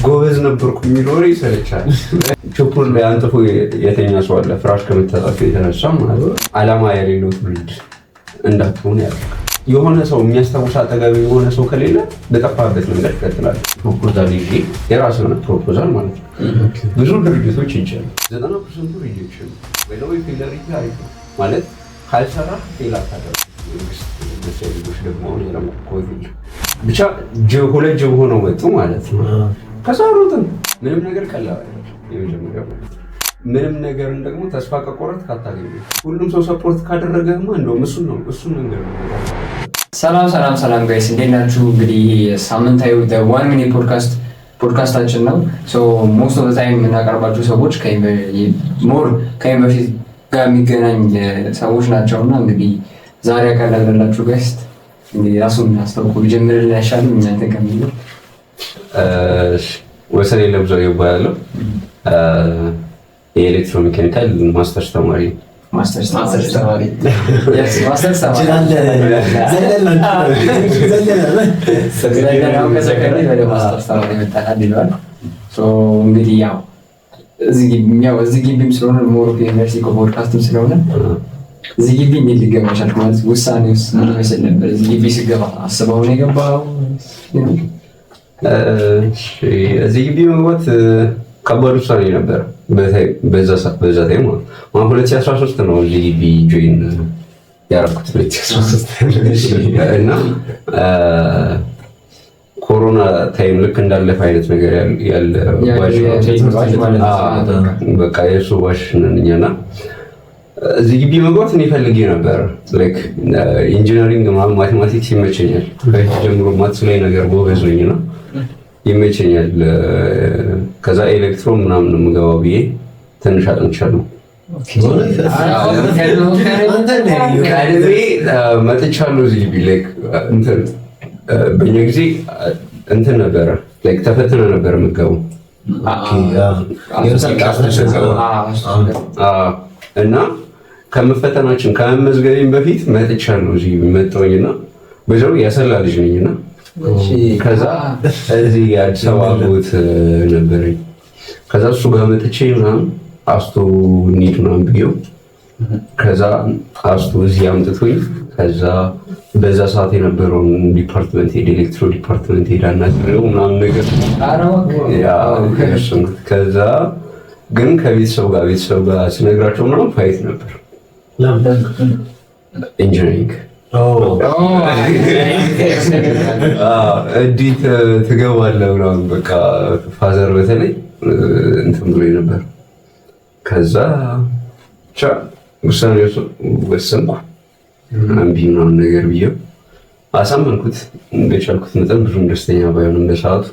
ጎበዝ ነበርኩ የሚል ወሬ ይሰለቻል። ቾፑር ላይ አንጥፎ የተኛ ሰው አለ፣ ፍራሽ ከመታጣቱ የተነሳ ማለት ነው። ዓላማ የሌለው ትውልድ እንዳትሆን ያደርጋል። የሆነ ሰው የሚያስታውስ አጠገብ የሆነ ሰው ከሌለ በጠፋበት መንገድ ይቀጥላል። Proposal ይዤ፣ የራስ የሆነ proposal ማለት ነው። ብዙ ድርጅቶች ይቻሉ 90% ኡ rejection ወይ ደግሞ failure አሪፍ ነው ማለት ካልሰራ fail አታደርግም። መንግስት መስሪያ ቤቶች ደግሞ አሁን ያለማኮት ብቻ ሁለት ጅብ ሆነው መጡ ማለት ነው። ከዛ ሮጥን። ምንም ነገር ቀላል አይደለም። የመጀመሪያው ማለት ነው። ምንም ነገርን ደግሞ ተስፋ ከቆረጥክ አታገኝም። ሁሉም ሰው support ካደረገህማ እንደውም እሱን ነው እሱን መንገድ ነው። ሰላም ሰላም ሰላም guys፣ እንዴት ናችሁ? እንግዲህ ሳምንታዊ One Minute Podcast ፖድካስታችን ነው። Most of time የምናቀርባቸው ሰዎች more ከዩኒቨርሲቲ ጋር የሚገናኝ ሰዎች ናቸው እና እንግዲህ ዛሬ ያቀረብንላችሁ guest እንግዲህ ራሱን አስታውቆ ቢጀምርልን አይሻልም? እናንተ ከሚለው። ወሰን የለብዘው ይባላለሁ። የ electromechanical ማስተርስ ተማሪ ነው። ማስተርስ ተማሪ። ማስተርስ ተማሪ። ከሰከንድ ወደ ማስተርስ ተማሪ መጣናል ይለዋል። እንግዲህ ያው እዚህ ግቢም ስለሆነ more ዩኒቨርሲቲ ፖድካስትም ስለሆነ እዚህ ግቢ እንዴት ሊገባ ቻልክ? ማለት ውሳኔ ውስጥ ምን ይመስል ነበር? እዚህ ግቢ ስገባ አስበው ነው የገባው? እዚህ ግቢ መግባት ከባድ ውሳኔ ነበር። በዛ time ማለት 2013 ነው እዚህ ግቢ join ያደረኩት፣ 2013 እና ኮሮና time ልክ እንዳለፈ አይነት ነገር ያለ በቃ የእሱ batch ነን እኛና እዚህ ግቢ መግባት እኔ ፈልጌ ነበር። Like engineering ምናምን mathematics ይመቸኛል። ከፊት ጀምሮ maths ላይ ነገር ጎበዝ ነኝ እና ይመቸኛል። ከዛ electro ምናምን ነው የምገባው ብዬ ትንሽ አጥንቻለሁ። ቀድሜ መጥቻለሁ እዚህ ግቢ። Like እንትን በእኛ ጊዜ እንትን ነበረ፣ like ተፈትነ ነበር የምገባው እና ከመፈተናችን ከመመዝገቤም በፊት መጥቻለሁ እዚህ መጣሁኝና በዛው ያሰላ ልጅ ነኝና ከዛ እዚህ የአዲስ አበባ አጎት ነበረኝ። ከዛ እሱ ጋር መጥቼ ምናምን አስቶ እንሂድ ምናምን ብዬው ከዛ አስቶ እዚህ አምጥቶኝ ከዛ በዛ ሰዓት የነበረውን department ሄድ electro department ሄድ አናግሬው ምናምን ነገር። ከዛ ግን ከቤተሰብ ጋር ቤተሰብ ጋር ስነግራቸው ምናምን fight ነበር። Engineering እንዴት ትገባለህ ምናምን በቃ father በተለይ እንትን ብሎ ነበር። ከዛ ብቻ ውሳኔ ወሰንኩ። እምቢ ምናምን ነገር ብዬው አሳመንኩት በቻልኩት መጠን፣ ብዙም ደስተኛ ባይሆንም በሰዓቱ።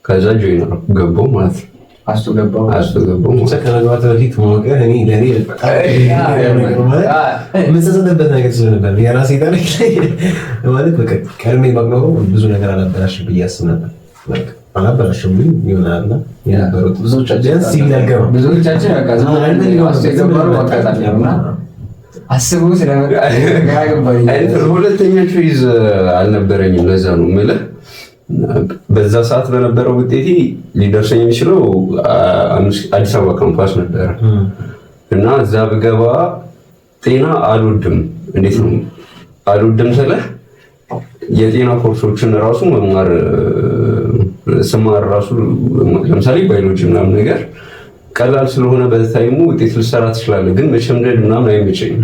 ከዛ join ገባው ማለት ነው። አስቶ ገባው። አስቶ ገባው። ብቻ ከመግባት በፊት ማወቅህ እኔ ለእኔ የምጸጸትበት ነገር ስለነበር የራሴ ታሪክ ላይ ማለት በቃ ቀድሜ ባቅ ብዙ ነገር አላበላሽም ብዬ አስብ ነበር። በቃ አላበላሽም ግን ይሆናል የነበሩት ሲቪል አልገባም። ብዙዎቻችን በቃ ዝም ብለን አስቶ የገባነው አጋጣሚ ነው እና አስቡ ስለመጣ ግራ ገባኝ። ሁለተኛ choice አልነበረኝም። ለዛ ነው የምልህ በዛ ሰዓት በነበረው ውጤቴ ሊደርሰኝ የሚችለው አዲስ አበባ ካምፓስ ነበረ እና እዛ ብገባ ጤና አልወድም። እንዴት ነው አልወድም ስልህ የጤና ኮርሶችን ራሱ መማር ስማር ራሱ ለምሳሌ ባዮሎጂ ምናምን ነገር ቀላል ስለሆነ በ time ኡ ውጤት ልሰራ ትችላለህ፣ ግን መሸምደድ ምናምን አይመቸኝም።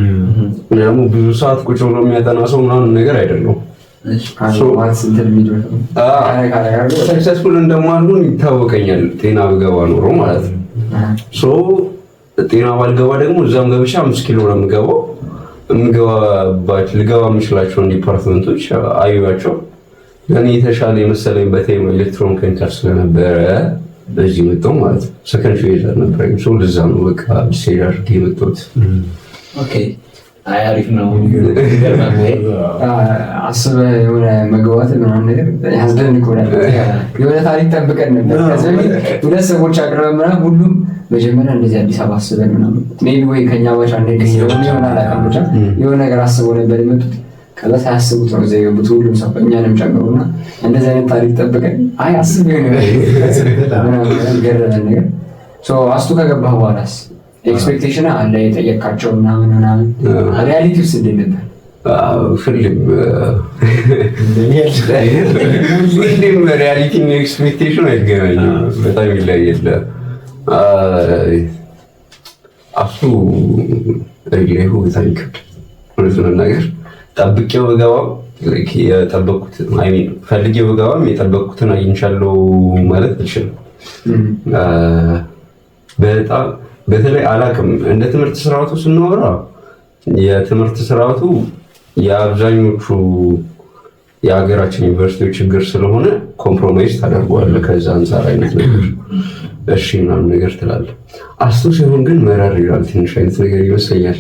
ደግሞ ብዙ ሰዓት ቁጭ ብሎ የሚያጠና ሰው ምናምን ነገር አይደለሁም። Successful እንደማልሆን ይታወቀኛል፣ ጤና ብገባ ኖሮ ማለት ነው። So ጤና ባልገባ ደግሞ እዛም ገብቼ 5 ኪሎ ነው የምገባው። ልገባ የምችላቸውን department ኦች አዩዋቸው። ለእኔ የተሻለ የመሰለኝ በ time ኡ electromechanical ስለነበረ በዚህ መጣሁ ማለት ነው። Second choice አልነበረኝም። So ለዛ ነው በቃ decide አድርጌ የመጣሁት። Okay፣ አይ አሪፍ ነው። አስበህ የሆነ መግባት ምናምን ነገር ያስደንቆናል። የሆነ ታሪክ ጠብቀን ነበር። ከዚህ በፊት ሁለት ሰዎች አቅርበን ምናምን ሁሉም መጀመሪያ እንደዚህ አዲስ አበባ አስበን ምናምን maybe ወይ ከኛ batch አንድ ስለሆነ የሆነ አላውቅም ብቻ የሆነ ነገር አስበው ነበር የመጡት። ከዛ ሳያስቡት ነው እዚያ የገቡት ሁሉም ሰው እኛንም ጨምሮና እንደዚህ አይነት ታሪክ ጠብቀን አይ አስብ የሆነ ገረመን ነገር። ASTU ከገባህ በኋላስ expectation አለ የጠየቃቸው ምናምን ምናምን reality ውስጥ እንዴት ነበር? ሁሌም ሁሌም reality እና expectation አይገናኝም። በጣም ይለያያል። ASTU real በጣም ይከብዳል። እውነት ለመናገር ጠብቄው ብገባም የጠበቅኩት I mean ፈልጌው ብገባም የጠበቅኩትን አግኝቻለሁ ማለት አልችልም። በጣም በተለይ አላቅም እንደ ትምህርት ስርዓቱ ስናወራ የትምህርት ስርዓቱ የአብዛኞቹ የሀገራችን ዩኒቨርሲቲዎች ችግር ስለሆነ compromise ታደርገዋለህ። ከዛ አንጻር አይነት ነገር እሺ ምናምን ነገር ትላለህ። ASTU ሲሆን ግን መረር ይላል ትንሽ አይነት ነገር ይመስለኛል።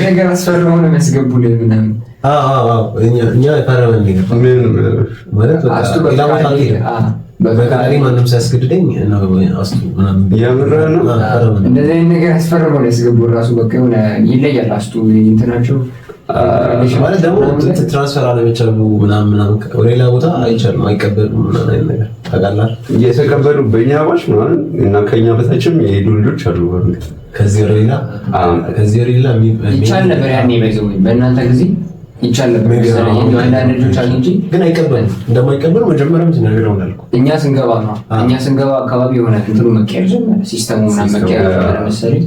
ነገር አስፈርመው ነው የሚያስገቡልን ምናምን። እኛ ፈረመን ማለት ሌላ ቦታ አልሄድም። በፈቃዴ ማንም ሳያስገድደኝ ASTU ምናምን የምርህን ነው? እንደዚህ አይነት ነገር አስፈርመው ነው ያስገቡን። ራሱ በቃ የሆነ ይለያል። ASTU እንትናቸው ማለት ደግሞ transfer አለመቻሉ ምናምን ምናምን ወደ ሌላ ቦታ አይቻልም፣ አይቀበሉም ምናምን አይነት ነገር ታውቃለህ። እየተቀበሉ በእኛ batch ምናምን እና ከኛ በታችም የሄዱ ልጆች አሉ። በእርግጥ ከዚህ ወደ ሌላ ከዚህ ወደ ሌላ ይቻል ነበር ያኔ ባይዘው በእናንተ ጊዜ ይቻል ነበር መሰለኝ። አንዳንድ ልጆች አሉ እንጂ ግን አይቀበሉም። እንደማይቀበሉ መጀመሪያም ነግረውናል እኮ። እኛ ስንገባ ነው እኛ ስንገባ አካባቢ የሆነ እንትኑ መቀየር ጀመረ፣ system ኡ ምናምን መቀየር ጀመረ መሰለኝ።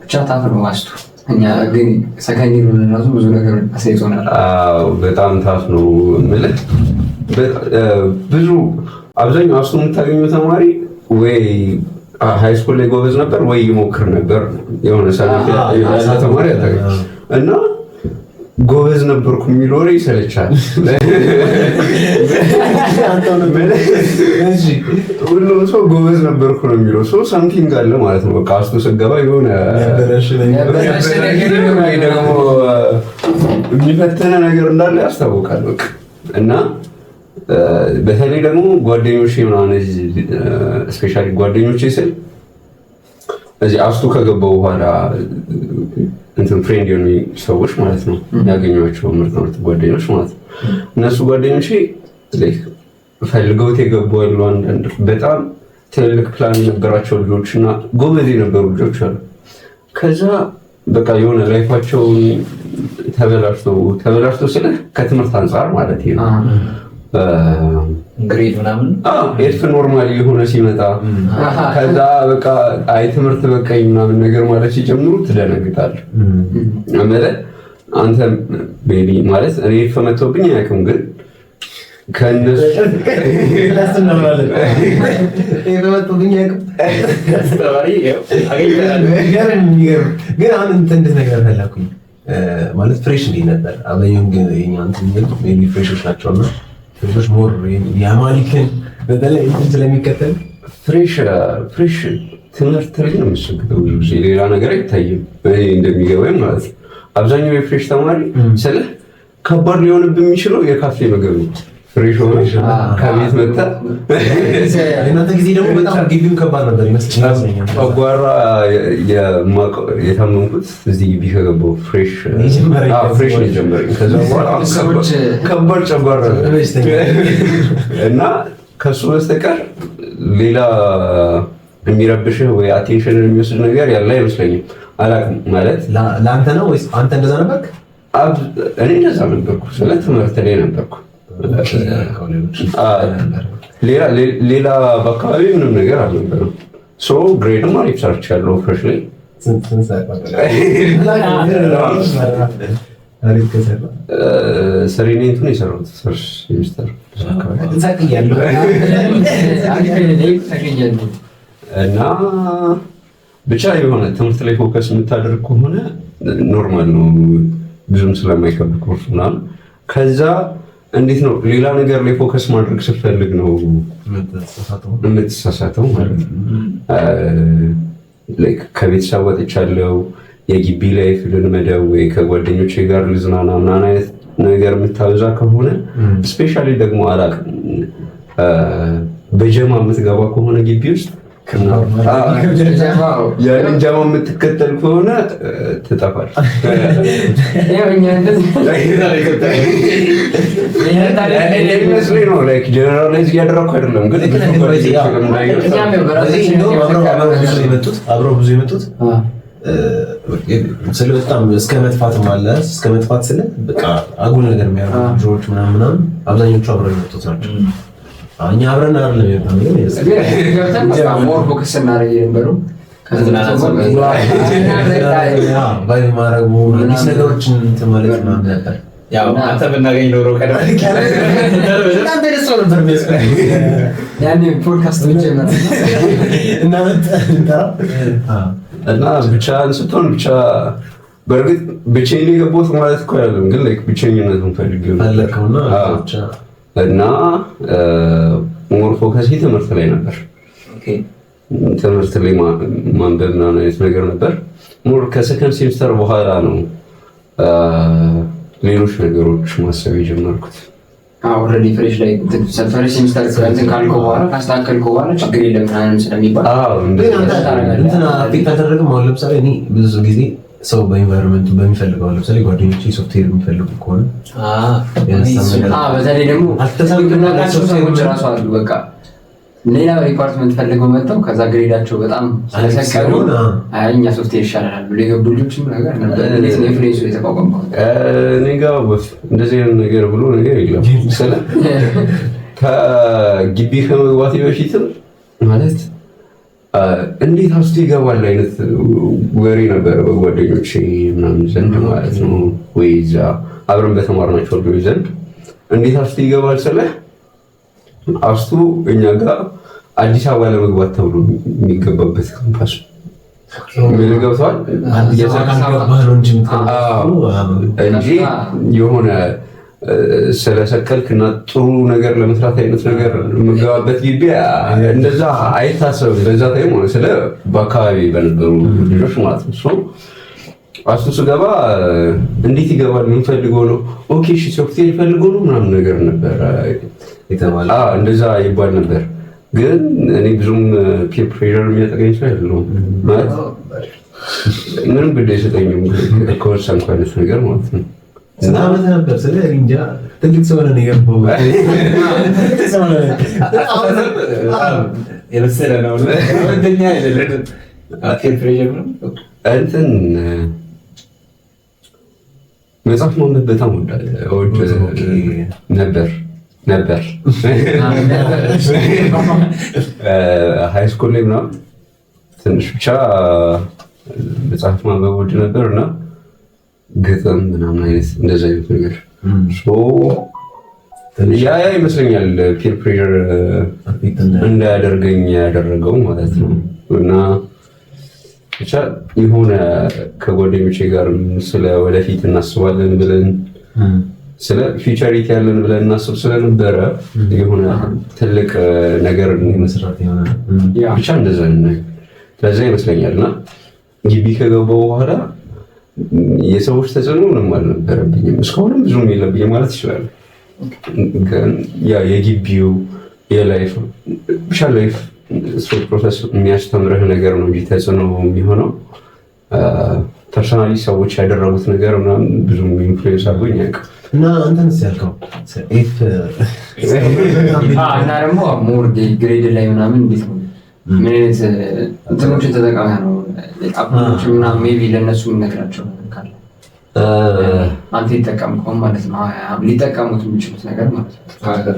ብቻ tough ነው ASTU። እኛ ግን second year ሆነን ራሱ ብዙ ነገር አሳይቶናል። አዎ በጣም tough ነው የምልህ። ብዙ አብዛኛው ASTU የምታገኘው ተማሪ ወይ high school ላይ ጎበዝ ነበር ወይ ይሞክር ነበር። የሆነ ሰነፍ ያለ ተማሪ አታገኝም። እና ጎበዝ ነበርኩ የሚል ወሬ ይሰለቻል። ሁሉም ሰው ጎበዝ ነበርኩ ነው የሚለው። ሰው something አለ ማለት ነው። በቃ ASTU ስገባ የሆነ ወይ ደግሞ የሚፈተነ ነገር እንዳለ ያስታውቃል። በቃ እና በተለይ ደግሞ ጓደኞቼ ምናምን especially ጓደኞቼ ስል እዚህ ASTU ከገባው በኋላ እንትን friend የሆኑ ሰዎች ማለት ነው ያገኟቸው ምርጥ ምርጥ ጓደኞች ማለት ነው። እነሱ ጓደኞቼ ፈልገውት የገቡ አሉ። አንዳንድ በጣም ትልልቅ ፕላን የነበራቸው ልጆች እና ጎበዝ የነበሩ ልጆች አሉ። ከዛ በቃ የሆነ life ኣቸውን ተበላሽቶ ተበላሽቶ ስልህ ከትምህርት አንጻር ማለት ነው grade ምናምን F normal የሆነ ሲመጣ ከዛ በቃ አይ ትምህርት በቃኝ ምናምን ነገር ማለት ሲጀምሩ ትደነግጣለህ። እምልህ አንተ baby ማለት እኔ F መጥቶብኝ አያውቅም፣ ግን ከእነሱ ግን አሁን እንትን እንድትነግረን ፈለኩኝ። ማለት fresh እንዴት ነበር? አብዛኛውን ግን የኛ እንትን የሚሉት maybe fresh ኦች ናቸው እና fresh ኦች more የአማሊክን በተለይ እንትን ስለሚከተል fresh fresh ትምህርት ላይ ነው የምትሰግጠው። ብዙ ጊዜ ሌላ ነገር አይታይም፣ እኔ እንደሚገባኝ ማለት ነው። አብዛኛው የ fresh ተማሪ ስልህ ከባድ ሊሆንብህ የሚችለው የካፌ ምግብ ነው። fresh ሆነ ከቤት መጥተህ እናንተ ጊዜ ደግሞ በጣም ግቢውን ከባድ ነበር ይመስለኛል። ጨጓራ የታመምኩት እዚህ ግቢ ከገባሁ fresh fresh ነው የጀመረኝ። ከዛ በኋላ ከባድ ጨጓራ እና ከሱ በስተቀር ሌላ የሚረብሽህ ወይ attention የሚወስድ ነገር ያለ አይመስለኝም። አላውቅም ማለት ለአንተ ነው ወይስ አንተ እንደዛ ነበርክ? እኔ እንደዛ ነበርኩ። ስለ ትምህርት ላይ ነበርኩ። ሌላ በአካባቢ ምንም ነገር አልነበረም። So grade ም አሪፍ ሰርቻለሁ fresh ላይ ሰሪኔንቱን የሰራሁት first semester እና ብቻ የሆነ ትምህርት ላይ focus የምታደርግ ከሆነ normal ነው፣ ብዙም ስለማይከብድ ኮርስ ምናምን። ከዛ እንዴት ነው ሌላ ነገር ላይ focus ማድረግ ስትፈልግ ነው የምትሳሳተው ማለት ነው። ከቤተሰብ ወጥቻለሁ፣ የግቢ life ልልመደው ወይ ከጓደኞቼ ጋር ልዝናና ምናምን አይነት ነገር የምታበዛ ከሆነ especially ደግሞ አላውቅም በጀማ የምትገባ ከሆነ ግቢ ውስጥ ያንን ጀማ የምትከተል ከሆነ ትጠፋል። ያው እኛ እንደዚህ ይመስለኝ ነው፣ like generalize እያደረኩ አይደለም፣ ግን ብዙ ጓደኞቼ እንዳየሁት እኛም ያው በራሳችን እንደውም አብረው ብዙ የመጡት፣ አብረው ብዙ የመጡት ስለ በጣም እስከ መጥፋትም አለ። እስከ መጥፋት ስለ በቃ አጉል ነገር የሚያደርጉ ልጆች ምናምን ምናምን አብዛኞቹ አብረው የመጡት ናቸው። እኛ አብረን አይደለም የመጣነው፣ ግን ገብተን በቃ more focus ስናደርግ የነበረው vibe ማድረጉ፣ አዲስ ነገሮችን እንትን ማለት ምናምን ነበር። ያው አንተ ብናገኝ ኖሮ ቀደም በጣም ተደስቶ ነበር የሚያስፈልግ። ያኔ ፖድካስት ጀመረ። እና እንጠራ። እና ብቻህን ስትሆን ብቻ፣ በእርግጥ ብቻዬን የገባሁት ማለት እኮ አይደለም፣ ግን like ብቸኝነቱን ፈልጌው ነበር። ፈለግከውና አዎ። ብቻ እና more focus ኤ ትምህርት ላይ ነበር። ትምህርት ላይ ማንበብ ምናምን አይነት ነገር ነበር። More ከ second semester በኋላ ነው ሌሎች ነገሮች ማሰብ የጀመርኩት። Already fresh ላይ fresh semester እንትን ካልከው በኋላ፣ ካስተካከልከው በኋላ ችግር የለም ምናምን ስለሚባል። አዎ፣ ግን እንደዛ። አንተ እንትን affect አልተደረገም? አሁን ለምሳሌ እኔ ብዙ ጊዜ ሰው በ environment ኡ በሚፈልገው፣ አሁን ለምሳሌ ጓደኞቼ ሶፍትዌር የሚፈልጉ ከሆነ ያነሳን ነገር በተለይ ደግሞ አልተሳኩም። የምናውቃቸው ሰዎች ራሱ አሉ። በቃ ሌላ department ፈልገው መጥተው ከዛ grade ኣቸው በጣም ስለሰቀሉ ሲሆን፣ አይ እኛ ሶፍትዌር ይሻለናል ብሎ የገቡ ልጆችም ነገር ነበር። እንዴት ነው influence ኡ የተቋቋመው? እኔ ጋ እንደዚህ አይነት ነገር ብሎ ነገር የለም። ስለ ከግቢ ከመግባቴ በፊትም ማለት እንዴት አስቱ ይገባል አይነት ወሬ ነበረ በጓደኞቼ ምናምን ዘንድ ማለት ነው። ወይ እዛ አብረን በተማርናቸው ልጆች ዘንድ እንዴት አስቱ ይገባል ስለ አስቱ እኛ ጋር አዲስ አበባ ለመግባት ተብሎ የሚገባበት ካምፓስ ነው። ምን ገብተዋል? አዲስ አበባ ካልገባህ ነው እንጂ የምትገባው። እንጂ የሆነ ስለሰቀልክ እና ጥሩ ነገር ለመስራት አይነት ነገር የምገባበት ግቢ እንደዛ አይታሰብም። በዛ time ሆነ ስለ በአካባቢ በነበሩ ልጆች ማለት ነው። So አስቱ ስገባ እንዴት ይገባል? ምን ፈልጎ ነው? Okay እሺ ሶፍትዌር ፈልጎ ነው ምናምን ነገር ነበረ የተባለ። አዎ፣ እንደዛ ይባል ነበር። ግን እኔ ብዙም peer pressure የሚያጠቃኝ ሰው አይደለሁም። ማለት ምንም ግድ አይሰጠኝም ከወሰንኩ አይነት ነገር ማለት ነው። ስንት ዓመት ነበር? ስለ እኔ እንጃ፣ ትልቅ ሰው ነን የገባው። ትልቅ ሰው ነን። የበሰለ ነው። ሁለተኛ አይደለም። Peer pressure ነው። እንትን መጽሐፍ ማንበብ በጣም እወድ ነበር። High school ላይ ምናምን ትንሽ ብቻ መጽሐፍ ማንበብ እወድ ነበር እና ግጥም ምናምን አይነት እንደዚህ አይነት ነገር። So ያ ይመስለኛል peer pressure እንዳያደርገኝ ያደረገው ማለት ነው። እና ብቻ የሆነ ከጓደኞቼ ጋር ስለ ወደፊት እናስባለን ብለን፣ ስለ future ያለን ብለን እናስብ ስለነበረ የሆነ ትልቅ ነገር መስራት የሆነ ብቻ እንደዛ ነገር ለዛ ይመስለኛል። እና ግቢ ከገባሁ በኋላ የሰዎች ተጽዕኖ ምንም አልነበረብኝም። እስካሁንም ብዙም የለብኝም ማለት ይችላል። ግን ያ የግቢው የ life ብቻ life process የሚያስተምርህ ነገር ነው እንጂ ተጽዕኖ የሚሆነው personally ሰዎች ያደረጉት ነገር ምናምን ብዙም influence አድርጎኝ አያውቅም። እና አንተንስ ያልከው F እና ደግሞ more grade ላይ ምናምን እንዴት ነው፣ ምን አይነት እንትኖችን ተጠቃሚ ነው approach ምናምን፣ maybe ለእነሱ የምነግራቸው ነገር ካለ፣ አንተ የተጠቀምከውን ማለት ነው፣ ሊጠቀሙት የሚችሉት ነገር ማለት ነው።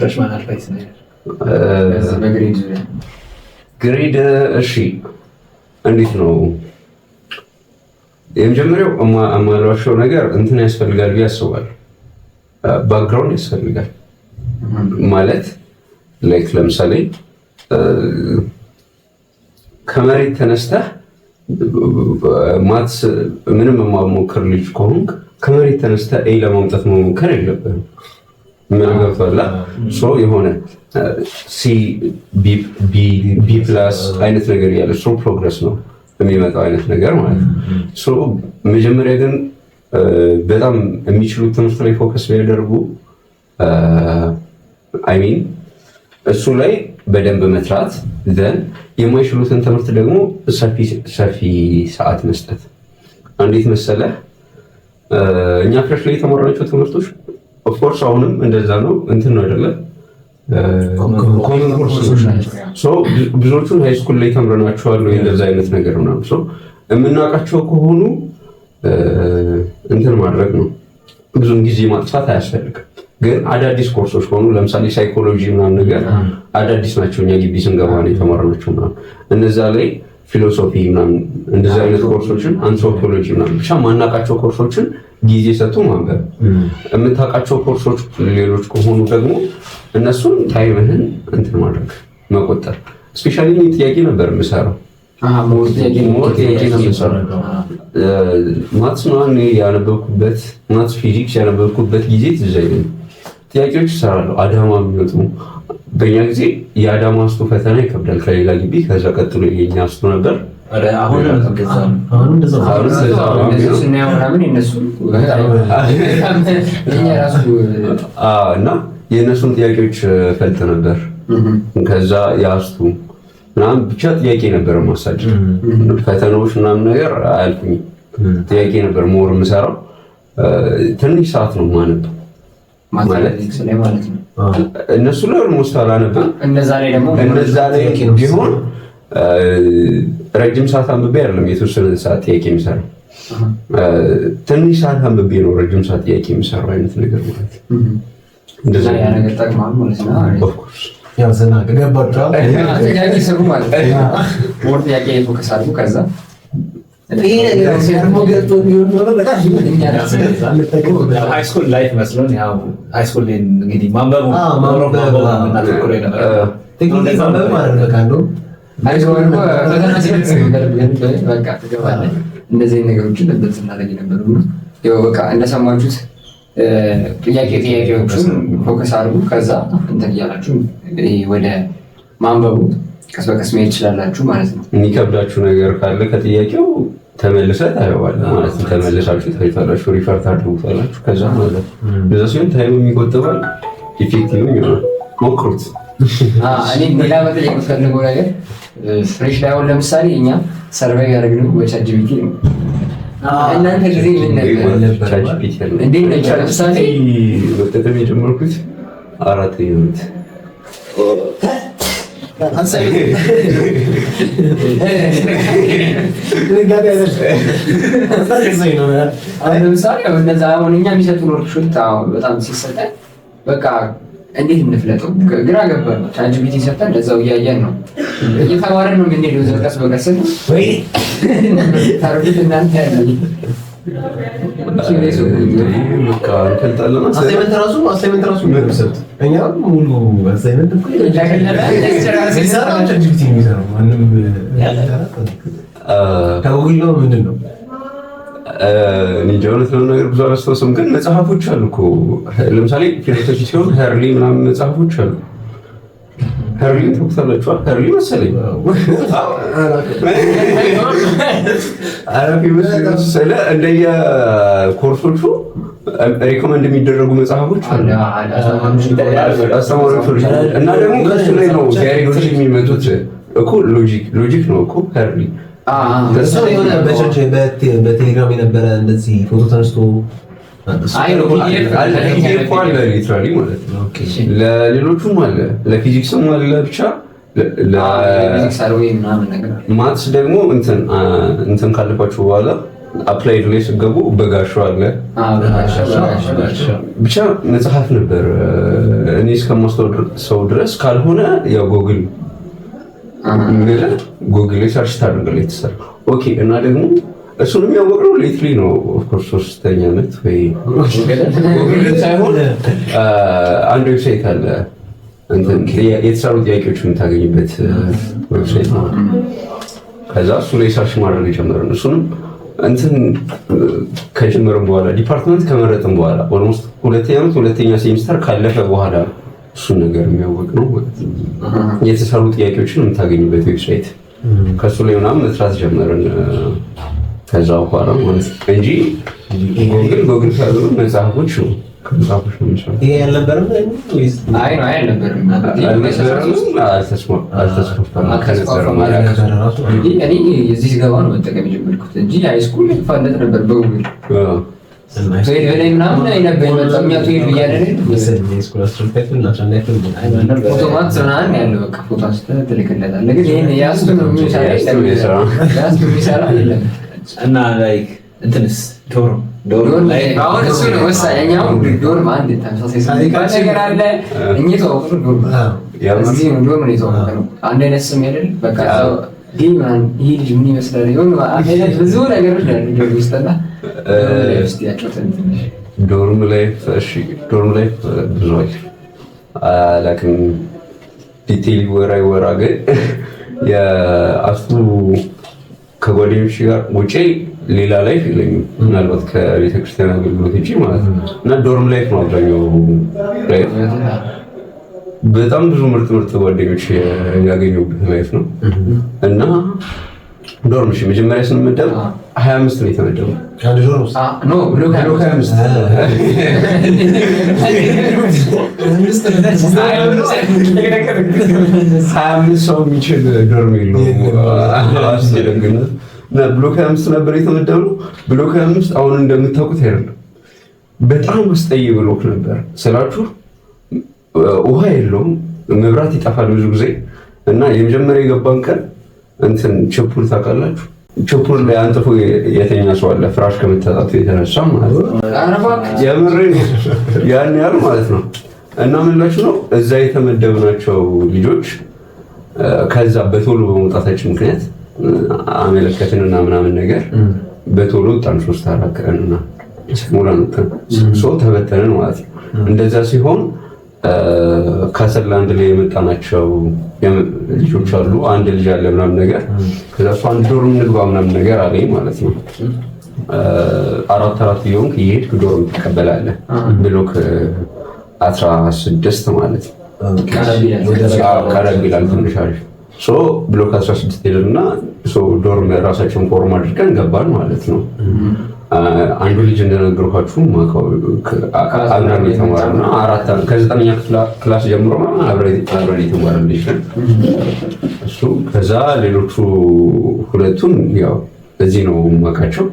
Freshman advice ነገር። በዚህ በ grade ዙሪያ። Grade፣ እሺ፣ እንዴት ነው? የመጀመሪያው የማልዋሸው ነገር እንትን ያስፈልጋል ብዬ አስባለሁ። Background ያስፈልጋል ማለት like ለምሳሌ ከመሬት ተነስተህ maths ምንም የማሞክር ልጅ ከሆንክ ከመሬት ተነስተህ A ለማምጣት መሞከር የለብህም። ምን ገብቶሃል? So የሆነ C፣ B፣ B plus አይነት ነገር እያለ through progress ነው የሚመጣው አይነት ነገር ማለት ነው። So መጀመሪያ ግን በጣም የሚችሉት ትምህርት ላይ focus ቢያደርጉ፣ I mean እሱ ላይ በደንብ መስራት፣ then የማይችሉትን ትምህርት ደግሞ ሰፊ ሰዓት መስጠት። እንዴት መሰለህ፣ እኛ fresh ላይ የተማርናቸው ትምህርቶች of course አሁንም እንደዛ ነው፣ እንትን ነው አይደለ፣ common ኮርሶች። ብዙዎቹን high school ላይ ተምረናቸዋል ወይ እንደዛ አይነት ነገር ምናምን። የምናውቃቸው ከሆኑ እንትን ማድረግ ነው፣ ብዙም ጊዜ ማጥፋት አያስፈልግም። ግን አዳዲስ ኮርሶች ከሆኑ፣ ለምሳሌ psychology ምናምን ነገር አዳዲስ ናቸው፣ እኛ ግቢ ስንገባ ነው የተማርናቸው ምናምን። እነዛ ላይ philosophy ምናምን እንደዚህ አይነት ኮርሶችን፣ አንትሮፖሎጂ ምናምን፣ ብቻ ማናውቃቸው ኮርሶችን ጊዜ ሰጥቶ ማንበብ። የምታውቃቸው ኮርሶች ሌሎች ከሆኑ ደግሞ እነሱን time ህን እንትን ማድረግ፣ መቆጠር። Especially ጥያቄ ነበር የምሰራው፣ more ጥያቄ ነው የምሰራው። Maths ምናምን ያነበብኩበት፣ maths physics ያነበብኩበት ጊዜ ትዝ አይለኝም። ጥያቄዎች ይሰራሉ። አዳማ የሚወጡ፣ በእኛ ጊዜ የአዳማ ASTU ፈተና ይከብዳል ከሌላ ግቢ። ከዛ ቀጥሎ የኛ ASTU ነበር። አሁንም እንደዛ ነው። አሁንም እንደዛ ነው። አሁንም እንደዛ ነው። እነሱ ስናየው ምናምን የነሱ የኛ ራሱ እና የእነሱን ጥያቄዎች ፈልጥ ነበር። ከዛ የ ASTU ምናምን ብቻ ጥያቄ ነበር ማሳጅ። ፈተናዎች ምናምን ነገር አያልፉኝም። ጥያቄ ነበር more የምሰራው። ትንሽ ሰዓት ነው የማነበው። Mathematics ላይ ማለት ነው። እነሱ ላይ almost አላነብም። እነዛ ላይ ደግሞ እነዛ ላይ ቢሆን ረጅም ሰዓት አንብቤ አይደለም የተወሰነ ሰዓት ጥያቄ የሚሰራው፣ ትንሽ ሰዓት አንብቤ ነው ረጅም ሰዓት ጥያቄ የሚሰራው አይነት ነገር ማለት ነው። እንደዛ። ያ ነገር ጠቅማል ማለት ነው። Of course. ያው ዘና ገባችኋል። ጥያቄ ስሩ ማለት ነው። More ጥያቄ focus አድርጉ። ከዛ ይሄ ነገር ሲያርሞ ገልጦ ቢሆን ኖሮ በጣም High school life መስሎን፣ ያው high school እንግዲህ ማንበቡ ማንበብ፣ ማንበቡ የምናተኩረው የነበረው። Technically ማንበብ ማለት ነው። በቃ እንደውም High school እኮ ፈተና ሲደርስ ነው በቃ ትገባለህ። እንደዚህ አይነት ነገሮችን ነበር ስናደርግ የነበረው። እና ያው በቃ እንደሰማችሁት ጥያቄዎቹን focus አድርጉ። ከዛ እንትን እያላችሁ ይሄ ወደ ማንበቡ ቀስ በቀስ መሄድ ትችላላችሁ ማለት ነው። የሚከብዳችሁ ነገር ካለ ከጥያቄው ተመልሰህ ታየዋለህ ማለት ነው። ተመልሳችሁ ታዩታላችሁ፣ refer ታድርጉታላችሁ። ከዛ ማለት ነው። እንደዛ ሲሆን time ም ይቆጥባል፣ effective ም ይሆናል። ሞክሩት። እኔ ሌላ መጠየቅ የምፈልገው ነገር fresh ላይ አሁን ለምሳሌ እኛ survive ያደረግነው በ ChatGPT ነው። እናንተ ጊዜ ምን ነበር? ChatGPT ያለ እንዴት ነው? ለምሳሌ መጠቀም የጀመርኩት አራተኛ ዓመት። ድንጋጤ አይደለም። ነው። አሁን ለምሳሌ እነዛ አሁን እኛ የሚሰጡን worksheet በጣም ሲሰጠን በቃ እንዴት እንፍለጠው ግራ ገባን። ChatGPT ሰጠን፣ ለዛው እያየን ነው፣ እየተማረን ነው የምንሄደው። እዛው ቀስ በቀስ ወይ ታርጉት እናንተ ያለ በቃ እንፈልጣለን። Assignment ራሱ ነው የሚሰጡት። እኛ ሙሉ assignment እኮ ሲሰራ ChatGPT ነው የሚሰራው። ማንም ከጉግል ነው ምንድን ነው? እኔ እንጃ፣ እውነት ለመናገር ብዙ አላስታውስም፣ ግን መጽሐፎች አሉ እኮ። ለምሳሌ philosophy ሲሆን Hurley ምናምን መጽሐፎች አሉ። Hurley ታውቁታላችኋል? Hurley መሰለኝ። ኧረ famous ስለ እንደየ ኮርሶቹ recommend የሚደረጉ መጽሐፎች አሉ። አስተማሪዎች እና ደግሞ ከሱ ላይ ነው directly የሚመጡት እኮ። Logic ነው እኮ Hurley። እሱ የሆነ በቸርች በቴሌግራም የነበረ እንደዚህ ፎቶ ተነስቶ አለ፣ PDF አለ literally ማለት ነው። ለሌሎቹም አለ፣ ለፊዚክስም አለ፣ ብቻ maths ደግሞ እንትን ካለፋችሁ በኋላ applied ላይ ስገቡ በጋሻው አለ። ብቻ መጽሐፍ ነበር እኔ እስከማስታውሰው ድረስ። ካልሆነ ያው ጎግል ጉግል ላይ search ታደርጋለህ የተሰራ። Okay፣ እና ደግሞ እሱንም ያወቅነው lately ነው of course፣ ሶስተኛ ዓመት ወይ። ጉግል ሳይሆን አንድ website አለ፣ እንትን የተሰሩ ጥያቄዎች የምታገኝበት website ነው። ከዛ እሱ ላይ search ማድረግ የጀመርን፣ እሱንም እንትን ከጀመርን በኋላ፣ department ከመረጥን በኋላ፣ almost ሁለተኛ ዓመት ሁለተኛ ሴሚስተር ካለፈ በኋላ እሱን ነገር የሚያወቅ ነው ማለት ነው። የተሰሩ ጥያቄዎችን የምታገኝበት website፣ ከእሱ ላይ ምናምን መስራት ጀመርን። ከዛ በኋላ ማለት ነው እንጂ ጉግል ሳይሆን መጽሐፎች ነው። ከመጽሐፎች ነው የሚሰራው። ይሄ አልነበረም ወይስ? አይ ነው፣ አይ አልነበረም። አልተስፋፋም። ከነበረም አላውቅም። ራሱ እንጂ እኔ እዚህ ስገባ ነው መጠቀም የጀመርኩት እንጂ high school ፋነት ነበር በጉግል 12 ላይ ምናምን ላይ ነበር የመጣው። እኛ 12 እያለን መሰለኝ high school 10 ክፍል እና 11 ክፍል ፎቶ ማንስ ምናምን ያለው በቃ ፎቶ አንስተህ ትልክለታለህ። ግን ይሄን ያስቱ ነው የሚሰራ የለም። ያስቱ የሚሰራ የለም። እና like እንትንስ dorm dorm ላይ አሁን እሱ ነው ወሳኝ። እኛ አሁን dorm አንድ ተመሳሳይ ስም የሚባል ነገር አለ። እኛ የተዋወቅነው dorm እዚህ ነው፣ dorm ነው የተዋወቅነው። አንድ አይነት ስም አይደል? በቃ እዛው ግን ምናምን ይሄ ልጅ ምን ይመስላል ይሆን አንድ አይነት ብዙ ነገሮች ነው ያሉት dorm ውስጥ እና dorm life እስኪ ያጫውተን ትንሽ። Dorm life፣ እሺ፣ dorm life ብዙ አላውቅም። Detail ይወራ ይወራ፣ ግን የአስቱ ከጓደኞች ጋር ውጪ ሌላ life የለኝም። ምናልባት ከቤተ ክርስቲያን አገልግሎት ውጪ ማለት ነው። እና dorm life ነው አብዛኛው life። በጣም ብዙ ምርጥ ምርጥ ጓደኞች ያገኘሁበት life ነው። እና dorm፣ እሺ፣ መጀመሪያ ስንመደብ 25 ነው የተመደበው። አንድ dorm ውስጥ? No፣ block Block 25። 25 ሰው የሚችል dorm የለውም። አስደንግነት እና block 25 ነበር የተመደብነው። Block 25 አሁን እንደምታውቁት አይደለም። በጣም አስጠይ block ነበር ስላችሁ ውሃ የለውም፣ መብራት ይጠፋል ብዙ ጊዜ። እና የመጀመሪያ የገባን ቀን እንትን ችፑር ታውቃላችሁ? ችፑር ላይ አንጥፎ የተኛ ሰው አለ፣ ፍራሽ ከመታጣቱ የተነሳ ማለት ነው። የምሬን ያን ያህል ማለት ነው። እና ምን ላችሁ ነው፣ እዛ የተመደብናቸው ልጆች ከዛ በቶሎ በመውጣታችን ምክንያት አመለከትንና ምናምን ነገር በቶሎ ወጣን። 3-4 ቀንና ሳይሞላን ወጣን። So ተበተንን ማለት ነው። እንደዛ ሲሆን ከአሰላንድ ላይ የመጣናቸው ልጆች አሉ። አንድ ልጅ አለ ምናምን ነገር፣ ከዛ እሱ አንድ dorm እንግባ ምናምን ነገር አለኝ ማለት ነው። አራት አራት እየሆንክ እየሄድክ dorm ትቀበላለህ። Block 16 ማለት ነው። ቀረብ ይላል ትንሽ፣ አሪፍ። So block 16 ሄድን እና dorm ራሳቸውን form አድርገን ገባን ማለት ነው። አንዱ ልጅ እንደነገርኳችሁ አብረን የተማርነው አራት ከዘጠነኛ class ጀምሮ አብረን የተማርን ልጅ ነን እሱ። ከዛ ሌሎቹ ሁለቱን ያው እዚህ ነው የማውቃቸው።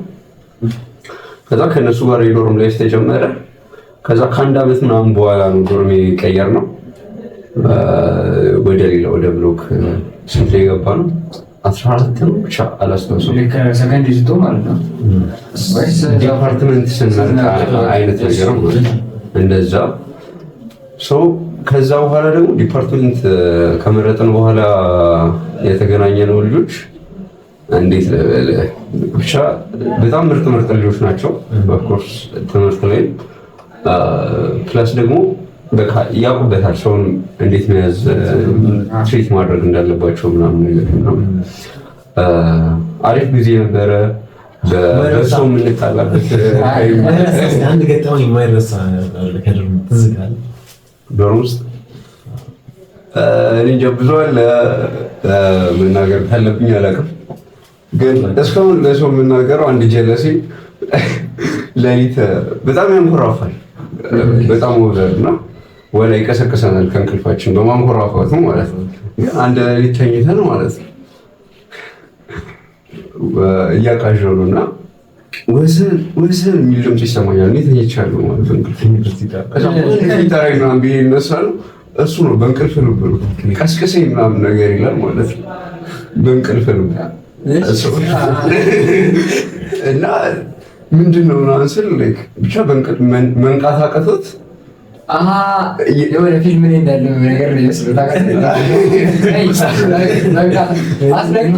ከዛ ከእነሱ ጋር የ dorm life ተጀመረ። ከዛ ከአንድ ዓመት ምናምን በኋላ ነው dorm የቀየርነው ወደ ሌላ፣ ወደ block ስንት ላይ የገባ ነው? 14 ነው ብቻ አላስታውስም። ሰከንድ ይዝቶ ማለት ነው ወይስ? Department ስንመርጥ አይነት ነገር ማለት ነው። እንደዛ። So ከዛ በኋላ ደግሞ department ከመረጥን በኋላ የተገናኘነው ልጆች እንዴት ልበልህ፣ ብቻ በጣም ምርጥ ምርጥ ልጆች ናቸው። Of course ትምህርት ላይ plus ደግሞ በቃ ያውቁበታል ሰውን እንዴት መያዝ፣ treat ማድረግ እንዳለባቸው ምናምን ነገር ምናምን። አሪፍ ጊዜ ነበረ። በሰው የምንጣላበት አንድ ገጠመኝ የማይረሳ ከ dorm ትዝ ካለ? Dorm ውስጥ እኔ እንጃ፣ ብዙ አለ፣ መናገር ካለብኝ አላውቅም። ግን እስካሁን ለሰው የምናገረው አንድ ጀለሴ ሌሊት በጣም ያንኮራፋል። በጣም over ነው። ወላ ይቀሰቅሰናል ከእንቅልፋችን በማንኮራፋቱ ማለት ነው። ግን አንድ ሌሊት ተኝተን ማለት ነው እያቃዠሉ እና ወሰን ወሰን የሚል ድምፅ ይሰማኛል። እኔ ተኝቻለሁ ማለት ነው። ከዛ ጠራኝ ምናምን ብዬ እነሳለሁ። እሱ ነው በእንቅልፍ ልብ ነው ቀስቅሰኝ ምናምን ነገር ይላል ማለት ነው። በእንቅልፍ ልብ እና ምንድን ነው ምናምን ስል ብቻ መንቃት አቅቶት የሆነ ፊልም ላይ እንዳለ ነገር ነው ይመስለው። አስነቅኝ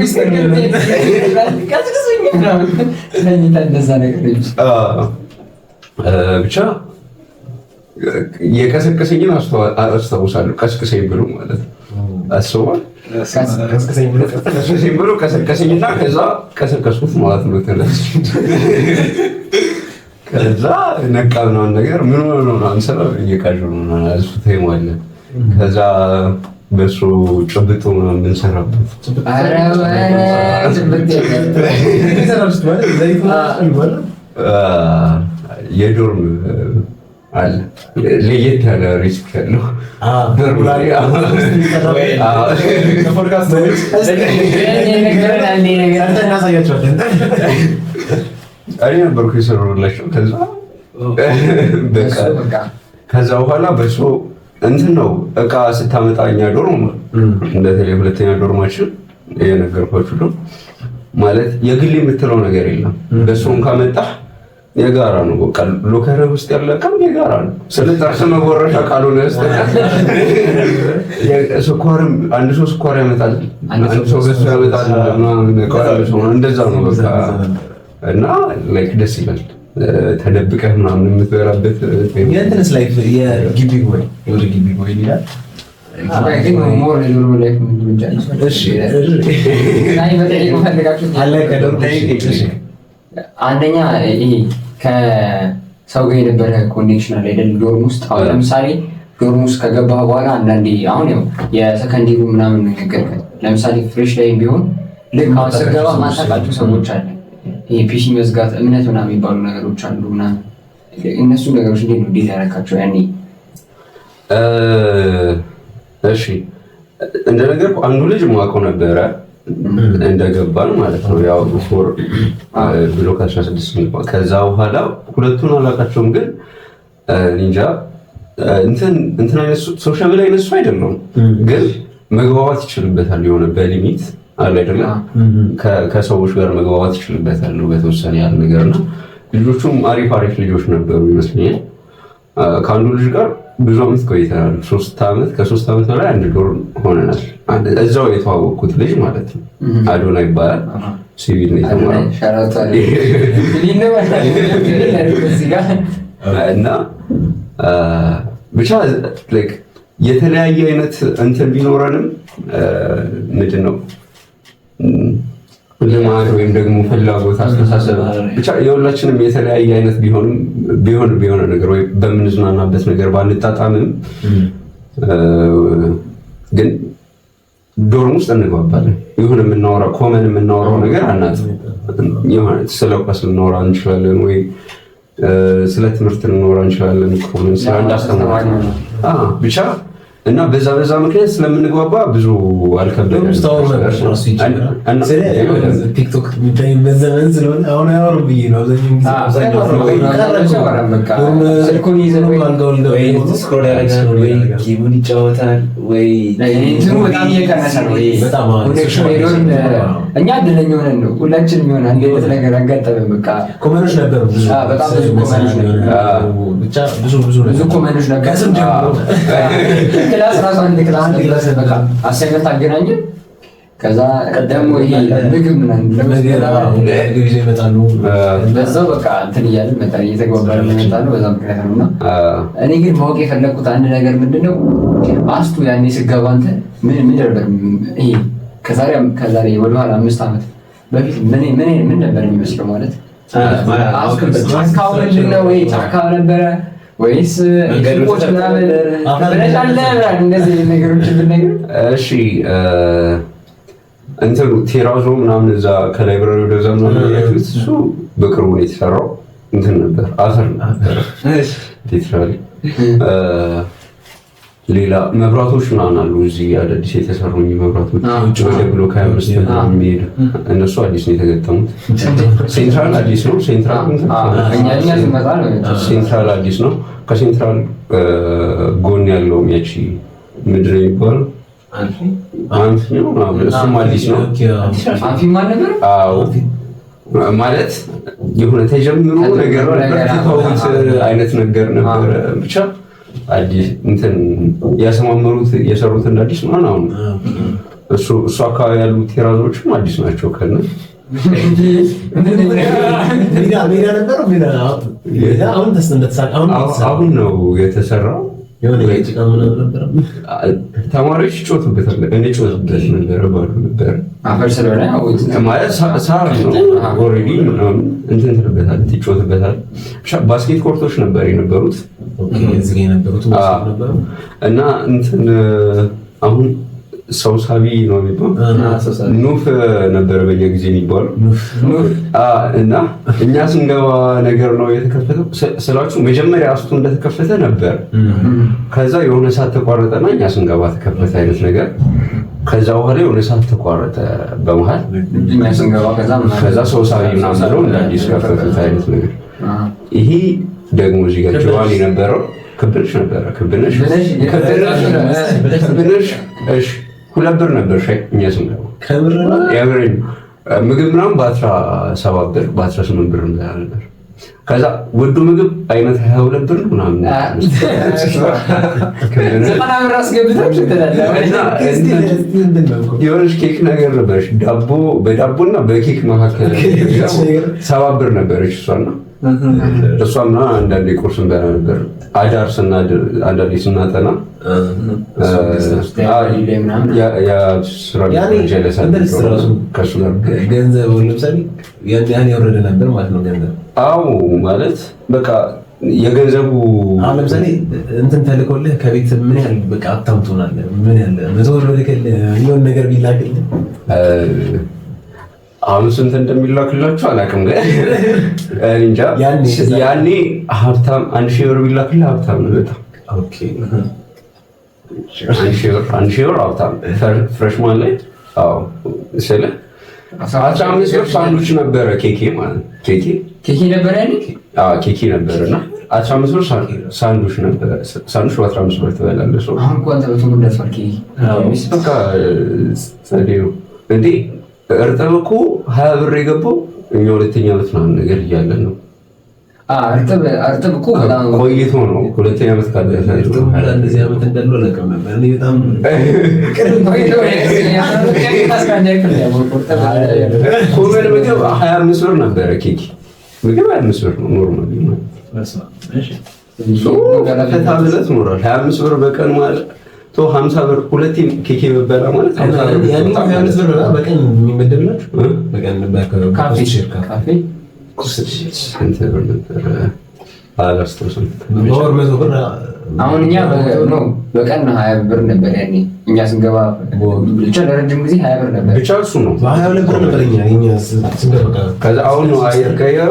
ቀስቅሱኝ ምናምን ተኝተህ እንደዛ ነገር ነው ይመስለው። ብቻ የቀሰቀሰኝን አስታውሳለሁ። ቀስቅሰኝ ብሎ ማለት ነው። አስበዋል። ቀስቅሰኝ ብሎ ቀሰቀሰኝና ከዛ ቀሰቀስኩት ማለት ነው። ተነስቼ ከዛ ነቃ ምናምን ነገር፣ ምን ሆነ ነው ምናምን ስለው እየቃዠሁ ነው ምናምን፣ እሱ time አለ። ከዛ በሱ ጭብጦ ምናምን የምንሰራበት ኧረ ጭብጥ የለም። የ dorm አለ ለየት ያለ risk ያለው dorm ላይ። ከፖድካስት ነገረን አንዴ ነገር። ሰርተን እናሳያቸዋለን። እኔ ነበርኩ የሰራሁላቸው። ከዛ በቃ እሱ በቃ ከዛ በኋላ በሶ እንትን ነው፣ እቃ ስታመጣ እኛ dorm በተለይ ሁለተኛ dorm ኣችን የነገርኳችሁ ነው፣ ማለት የግል የምትለው ነገር የለም። በሶን ካመጣህ የጋራ ነው። በቃ locker ውስጥ ያለ እቃም የጋራ ነው። ስለ ጥርስ መቦረሻ ካልሆነ በስተቀር ስኳርም አንድ ሰው ስኳር ያመጣል፣ አንድ ሰው በሶ ያመጣል ምናምን፣ እቃው ያለ ሰው ነው። እንደዛ ነው በቃ። እና like ደስ ይላል። ተደብቀህ ምናምን የምትበላበት። የእንትንስ life የግቢ ጉባኤ፣ ወደ ግቢ ጉባኤ ይላል። ግን more የ dorm life ምንድን ነው? እሺ። አይ መጠየቅ የምፈልጋችሁት አለቀ dorm። እሺ። አንደኛ ይሄ ከሰው ጋር የነበረ connection አለ አይደል? Dorm ውስጥ አሁን ለምሳሌ dorm ውስጥ ከገባህ በኋላ አንዳንዴ አሁን ያው የ second year ኡ ምናምን ነው የነገርከን። ለምሳሌ fresh ላይም ቢሆን ልክ አሁን ስገባ ማታውቃቸው ሰዎች አለ። ይሄ PC መዝጋት፣ እምነት ምናምን የሚባሉ ነገሮች አሉ ምናምን። እነሱ ነገሮች እንዴት ነው deal ያደረካቸው ያኔ? እሺ፣ እንደነገርኩህ አንዱ ልጅ ማውቀው ነበረ እንደገባን ማለት ነው። ያው four block 16 የሚባል። ከዛ በኋላ ሁለቱን አላውቃቸውም፣ ግን እንጃ እንትን እንትን አይነት sociable አይነት ሰው አይደለሁም፣ ግን መግባባት ይችልበታል። የሆነ በ limit አለ አይደለም፣ ከሰዎች ጋር መግባባት ይችልበታል በተወሰነ ያህል ነገር። እና ልጆቹም አሪፍ አሪፍ ልጆች ነበሩ ይመስለኛል። ከአንዱ ልጅ ጋር ብዙ አመት ቆይተናል። 3 ዓመት፣ ከ3 ዓመት በላይ አንድ dorm ሆነናል። እዛው የተዋወቅኩት ልጅ ማለት ነው። አዶና ይባላል። ሲቪል ነው የተማረው። ሸራቷ እዚህ ጋር። እና ብቻ like የተለያየ አይነት እንትን ቢኖረንም፣ ምንድን ነው፣ ልማድ ወይም ደግሞ ፍላጎት፣ አስተሳሰብ፣ ብቻ የሁላችንም የተለያየ አይነት ቢሆንም ቢሆን ቢሆነ ነገር ወይ በምንዝናናበት ነገር ባንጣጣምም ግን dorm ውስጥ እንግባባለን። የሆነ የምናወራው common የምናወራው ነገር አናጥም። የሆነ ስለ ኳስ ልናወራ እንችላለን ወይ ስለ ትምህርት ልናወራ እንችላለን። Common ስለ አንድ አስተማሪ ብቻ። እና በዛ በዛ ምክንያት ስለምንግባባ ብዙ አልከበደንም። ውስጥ አወሩ ነበር እራሱ ይጀምራል። ስለ ቲክቶክ የሚታይበት ዘመን ስለሆነ አሁን አያወሩም ብዬ ነው። አብዛኛውን ጊዜ ስልኩን ይዘህ ወይ ወይ scroll ያደርጋል ወይ game ኡን ይጫወታል ወይ እንትኑ በጣም እየቀነሰ ነው። ይሄ በጣም አዎ። Connection የ dorm እኛ እድለኛ ሆነን ነው ሁላችንም የሆነ አንድ አይነት ነገር አጋጠመን። በቃ Common ኦች ነበሩ ብዙ። በጣም ብዙ common ኦች ነበሩ። ብቻ ብዙ ብዙ ብዙ common ኦች ነበሩ። ከስም ጀምሮ። Class ራሱ አንድ class አንድ ነበር። Class በቃ assignment አገናኘን። ከዛ ደግሞ ይሄ ምግብ ምናምን ምግብ ይዘው ይመጣሉ። በዛው በቃ እንትን እያልን መጣን፣ እየተግባባን መጣ ነው። በዛ ምክንያት ነው። እና እኔ ግን ማወቅ የፈለግኩት አንድ ነገር ምንድን ነው፣ አስቱ ያኔ ስገባ አንተ ምን ምን ነበር ይሄ ከዛሬ ወደኋላ 5 ዓመት በፊት ምን ምን ምን ነበር የሚመስለው? ማለት አስቱ ጫካው ምንድን ነው? ወይ ጫካው ነበረ ወይስ ሱቆች ምናምን ብለሽ አለ ምናምን እንደዚህ ነገሮችን ብንነግር። እሺ፣ እንትኑ terrazzo ምናምን እዛ ከ library ወደዛ ምናምን ያያችሁት እሱ በቅርቡ ነው የተሰራው። እንትን ነበር፣ አፈር ነበር literally። ሌላ መብራቶች ምናምን አሉ እዚህ አዳዲስ የተሰሩ መብራቶች ወደ block 25 የሚሄዱ፣ እነሱ አዲስ ነው የተገጠሙት። Central አዲስ ነው። Central እኛ ስንመጣ ነው። Central አዲስ ነው። ከ Central ጎን ያለው ያቺ ምንድን ነው የሚባለው? Amphi ነው ምናምን፣ እሱም አዲስ ነው። Amphi ማን ነበር? አዎ፣ ማለት የሆነ ተጀምሮ ነገር ነበር፣ ትተውት አይነት ነገር ነበረ። ብቻ አዲስ እንትን ያሰማመሩት የሰሩት እንደ አዲስ ነው። አሁን እሱ አካባቢ ያሉ terrazzo ዎችም አዲስ ናቸው። ከነ ሜዳ ሜዳ ነበረው፣ ሜዳ ሜዳ አሁን እንደተሳ አሁን አሁን ነው የተሰራው። የሆነ የጭቃ ምናምን ነበረ። ተማሪዎች ይጮቱበታል። እኔ ጮቱበት ነበረ፣ ባዶ ነበረ። አፈር ስለሆነ ያው ማለት ሳር ነው already ምናምን እንትን ትልበታል፣ ትጮትበታል። ብቻ basket court ኦች ነበር የነበሩት። Okay፣ እዚህ ጋር የነበሩት ነበሩ። እና እንትን አሁን ሰው ሳቢ ነው የሚባለው፣ ኑፍ ነበረ በኛ ጊዜ የሚባለው። እና እኛ ስንገባ ነገር ነው የተከፈተው ስላችሁ መጀመሪያ አስቱ እንደተከፈተ ነበር። ከዛ የሆነ ሰዓት ተቋረጠና እኛ ስንገባ ተከፈተ አይነት ነገር። ከዛ በኋላ የሆነ ሰዓት ተቋረጠ በመሀል፣ ከዛ ሰው ሳቢ ምናምን ብለው እንደ አዲስ ከፈቱት አይነት ነገር። ይሄ ደግሞ እዚህ ጋር ጀዋን የነበረው ክብነሽ ነበረ። ክብነሽ ክብነሽ እሺ 2 ብር ነበር ሻይ እኛ ስንገባ፣ የምሬን ምግብ ምናምን በ17 ብር በ18 ብር እንበላ ነበር። ከዛ ውዱ ምግብ አይነት 22 ብር ምናምን 90 ብር አስገብታችሁ የሆነች ኬክ ነገር ነበረች፣ ዳቦ በዳቦና በኬክ መካከል 7 ብር ነበረች እሷና እሷ ምናምን አንዳንዴ ቁርስ እንበላ ነበር። አዳር አንዳንዴ ስናጠና ስራ ከእሱ ጋር ገንዘብ ለምሳሌ ያን የወረደ ነበር ማለት ነው። ገንዘብ አዎ፣ ማለት በቃ የገንዘቡ አሁን ለምሳሌ እንትን ተልኮልህ ከቤት ምን ያህል በቃ ሀብታም ትሆናለህ? ምን ያህል 100 ብር ልክልህ የሆነ ነገር ቢላክልህ? አሁን ስንት እንደሚላክላችሁ አላውቅም፣ ግን እንጃ። ያኔ ሀብታም 1,000 ብር ቢላክልህ ሀብታም ነው በጣም። 1,000 ብር ሀብታም freshman ላይ። አዎ ስልህ 15 ብር ሳንዱች ነበረ፣ ኬኬ ማለት ነው። ኬኬ ኬኬ ነበረ ያኔ። አዎ ኬኬ ነበረ እና 15 ብር ሳንዱች ነበረ። ሳንዱች በ15 ብር ትበላለህ። ሰው አሁን እኮ አንተ 100 ብር ደርሷል ኬኬ። በቃ ጸዴ ነው እንዴ። እርጥብ እኮ 20 ብር የገባው እኛ ሁለተኛ ዓመት ምናምን ነገር እያለን ነው። እርጥብ እኮ በጣም ቆይቶ ነው ሁለተኛ ዓመት ካለ። እርጥብ እንደዚህ ዓመት እንዳለው አላውቅም ነበር። እኔ በጣም common ምግብ 25 ብር ነበረ። ኬክ ምግብ 25 ብር ነው normally ማለት ነው። ፈታ ብለህ ትኖራለህ። 25 ብር በቀን ማለት 50 ብር፣ ሁለቴ ኬክ የበበላ ማለት 50 ብር። 25 ብር በቀን የሚመደብላችሁ በቀን ካፌ ስንት ብር ነበረ አላስታውስም። በወር 100 ብር። አሁን እኛ ነው በቀን 20 ብር ነበር ያኔ እኛ ስንገባ፣ ብቻ ለረጅም ጊዜ 20 ብር ነበር። ብቻ እሱ ነው። በ22 ብር ነበር እኛ ስንገባ። ከዛ አሁን ነው አየር ቀየሩ።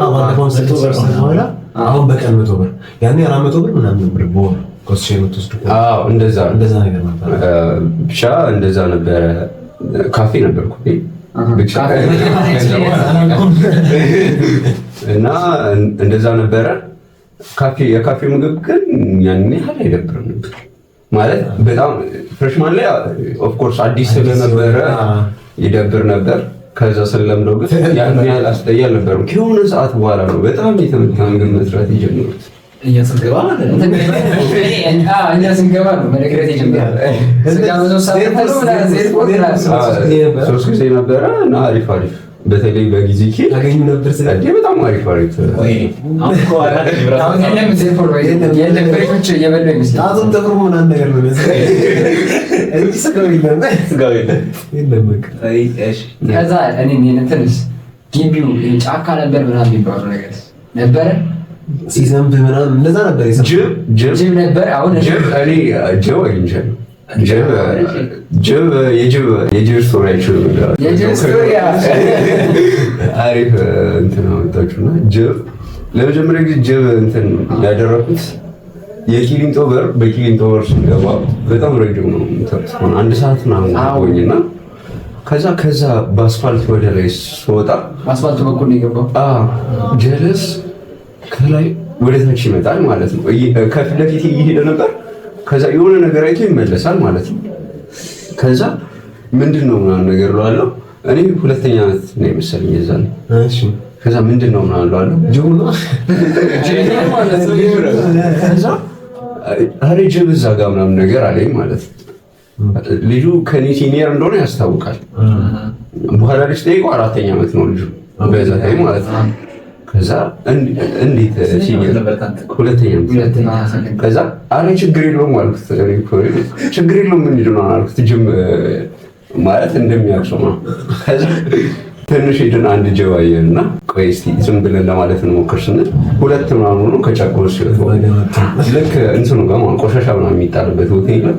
በኋላ አሁን በቀን 100 ብር፣ ያኔ 400 ብር ምናምን ነበር በወር cost share የምትወስዱ። አዎ እንደዛ እንደዛ ነገር ነበር። ብቻ እንደዛ ነበረ። ካፌ ነበርኩ ብቻ እና እንደዛ ነበረ። ካፌ የካፌ ምግብ ግን ያን ያህል አይደብርም ነበር ማለት በጣም freshman ላይ of course አዲስ ስለነበረ ይደብር ነበር። ከዛ ስለምደው ግን ያን ያህል አስጠያ አልነበረም። ከሆነ ሰዓት በኋላ ነው በጣም የተመታ ምግብ መስራት የጀመሩት። እኛ ስንገባ ማለት ነው። እኛ ስንገባ ነው መነግረት የጀመረው። ሶስት ጊዜ ነበረ እና አሪፍ አሪፍ በተለይ በጊዜ ታገኙ ነበር። እንዴ በጣም አሪፍ አሪፍ። አሁን የለም ዜፎር የለም፣ ፍሬሾች እየበሉ ይመስላል። ጣቱን ጥፍሩ ምናምን ነገር ነው እንጂ ስጋው የለም፣ ስጋው የለም። የለም በቃ። ከዛ እኔ እንትንስ ግቢው ጫካ ነበር ምናምን የሚባለው ነገር ነበረ። ሲዘንብ ምናምን እንደዛ ነበር። ጅብ ጅብ ጅብ ነበር። አሁን ጅብ እኔ ጅብ አግኝቻለሁ። ጅብ ጅብ የጅብ የጅብ story አይችልም። የጅብ story አሪፍ እንትን አመጣችሁና ጅብ ለመጀመሪያ ጊዜ ጅብ እንትን ያደረኩት የቂሊንጦ በር፣ በቂሊንጦ በር ስንገባ በጣም ረጅም ነው፣ አንድ ሰዓት ምናምን ቆኝና ከዛ በአስፋልት ወደ ላይ ስወጣ በአስፋልቱ በኩል ነው የገባው። ጀለስ ከላይ ወደ ታች ይመጣል ማለት ነው። ከፊት ለፊት እየሄደ ነበር። ከዛ የሆነ ነገር አይቶ ይመለሳል ማለት ነው። ከዛ ምንድን ነው ምናምን ነገር እለዋለሁ። እኔ ሁለተኛ ዓመት ነው የመሰለኝ የዛኔ። እሺ ከዛ ምንድን ነው ምናምን እለዋለሁ። ጅቡ ነው። ከዛ ኧረ ጅብ እዛ ጋር ምናምን ነገር አለኝ ማለት ነው። ልጁ ከኔ senior እንደሆነ ያስታውቃል። በኋላ ልጅ ጠይቀው አራተኛ ዓመት ነው ልጁ በዛ time ማለት ነው። ከዛ እንዴት senior ሁለተኛ ዓመት። ከዛ አረ ችግር የለውም አልኩት። ችግር የለውም ምንድን ነው አልኩት። ጅብ ማለት እንደሚያውቅ ሰው ነው። ከዛ ትንሽ ሄደን አንድ ጅብ አየን እና ቆይ እስኪ ዝም ብለን ለማለት እንሞክር ስንል ሁለት ምናምን ሆኖ ከጫካ ውስጥ ሲወጡ ልክ እንትኑ ጋር ማለት ቆሻሻ ምናምን የሚጣልበት ቦታ የለም።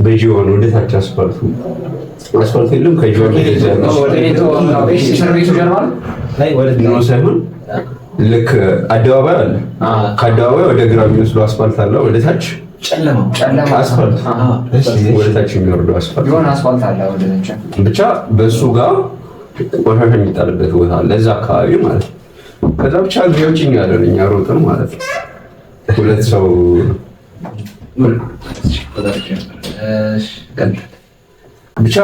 በጂዋን ወደ ታች አስፋልቱ አስፋልቱ የለም፣ ከጂዋን ወደዚያ ያለው እስር ቤቱ ጀርባ ነው? ላይ ወደ ነው ሳይሆን ልክ አደባባይ አለ። ከአደባባይ ወደ ግራ የሚወስደው አስፋልት አለ። ወደ ታች ጨለማው ጨለማ አስፋልት ወደ ታች የሚወርደው አስፋልት የሆነ አስፋልት አለ ወደ ታች። ብቻ በእሱ ጋር ቆሻሻ የሚጣልበት ቦታ አለ፣ እዛ አካባቢ ማለት ነው። ከዛ ብቻ ጊዜዎች ያለን እኛ ሮጥን ማለት ነው። ሁለት ሰው እሺ፣ ቀጥል። ብቻ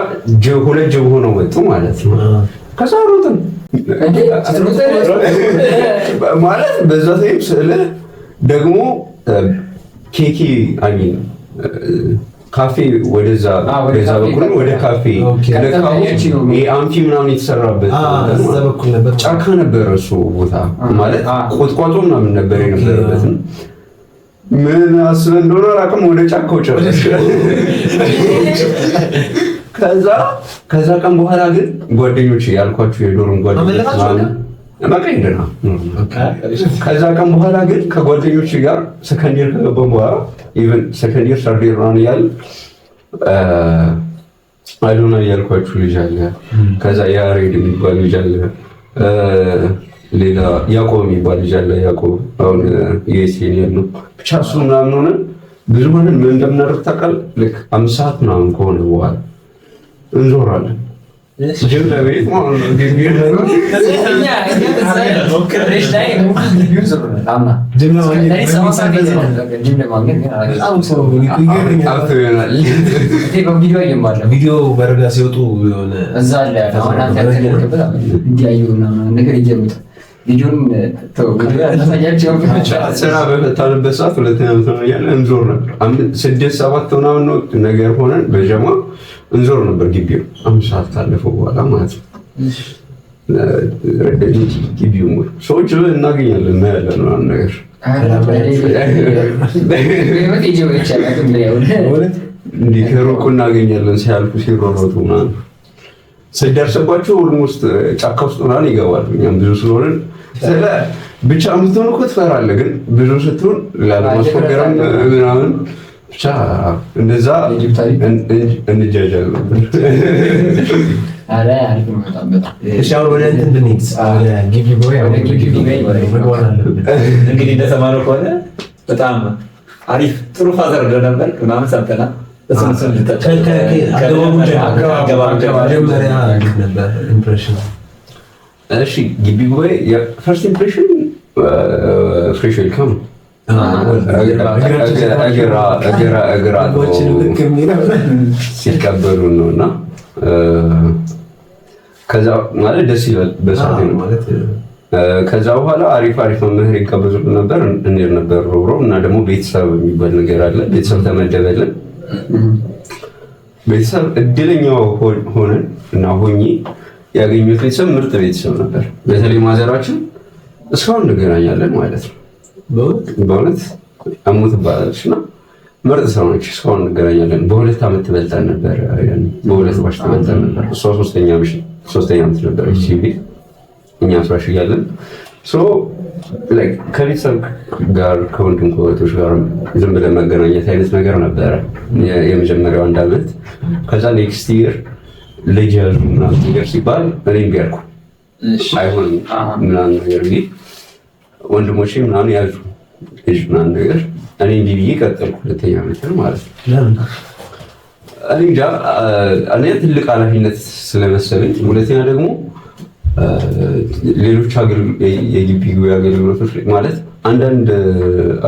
ጅብ ሁለት ጅብ ሆነው መጡ ማለት ነው። ከዛ ሮጥን እንዴ ማለት በዛ time ስለ ደግሞ ኬኬ I mean ካፌ ወደዛ ወደ በዛ ካፌ በኩል ወደ ካፌ okay። ልክ አሁን ይሄ amphi ምናምን የተሰራበት እዛ በኩል ነበር። ጫካ ነበር እሱ ቦታ ማለት ቁጥቋጦ ምናምን ነበር የነበረበትን። ምን አስበህ እንደሆነ አላውቅም። ወደ ጫካው ጨረሰ። ከዛ ቀን በኋላ ግን ጓደኞች ያልኳቸው የ dorm ጓደኞች አመለጣችሁ? ምናምን በቃ ሄደና ከዛ ቀን በኋላ ግን ከጓደኞች ጋር second year ከገባን በኋላ፣ even second year third year ምናምን እያልን አዶና ያልኳችሁ ልጅ አለ። ከዛ ያሬድ የሚባል ልጅ አለ። ሌላ ያዕቆብ የሚባል ልጅ አለ። ያዕቆብ አሁን የ senior ነው። ብቻ እሱ ምናምን ሆነን ብዙ ሆነን ምን እንደምናደርግ ታውቃለህ? ልክ 5 ሰዓት ምናምን ከሆነ በኋላ እንዞራለን ጅብ ለቤት ማለት ነው። ግቢ እኛ fresh ላይ ግቢውን ዞረናል። አምና ጅብ ለማግኘት ለሊት 7 ሰዓት ሄደናል። ጅብ ለማግኘት ግን አላገኘንም። በጣም ሰው ይገርመኛል። ጠፍቶ ይሆናል። እንዴ በቪዲዮ አየን። ቪዲዮ በረዳ ሲወጡ የሆነ እዛ አለ። አሁን አንተ ያልተለቀበት አለ። እንዲያዩ ምናምን ነገር እየሩጥ ቪዲዮን ተው፣ ቪዲዮ አላሳያቸውም። ስራ በፈታንበት ሰዓት ሁለተኛ ዓመት ነው እያለ እንዞር ነበር። 6 7 ምናምን ነው ነገር ሆነን በጀማ እንዞር ነበር ግቢው 5 ሰዓት ካለፈው በኋላ ማለት ነው። ግቢው ሙሉ ሰዎች እናገኛለን፣ እናያለን ምናምን ነገር። በህይወት የጅብ አይቼ አላውቅም። ያው በእውነት እንዲህ ከሩቁ እናገኛለን ሲያልፉ ሲሯሯጡ ምናምን። ስደርስባቸው almost ጫካ ውስጥ ምናምን ይገባሉ። እኛም ብዙ ስለሆንን ስለ ብቻ የምትሆን እኮ ትፈራለህ፣ ግን ብዙ ስትሆን ላለማስፎገርም ምናምን ብቻ እንደዛ የጅብ ታሪክ እንጃጃል ነበር። ኧረ አሪፍ ነው በጣም በጣም። እሺ፣ አሁን ወደ እንትን ብንሄድ፣ ወደ ግቢ ጉባኤ ወደ ግቢ ጉባኤ መግባት አለብን። እንግዲህ እንደሰማነው ከሆነ በጣም አሪፍ ጥሩ father እንደነበር ምናምን ሰምተናል። እሱን አገባቡ አገባቡ ጀምሮ። መጀመሪያ እንዴት ነበር impression? እሺ፣ ግቢ ጉባኤ first impression fresh welcome፣ እግር አጥበው ሲቀበሉን ነው። እና ከዛ ማለት ደስ ይላል በሰዓቱ ነው። ማለት ከዛ በኋላ አሪፍ አሪፍ መምህር ይጋበዙልን ነበር፣ እንሄድ ነበር ሮብሮ። እና ደግሞ ቤተሰብ የሚባል ነገር አለ። ቤተሰብ ተመደበልን። ቤተሰብ እድለኛው ሆነን እና ሆኜ ያገኙት ቤተሰብ ምርጥ ቤተሰብ ነበር። በተለይ ማዘራችን እስካሁን እንገናኛለን ማለት ነው። በእውነት አሙ ትባላለች እና ምርጥ ሰው ነች። እስካሁን እንገናኛለን። በ2 ዓመት ትበልጠን ነበር። በ2 batch ትበልጠን ነበር። እሷ ሶስተኛ ዓመት ነበረች ሲቪል፣ እኛ fresh እያለን። ከቤተሰብ ጋር ከወንድም ከእህቶች ጋር ዝም ብለን መገናኘት አይነት ነገር ነበረ የመጀመሪያው አንድ ዓመት። ከዛ next year ልጅ ያዙ ምናምን ነገር ሲባል እኔ እምቢ አልኩ። አይሆንም ምናምን ነገር ብዬ፣ ወንድሞቼ ምናምን ያዙ ልጅ ምናምን ነገር፣ እኔ እምቢ ብዬ ቀጠልኩ ሁለተኛ ዓመትን ማለት ነው። እኔ እንጃ፣ እኔ ትልቅ ኃላፊነት ስለመሰለኝ፣ ሁለተኛ ደግሞ ሌሎች የግቢ አገልግሎቶች ላይ ማለት አንዳንድ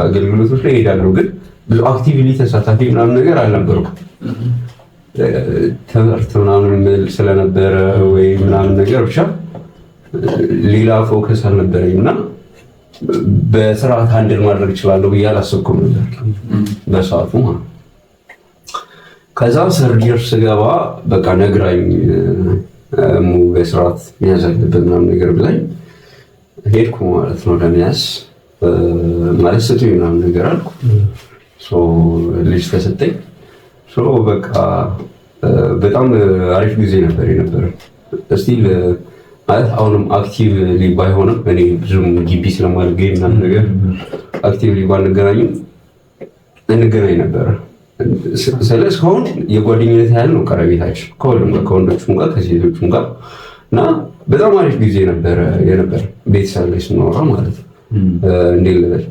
አገልግሎቶች ላይ እሄዳለሁ፣ ግን ብዙ actively ተሳታፊ ምናምን ነገር አልነበርኩም። ትምህርት ምናምን ምል ስለነበረ ወይ ምናምን ነገር ብቻ ሌላ focus አልነበረኝም እና በስርዓት handle ማድረግ እችላለሁ ብዬ አላሰብኩም ነበር በሰዓቱ ማለት። ከዛ third year ስገባ በቃ ነግራኝ እሙ በስርዓት መያዝ አለብን ምናምን ነገር ብላኝ ሄድኩ ማለት ነው ለመያዝ። ማለት ስጡኝ ምናምን ነገር አልኩ። ልጅ ተሰጠኝ። በቃ በጣም አሪፍ ጊዜ ነበር የነበረ። Still ማለት አሁንም actively ባይሆንም፣ እኔ ብዙም ግቢ ስለማልገኝ ምናምን ነገር actively ባንገናኝም እንገናኝ ነበረ። ስለ እስካሁን የጓደኝነት ያህል ነው ቀረቤታችን ከሁሉም ጋር፣ ከወንዶቹም ጋር ከሴቶቹም ጋር። እና በጣም አሪፍ ጊዜ ነበረ የነበረ ቤተሰብ ላይ ስናወራ ማለት ነው። እንዴት ልበል፣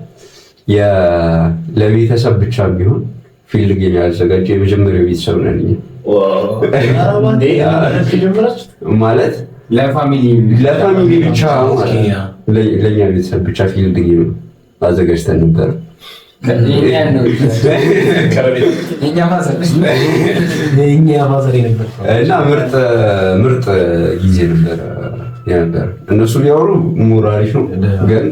ለቤተሰብ ብቻ ቢሆን field game ያዘጋጀ የመጀመሪያው ቤተሰብ ነን እኛ። ማለት ለ family። ለ family ብቻ ማለት ነው። ለእኛ ቤተሰብ ብቻ field game አዘጋጅተን ነበር። የኛ father። የእኛ father የነበር። እና ምርጥ ምርጥ ጊዜ ነበረ የነበረ። እነሱ ቢያወሩ more አሪፍ ነው፣ ግን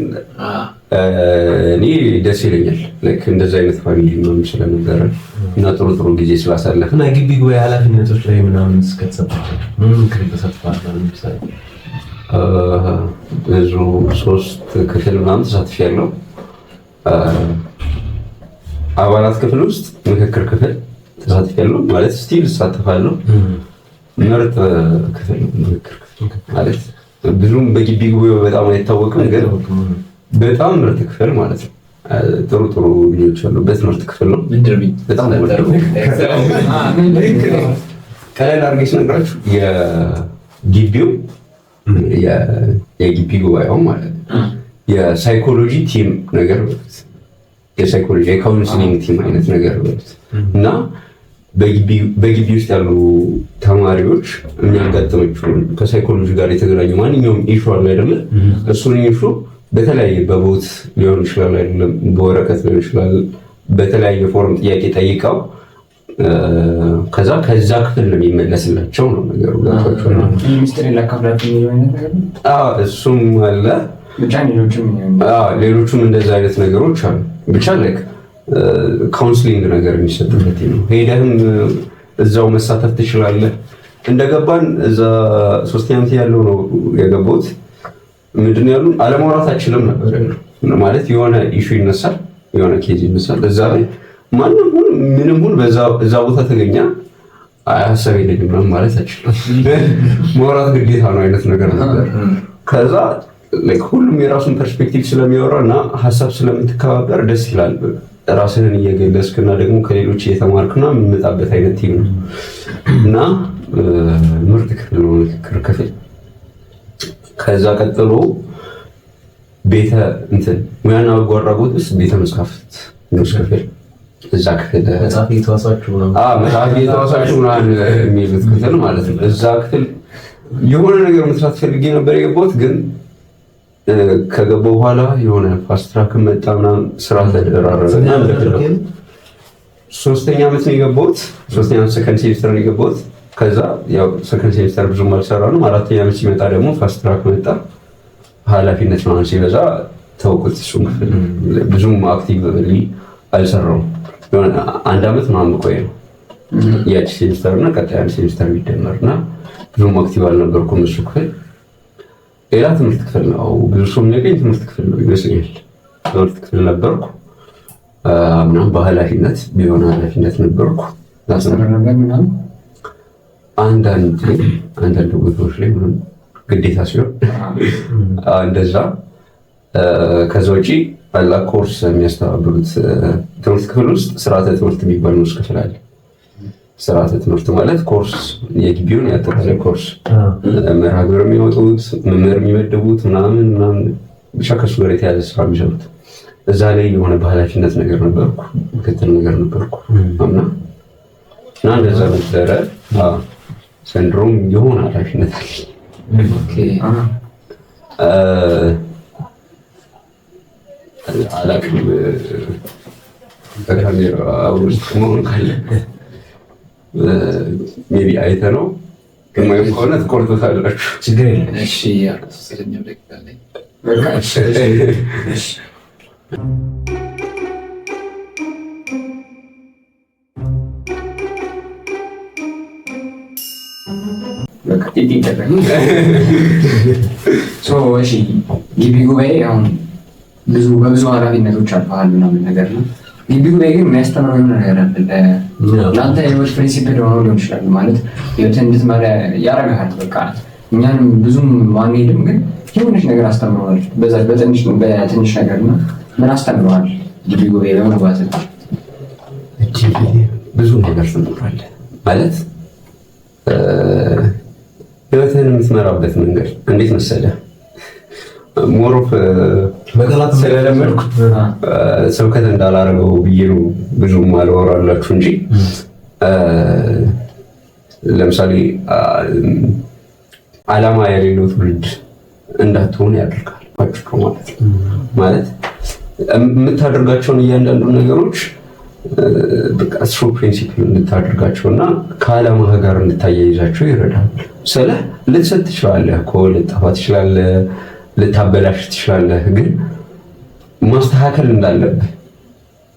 እኔ ደስ ይለኛል። Like እንደዛ አይነት family ምናምን ስለነበረ እና ጥሩ ጥሩ ጊዜ ስላሳለፍን። እና ግቢ ጉባኤ ኃላፊነቶች ላይ ምናምን እስከተሰጣቸው ምን ክፍል ተሳትፈዋል? ለምሳሌ? ብዙ፣ ሶስት ክፍል ምናምን ተሳትፌያለሁ። አባላት ክፍል ውስጥ ምክክር ክፍል ተሳትፌያለሁ። ማለት still እሳተፋለሁ። ምርጥ ክፍል ነው ምክክር ክፍል። ማለት ብዙም በግቢ ጉባኤው በጣም አይታወቅም፣ ግን በጣም ምርጥ ክፍል ማለት ነው። ጥሩ ጥሩ ልጆች ያሉበት ምርጥ ክፍል ነው። በጣም ወደው ቀለል አድርጌ ስነግራችሁ የግቢው የግቢ ጉባኤው ማለት ነው የ psychology team ነገር በሉት፣ የ psychology የ counseling team አይነት ነገር በሉት። እና በግቢ ውስጥ ያሉ ተማሪዎች የሚያጋጥማቸውን ከ psychology ጋር የተገናኙ ማንኛውም issue አለ አይደለ? እሱን issue በተለያየ በ bot ሊሆን ይችላል አይደለም፣ በወረቀት ሊሆን ይችላል፣ በተለያየ form ጥያቄ ጠይቀው ከዛ ክፍል ነው የሚመለስላቸው ነው ነገሩ። ገብቷቸዋል? ሚስጥር ላካፍላችሁ የሚለው አይነት ነገር ነው። አዎ፣ እሱም አለ። ብቻ ሌሎችም አዎ፣ ሌሎቹም እንደዛ አይነት ነገሮች አሉ። ብቻ like counseling ነገር የሚሰጥበት ነው። ሄደህም እዛው መሳተፍ ትችላለህ። እንደገባን እዛ ሶስተኛ ዓመት ያለው ነው የገባሁት። ምንድን ነው ያሉን፣ አለማውራት አችልም ነበር ያሉ። ማለት የሆነ issue ይነሳል፣ የሆነ case ይነሳል። እዛ ላይ ማንም ሁን ምንም ሁን እዛ ቦታ ተገኛ ሀሳብ የለኝም ምናምን ማለት አችልም። ማውራት ግዴታ ነው አይነት ነገር ነበር። ከዛ like ሁሉም የራሱን perspective ስለሚያወራ እና ሀሳብ ስለምትከባበር ደስ ይላል። ራስህን እየገለጽክ እና ደግሞ ከሌሎች እየተማርክና የምመጣበት አይነት team ነው እና ምርጥ ክፍል ነው ምክክር ክፍል። ከዛ ቀጥሎ ቤተ እንትን ሙያና በጎ አድራጎት ውስጥ ቤተ መጽሐፍት ንዑስ ክፍል፣ እዛ ክፍል መጽሐፍ እየተዋሳችሁ ምናምን። አዎ፣ መጽሐፍ እየተዋሳችሁ ምናምን የሚሉት ክፍል ማለት ነው። እዛ ክፍል የሆነ ነገር መስራት ፈልጌ ነበር የገባሁት፣ ግን ከገባሁ በኋላ የሆነ fast track መጣ ምናምን፣ ስራ ተደራረበ እና እንደፈለኩ። ሶስተኛ ዓመት ነው የገባሁት። ሶስተኛ ዓመት second semester ነው የገባሁት። ከዛ ያው second semester ብዙም አልሰራንም። አራተኛ ዓመት ሲመጣ ደግሞ fast track መጣ። ኃላፊነት ምናምን ሲበዛ ተውኩት። እሱን ክፍል ብዙም actively አልሰራውም። የሆነ አንድ ዓመት ምናምን ቆየ ነው ያቺ ሴሚስተር እና ቀጣይ አንድ ሴሚስተር ቢደመር እና ብዙም active አልነበርኩም እሱ ክፍል። ሌላ ትምህርት ክፍል ነው፣ ብዙ ሰው የሚያገኝ ትምህርት ክፍል ነው ይመስለኛል። ትምህርት ክፍል ነበርኩ ምናምን፣ በኃላፊነት ቢሆን ኃላፊነት ነበርኩ። ታስተምር ነበር ምናምን? አንዳንድ አንዳንድ ቦታዎች ላይ ምናምን ግዴታ ሲሆን እንደዛ። ከዛ ውጪ አላ ኮርስ የሚያስተባብሩት ትምህርት ክፍል ውስጥ ስርዓተ ትምህርት የሚባል ንዑስ ክፍል አለ። ስርዓተ ትምህርት ማለት ኮርስ፣ የግቢውን የአጠቃላይ ኮርስ መርሃ ግብር የሚወጡት፣ መምህር የሚመድቡት ምናምን ምናምን፣ ብቻ ከሱ ጋር የተያዘ ስራ የሚሰሩት፣ እዛ ላይ የሆነ በኃላፊነት ነገር ነበርኩ፣ ምክትል ነገር ነበርኩ እና እንደዛ ነበረ። አዎ፣ ዘንድሮም የሆነ ኃላፊነት አለ። አላውቅም፣ በካሜራ ውስጥ መሆን ካለ maybe አይተህ ነው፣ የማይሆን ከሆነ ትቆርጡታላችሁ። ችግር የለም። እሺ፣ 43ኛው ደቂቃ ላይ። በቃ እሺ፣ እሺ። በቃ ጢጥ ይደረግ። So እሺ፣ ግቢ ጉባኤ አሁን ብዙ በብዙ ኃላፊነቶች አልፈሃል ምናምን ነገር ነው። ግቢ ጉባኤ ግን የሚያስተምረው የሆነ ነገር አለ። ለአንተ የህይወት principle ሆኖ ሊሆን ይችላል፣ ማለት ህይወትን እንድትመራ ያደርግሃል። በቃ እኛንም ብዙም አንሄድም፣ ግን የሆነች ነገር አስተምረዋል። በዛ በትንሽ ነገር ነው። ምን አስተምረዋል ግቢ ጉባኤ በመግባት? ብዙ ነገር ትኖራለህ ማለት ህይወትህን የምትመራበት መንገድ እንዴት መሰለህ፣ more of ስለለመድኩ ስብከት እንዳላረገው ብዬ ነው ብዙም አላወራላችሁ እንጂ ለምሳሌ ዓላማ የሌለው ትውልድ እንዳትሆን ያደርጋል ማለት ነው። ማለት የምታደርጋቸውን እያንዳንዱ ነገሮች በቃ through principle እንድታደርጋቸው እና ከዓላማህ ጋር እንድታያይዛቸው ይረዳል። ስለ ልትሰጥ ትችላለህ እኮ፣ ልጠፋ ትችላለህ፣ ልታበላሽ ትችላለህ። ግን ማስተካከል እንዳለብህ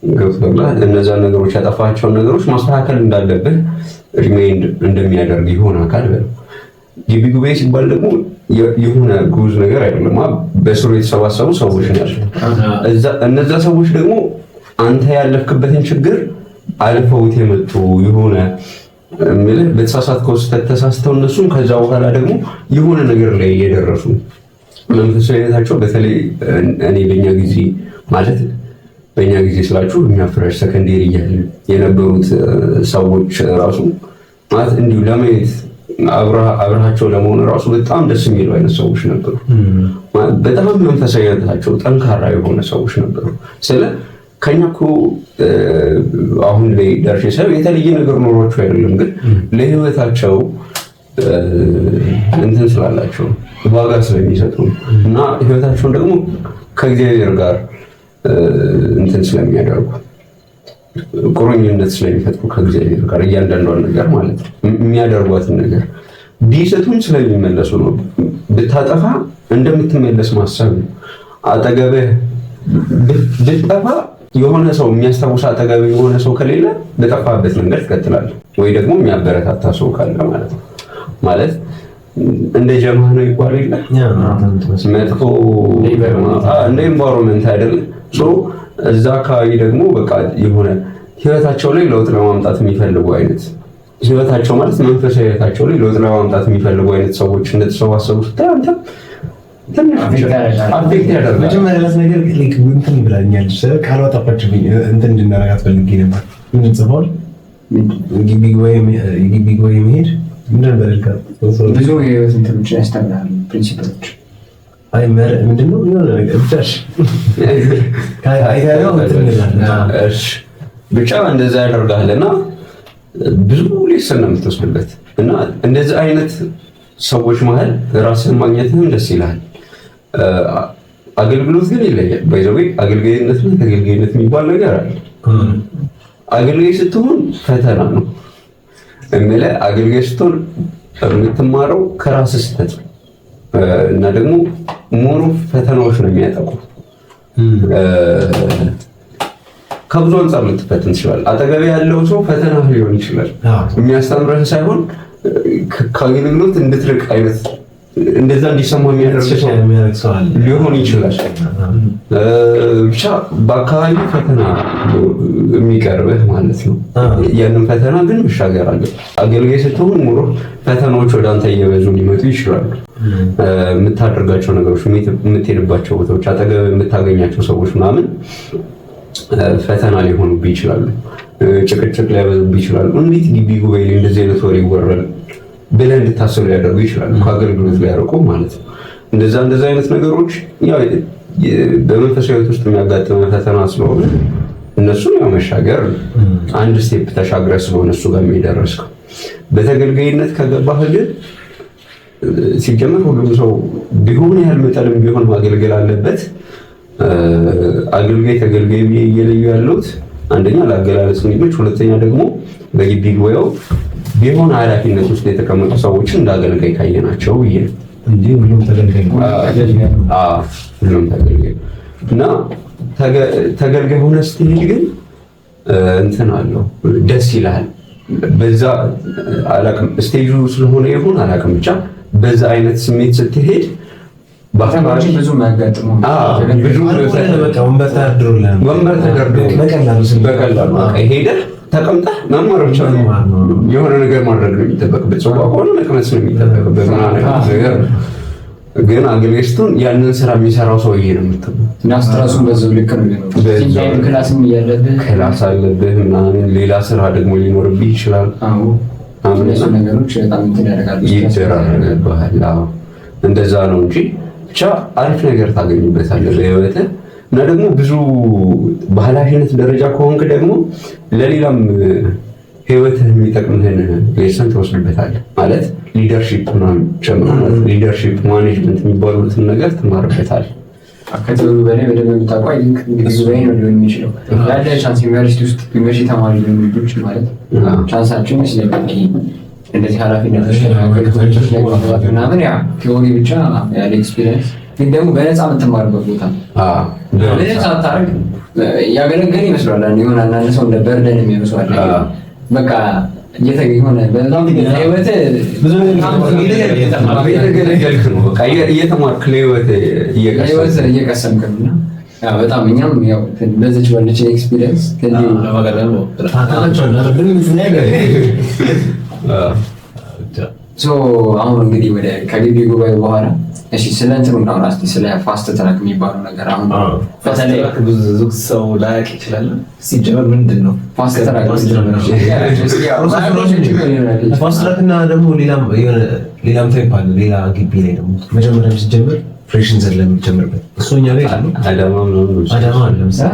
ገብቶሃል። እነዛን ነገሮች ያጠፋቸውን ነገሮች ማስተካከል እንዳለብህ remind እንደሚያደርግ የሆነ አካል በለው። ግቢ ጉባኤ ሲባል ደግሞ የሆነ ግዑዝ ነገር አይደለም። በስሩ የተሰባሰቡ ሰዎች ናቸው። እነዛ ሰዎች ደግሞ አንተ ያለፍክበትን ችግር አልፈውት የመጡ የሆነ የምልህ በተሳሳትከው ስህተት ተሳስተው እነሱም ከዛ በኋላ ደግሞ የሆነ ነገር ላይ የደረሱ መንፈሳዊነታቸው በተለይ እኔ በእኛ ጊዜ ማለት በእኛ ጊዜ ስላችሁ እኛ fresh secondary እያለን የነበሩት ሰዎች ራሱ ማለት እንዲሁ ለማየት አብረሃቸው ለመሆን ራሱ በጣም ደስ የሚሉ አይነት ሰዎች ነበሩ። በጣም መንፈሳዊነታቸው ጠንካራ የሆነ ሰዎች ነበሩ። ስለ ከኛ እኮ አሁን ላይ ደርሼ ሳይሆን የተለየ ነገር ኖሯቸው አይደለም፣ ግን ለህይወታቸው እንትን ስላላቸው ዋጋ ስለሚሰጡ እና ህይወታቸውን ደግሞ ከእግዚአብሔር ጋር እንትን ስለሚያደርጉ ቁርኝነት ስለሚፈጥሩ ከእግዚአብሔር ጋር እያንዳንዷን ነገር ማለት ነው የሚያደርጓትን ነገር ቢስቱም ስለሚመለሱ ነው። ብታጠፋ እንደምትመለስ ማሰብ ነው። አጠገብህ ብትጠፋ የሆነ ሰው የሚያስታውስ አጠገብህ የሆነ ሰው ከሌለ በጠፋበት መንገድ ትቀጥላለህ፣ ወይ ደግሞ የሚያበረታታ ሰው ካለ ማለት ነው። ማለት እንደ ጀማህ ነው ይባል የለ መጥፎ እንደ environment አይደለ። እዛ አካባቢ ደግሞ በቃ የሆነ ህይወታቸው ላይ ለውጥ ለማምጣት የሚፈልጉ አይነት ህይወታቸው ማለት መንፈሳዊ ህይወታቸው ላይ ለውጥ ለማምጣት የሚፈልጉ አይነት ሰዎች እንደተሰባሰቡ ስታይ አንተም ትንሽ affect ያደርጋል። መጀመሪያ ዕለት ነገር እንትን ይብላኛል ቃሏ ጠፋችብኝ። እንትን እንድናረጋት ፈልጌ ነበር። ምንድን ጽፈዋል? ግቢ ጉባኤ መሄድ ምንድን ነበር ያልካት? ብዙ የህይወት እንትኖችን ያስተምራል፣ principle ኦች። አይ ምንድን ነው የሆነ ነገር ብቻ እሺ፣ አይተኸው እንትን እንላለን። እሺ ብቻ እንደዛ ያደርጋል እና ብዙ lesson ነው የምትወስድበት እና እንደዚህ አይነት ሰዎች መሀል ራስህን ማግኘትህም ደስ ይልሃል። አገልግሎት ግን ይለያል። By the way አገልጋይነትና ተገልጋይነት የሚባል ነገር አለ። አገልጋይ ስትሆን ፈተና ነው እምልህ። አገልጋይ ስትሆን የምትማረው ከራስህ ስህተት ነው እና ደግሞ more ፈተናዎች ነው የሚያጠቁ። ከብዙ አንጻር ልትፈትን ትችላለህ። አጠገብ ያለው ሰው ፈተና ሊሆን ይችላል። የሚያስተምርህ ሳይሆን ከአገልግሎት እንድትርቅ አይነት እንደዛ እንዲሰማ የሚያደርግ ሰው ሊሆን ይችላል። ብቻ በአካባቢው ፈተና የሚቀርብህ ማለት ነው። ያንን ፈተና ግን መሻገር አለ። አገልጋይ ስትሆን more ፈተናዎች ወደ አንተ እየበዙ ሊመጡ ይችላሉ። የምታደርጋቸው ነገሮች፣ የምትሄድባቸው ቦታዎች፣ አጠገብ የምታገኛቸው ሰዎች ምናምን ፈተና ሊሆኑብህ ይችላሉ። ጭቅጭቅ ሊያበዙብህ ይችላሉ። እንዴት ግቢ ጉባኤ ላይ እንደዚህ አይነት ወሬ ይወራል ብለህ እንድታስብ ሊያደርጉ ይችላሉ። ከአገልግሎት ሊያርቁ ማለት ነው። እንደዛ እንደዛ አይነት ነገሮች ያው በመንፈሳዊ ሕይወት ውስጥ የሚያጋጥመ ፈተና ስለሆነ እነሱን ያው መሻገር አንድ step ተሻግረህ ስለሆነ እሱ ጋር የሚደረስከው። በተገልጋይነት ከገባህ ግን ሲጀመር ሁሉም ሰው ቢሆን ያህል መጠንም ቢሆን ማገልገል አለበት። አገልጋይ ተገልጋይ ብዬ እየለዩ ያለሁት አንደኛ ለአገላለጽ እንዲመች፣ ሁለተኛ ደግሞ በግቢ ጉባኤው ቢሆን ኃላፊነት ውስጥ የተቀመጡ ሰዎችን እንደ አገልጋይ ካየናቸው ብዬ ነው እንጂ ሁሉም ተገልጋይ ነው። አዎ ሁሉም ተገልጋይ እና ተገልጋይ ሆነ ስትሄድ ግን እንትን አለው ደስ ይልሃል። በዛ አላቅም stage ኡ ስለሆነ ይሁን አላቅም፣ ብቻ በዛ አይነት ስሜት ስትሄድ ፈተናዎች ብዙ የሚያጋጥሙ ብዙ ወንበር ተደርድሮልህ ወንበር ተደርድሮ በቀላሉ በቀላሉ በቃ ሄደህ ተቀምጠህ መማር ብቻ ነው። የሆነ ነገር ማድረግ ነው የሚጠበቅበት። ጽዋ ከሆነ መቅመስ ነው የሚጠበቅበት ምናምን ነገር ነው። ግን አገልጋይ ስትሆን ያንን ስራ የሚሰራው ሰውዬ ነው የምትሆነው። እና stress ኡን በዛው ልክ ነው የሚሆነው። በዛው time class ም እያለብህ class አለብህ ምናምን፣ ሌላ ስራ ደግሞ ሊኖርብህ ይችላል። አዎ እነሱ ነገሮች በጣም እንትን ያደርጋሉ። ይደራረብሃል። አዎ እንደዛ ነው እንጂ ብቻ አሪፍ ነገር ታገኝበታለህ በህይወትህ። እና ደግሞ ብዙ በኃላፊነት ደረጃ ከሆንክ ደግሞ ለሌላም ህይወትህ የሚጠቅምህን lesson ትወስድበታለህ። ማለት leadership ምናምን ጨምሮ ማለት leadership፣ management የሚባሉትን ነገር ትማርበታለህ። ከ theory በላይ በደንብ የምታውቀው I think እንግዲህ ጉባኤ ነው ሊሆን የሚችለው ያለ chance ዩኒቨርሲቲ ውስጥ ዩኒቨርሲቲ ተማሪ ለሆኑ ልጆች ማለት chance ኣቸው ይመስለኛል ይሄ እንደዚህ ኃላፊነቶች ላይ መግባት ምናምን ያ theory ብቻ ያለ experience ግን ደግሞ በነፃ የምትማርበት ቦታ ነው። ምንም ሳታደርግ ያገለገለ ይመስለዋል። የሆነ አንዳንድ ሰው እንደ burden የሚመስለዋል። በቃ የሆነ በጣም ህይወት እየተገለገልክ ነው። በቃ እየተማርክ ለህይወት ለህይወት እየቀሰምክ ነው። እና ያው በጣም እኛም ያው በዚች ባለች experience ለመቀጠል ሞክረናል። ታውቃላችሁ አይደል? So አሁን እንግዲህ ወደ ከግቢ ጉባኤ በኋላ እሺ፣ ስለ እንትኑ እናውራ እስኪ፣ ስለ fast track የሚባለው ነገር አሁን fast track ብዙ ሰው ላያውቅ ይችላል። ሲጀመር ምንድን ነው fast track? Fast track እና ደግሞ ሌላም የሆነ ሌላም type አለ። ሌላ ግቢ ላይ ደግሞ መጀመሪያም ሲጀምር fresh ን ዘለ የሚጀምርበት እሱ እኛ ላይ አለ። አዳማ ምናምን አዳማ አለ ለምሳሌ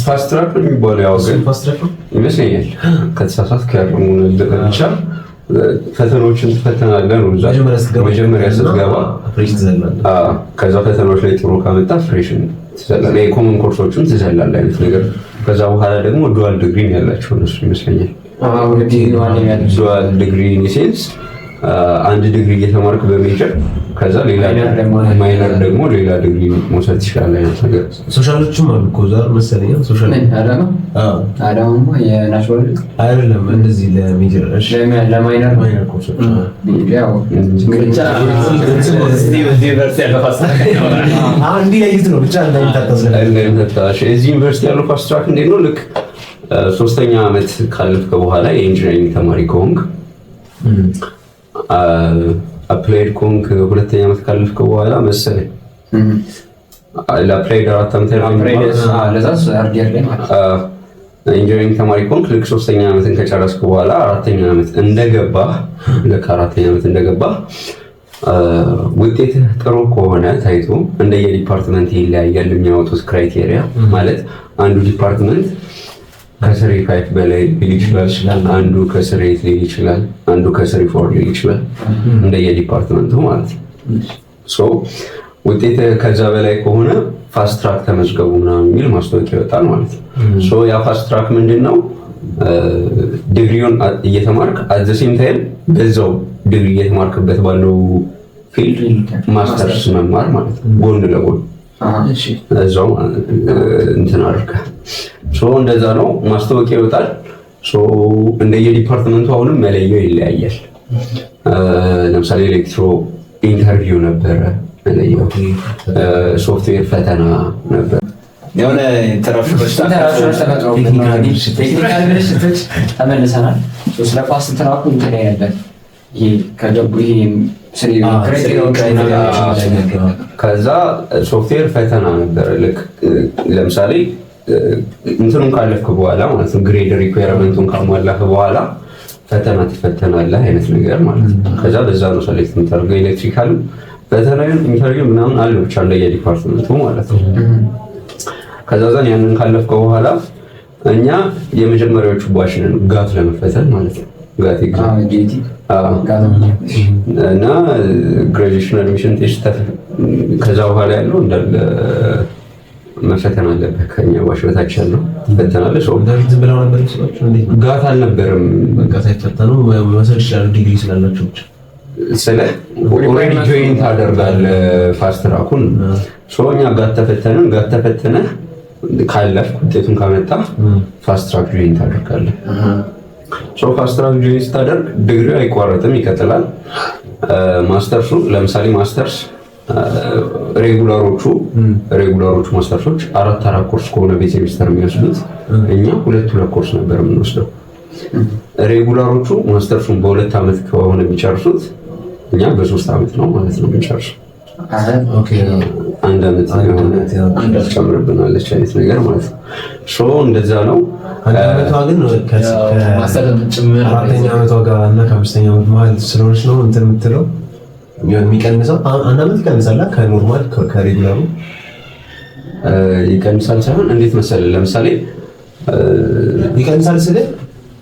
fast track ነው የሚባለው ያው ግን fast track ነው ይመስለኛል። ከተሳሳትኩ ያርሙን። ብቻ ፈተናዎችን ትፈተናለህ ነው እዛ መጀመሪያ ስትገባ fresh ትዘላለህ። አዎ፣ ከዛ ፈተናዎች ላይ ጥሩ ካመጣ fresh ን ትዘላለህ፣ የ common course ኦችን ትዘላለህ አይነት ነገር። ከዛ በኋላ ደግሞ dual degree ያላቸው እነሱ ይመስለኛል። Dual degree in sense አንድ ዲግሪ እየተማርክ በ major ከዛ ሌላ minor ደግሞ ሌላ ዲግሪ መውሰድ ትችላለህ አይነት ነገር። Social ኦችም አሉ እኮ እዛ መሰለኝ social አዳማ አዎ አዳማ የ natural አይደለም እንደዚህ ለ major እሺ ለ minor minor course ኦች ያው እንግዲህ ዩኒቨርሲቲ ያለው fast track አሁን እንዲህ ለይት ነው ብቻ እንዳይምታታስ እንዳይምታታሽ። እዚህ ዩኒቨርሲቲ ያለው fast track እንዴት ነው? ልክ ሶስተኛ ዓመት ካለፍከ በኋላ የ engineering ተማሪ ከሆንክ፣ applied ከሆንክ ሁለተኛ ዓመት ካለፍከ በኋላ መሰለኝ፣ ለ applied 4 ዓመት ለዛ third year ላይ ማለት engineering ተማሪ ከሆንክ ልክ ሶስተኛ ዓመትን ከጨረስክ በኋላ አራተኛ ዓመት እንደገባህ፣ ልክ አራተኛ ዓመት እንደገባህ ውጤትህ ጥሩ ከሆነ ታይቶ፣ እንደየ department ይለያያል የሚያወጡት criteria። ማለት አንዱ department ከ 3.5 በላይ ሊል ይችላል፣ አንዱ ከ 3.8 ሊል ይችላል፣ አንዱ ከ 3.4 ሊል ይችላል። እንደየ department ኡ ማለት ነው። So ውጤት ከዛ በላይ ከሆነ fast track ተመዝገቡ ምናምን የሚል ማስታወቂያ ይወጣል ማለት ነው። So ያ fast track ምንድን ነው? ዲግሪውን እየተማርክ at the same time በዛው ዲግሪ እየተማርክበት ባለው field masters መማር ማለት ነው። ጎን ለጎን እዛው እንትን አድርገህ። So እንደዛ ነው። ማስታወቂያ ይወጣል። So እንደየ department ኡ አሁንም መለያው ይለያያል። ለምሳሌ electro interview ነበረ መለያው፣ ሶፍትዌር ፈተና ነበር። የሆነ interruption ኦች ተፈጥሮ technical ብልሽቶች ተመልሰናል። ስለ fast track ኡ እንትን ላይ ነበር ይሄ ከገቡ ይሄ ከዛ ሶፍትዌር ፈተና ነበረ። ልክ ለምሳሌ እንትኑን ካለፍክ በኋላ ማለት ነው፣ grade requirement ኡን ካሟላህ በኋላ ፈተና ትፈተናለህ አይነት ነገር ማለት ነው። ከዛ በዛ ነው select የምታደርገው። Electrical ፈተና interview ምናምን አለው ብቻ እንደየ department ኡ ማለት ነው። ከዛ ዛን ያንን ካለፍከው በኋላ እኛ የመጀመሪያዎቹ batch ነን GAT ለመፈተን ማለት ነው። GAT exam እና graduation admission test ከዛ በኋላ ያለው እንዳለ መፈተን አለብህ። ከኛ batch በታች ያለው ትፈተናለህ። ሰው ዝም ብለው ነበር የሚሰጧቸው? እንዴት ነው? GAT አልነበረም። በቃ ሳይፈተኑ መውሰድ ይችላሉ ዲግሪ ስላላቸው ብቻ። ስለ already join ታደርጋለህ fast track ኡን። So እኛ GAT ተፈተንን። GAT ተፈተነህ ካለፍክ ውጤቱን ካመጣ fast track join ታደርጋለህ። So fast track join ስታደርግ ዲግሪው አይቋረጥም፣ ይቀጥላል። ማስተርሱ ለምሳሌ masters regular ኦቹ masters ኦች አራት አራት ኮርስ ከሆነ በሴሚስተር የሚወስዱት እኛ ሁለት ሁለት ኮርስ ነበር የምንወስደው። Regular ኦቹ masters ኡን በ2 ዓመት ከሆነ የሚጨርሱት እኛ በ3 ዓመት ነው ማለት ነው የምንጨርሰው። አንድ ዓመት አንድ የሆነ ዓመት ያው ጨምርብናለች አይነት ነገር ማለት ነው። So እንደዛ ነው። አንድ ዓመቷ ግን master ጭምር። አራተኛ ዓመቷ ጋር እና ከአምስተኛ ዓመት መሀል ስለሆነች ነው እንትን የምትለው የሆነ የሚቀንሰው አንድ ዓመት ይቀንሳል ከ normal ከ regular ኡ። ይቀንሳል ሳይሆን እንዴት መሰለህ፣ ለምሳሌ ይቀንሳል ስልህ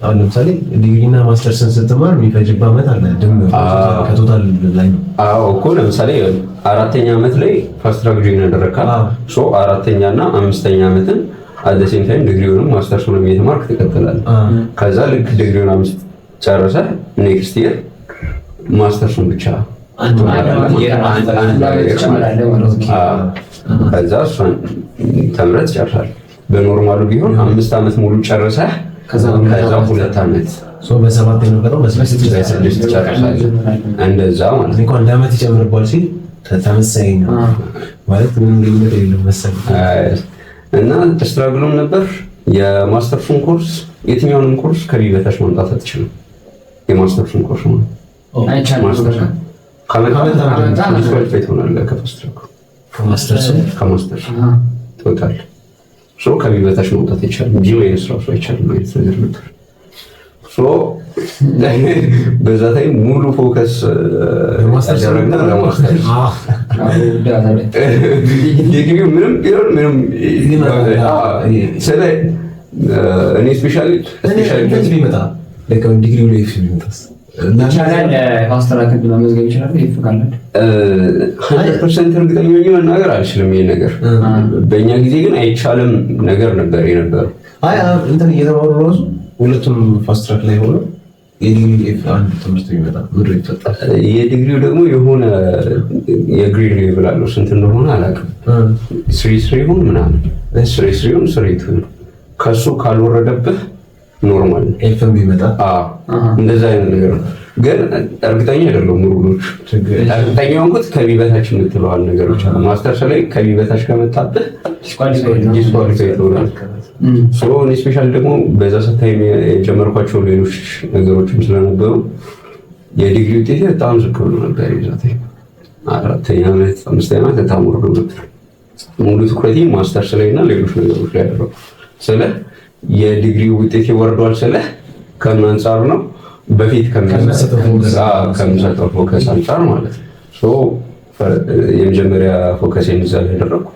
አሁን ለምሳሌ ዲግሪና ማስተርስን ስትማር የሚፈጅብህ ዓመት አለ ድምር ከ total ላይ ነው። አዎ እኮ፣ ለምሳሌ አራተኛ ዓመት ላይ fast track join ያደረግካል። So አራተኛ እና አምስተኛ ዓመትን at same time ዲግሪውንም ማስተርሱንም እየተማርክ ትቀጥላለህ። ከዛ ልክ ዲግሪውን አምስት ጨርሰህ next year ማስተርሱን ብቻ ትማራለህ ማለት ነው። አንድ year ማለት ነው። አዎ። ከዛ እሷን ተምረህ ትጨርሳለህ። በ normal ኡ ቢሆን 5 ዓመት ሙሉ ጨርሰህ ከዛ 2 ዓመት So በሰባት የነበረው በስድስት። በስድስት ትጨርሳለህ። እንደዛ ማለት ነው። እኔ እኮ አንድ ዓመት ይጨምርባል ሲል ተመሳሳይ ነው ማለት ምንም ልዩነት የሌለው መሰለኝ። እና struggle ኡም ነበር። የማስተርሱን ኮርስ የትኛውንም ኮርስ ከ B በታች ማምጣት አትችልም። የማስተርሱን ኮርስ ማለት አይቻልም። ማስተርስ ካመጣ ካመጣ disqualify ትሆናለህ ከ fast track። ከማስተርሱ? ከማስተርሱ ትወጣለህ። So ከ B በታች ማምጣት አይቻልም። B minus ራሱ አይቻልም አይነት ነገር ነበር። So በዛ time ሙሉ focus ለማስተርስ ያደረግነው ለማስተርስ። ዲግሪው ምንም ቢሆን ምንም ስለ እኔ specially እንትን ቢመጣ like አሁን ዲግሪው ላይ F ቢመጣስ? ይቻላል። Fast track መመዝገብ ይችላል። F ካለ 100% እርግጠኛ ሆኜ መናገር አልችልም። ይሄ ነገር በእኛ ጊዜ ግን አይቻልም ነገር ነበር የነበረው። አይ እንትን እየተማሩ ራሱ ሁለቱም fast track ላይ ሆነው የዲግሪ F አንድ ትምህርት ቢመጣ ምድር ይፈጣል። የዲግሪው ደግሞ የሆነ የ grade level አለው። ስንት እንደሆነ አላውቅም። 3.3 ይሁን ምናምን፣ 3.3 ይሁን 3.2 ይሁን ከሱ ካልወረደብህ normal ነው። F ም ቢመጣ? አዎ እንደዛ አይነት ነገር ነው። ግን እርግጠኛ አይደለሁም። Rule ኦች እርግጠኛ የሆንኩት ከ B በታች የምትለዋል ነገሮች አሉ። ማስተርስ ላይ ከ B በታች ከመጣብህ disqualify ትሆናለህ። So እኔ specially ደግሞ በዛ ሰዓት time የጀመርኳቸው ሌሎች ነገሮችም ስለነበሩ የዲግሪ ውጤቴ በጣም ዝቅ ብሎ ነበር። የዛ time አራተኛ ዓመት አምስተኛ ዓመት በጣም ወርዶ ነበር። ሙሉ ትኩረቴ ማስተርስ ላይ እና ሌሎች ነገሮች ላይ ያደረኩ ስለ የዲግሪ ውጤቴ ወርዷል ስለ ከምን አንጻር ነው? በፊት ከምሰጠው ከምሰጠው focus አንጻር ማለት ነው። So የመጀመሪያ focus ኤን እዛ ላይ ያደረኩ።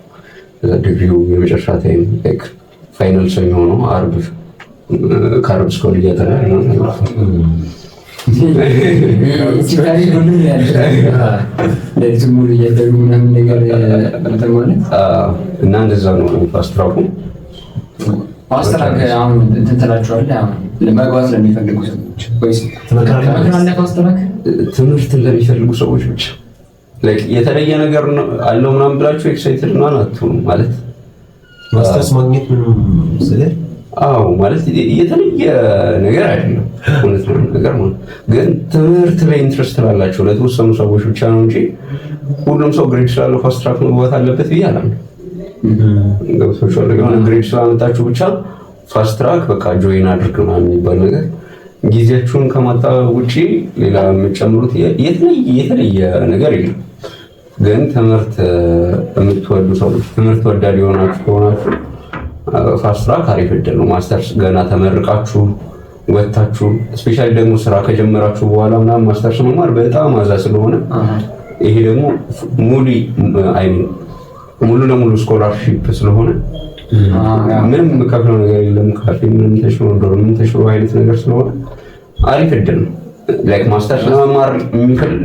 ከዛ ዲግሪው የመጨረሻ time like final ሰኞ ነው፣ ዓርብ ከዓርብ እስከ እሑድ እያጠና ነው። እቺ ታሪክ ሁሉም ያለ ሌሊቱን ሙሉ እያደሩ ምናምን ነገር እንትን ማለት። እና እንደዛ ነው fast track ኡ። Fast track አሁን እንትን ትላቸዋለህ አሁን ለመግባት ለሚፈልጉ ሰዎች ወይስ ትመክራለህ? ትመክራለህ fast track? ትምህርትን ለሚፈልጉ ሰዎች ብቻ። Like የተለየ ነገር አለው ምናምን ብላችሁ excited ምናምን አትሆኑ ማለት። ማስተርስ ማግኘት ምንም ስለ አዎ ማለት የተለየ ነገር አይደለም፣ እውነት ነው ነገር ማለት ግን ትምህርት ላይ interest ላላቸው ለተወሰኑ ሰዎች ብቻ ነው እንጂ ሁሉም ሰው grade ስላለው fast track መግባት አለበት ብዬ አላምንም። ገብቶሻል? የሆነ grade ስላመጣችሁ ብቻ fast track በቃ join አድርግ ምናምን የሚባል ነገር ጊዜያችሁን ከማጣበብ ውጪ ሌላ የምትጨምሩት የተለየ ነገር የለም። ግን ትምህርት የምትወዱ ሰዎች፣ ትምህርት ወዳድ የሆናችሁ ከሆናችሁ fast track አሪፍ እድል ነው። ማስተርስ ገና ተመርቃችሁ ወጥታችሁ specially ደግሞ ስራ ከጀመራችሁ በኋላ ምናምን ማስተርስ መማር በጣም አዛ ስለሆነ ይሄ ደግሞ ሙሉ I mean ሙሉ ለሙሉ scholarship ስለሆነ ምንም የምከፍለው ነገር የለም። ካፌ ምንም ተሽሮ dorm ም ተሽሮ አይነት ነገር ስለሆነ አሪፍ እድል ነው። Like masters ለመማር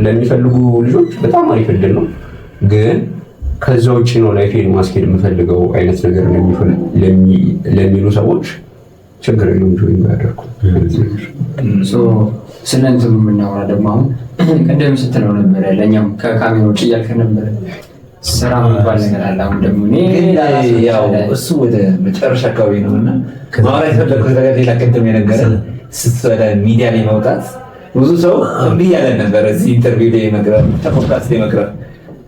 ለሚፈልጉ ልጆች በጣም አሪፍ እድል ነው። ግን ከዛ ውጭ ነው life ኤን ማስኬድ የምፈልገው አይነት ነገር ለሚሉ ሰዎች ችግር የለውም join ባያደርጉ። ስለ እንትኑ የምናወራ ደግሞ አሁን ቅድም ስትለው ነበረ፣ ለእኛም ከካሜራ ውጭ እያልከ ነበረ፣ ስራ የሚባል ነገር አለ። አሁን ደግሞ እኔ ግን ያው እሱ ወደ መጨረሻ አካባቢ ነው እና ማውራት የፈለኩት ነገር ሌላ ቅድም የነገረ ስትወደ ሚዲያ ላይ መውጣት ብዙ ሰው እምቢ እያለን ነበረ እዚህ interview ላይ መቅረብ፣ ፖድካስት ላይ መቅረብ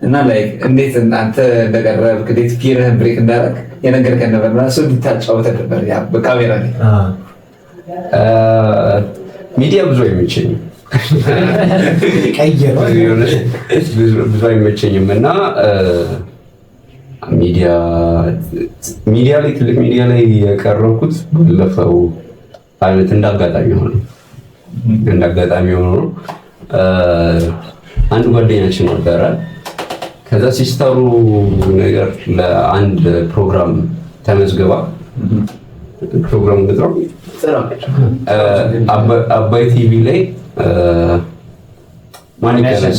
እና like እንዴት አንተ እንደቀረብክ እንዴት fear ህን break እንዳደረግ የነገርከን ነበር እና እሱ እንድታጫውተን ነበር ያ በካሜራ ላይ። ሚዲያ ብዙ አይመቸኝም። ቀየረው። ብዙ አይመቸኝም እና ሚዲያ ሚዲያ ላይ፣ ትልቅ ሚዲያ ላይ የቀረብኩት ባለፈው አመት እንዳጋጣሚ ሆኖ ነው። አንድ ጓደኛችን ነበረ። ከዛ sister ኡ ነገር ለአንድ ፕሮግራም ተመዝግባ፣ ፕሮግራሙ ልጥራው፣ አባይ ቲቪ ላይ ማን ይቀነስ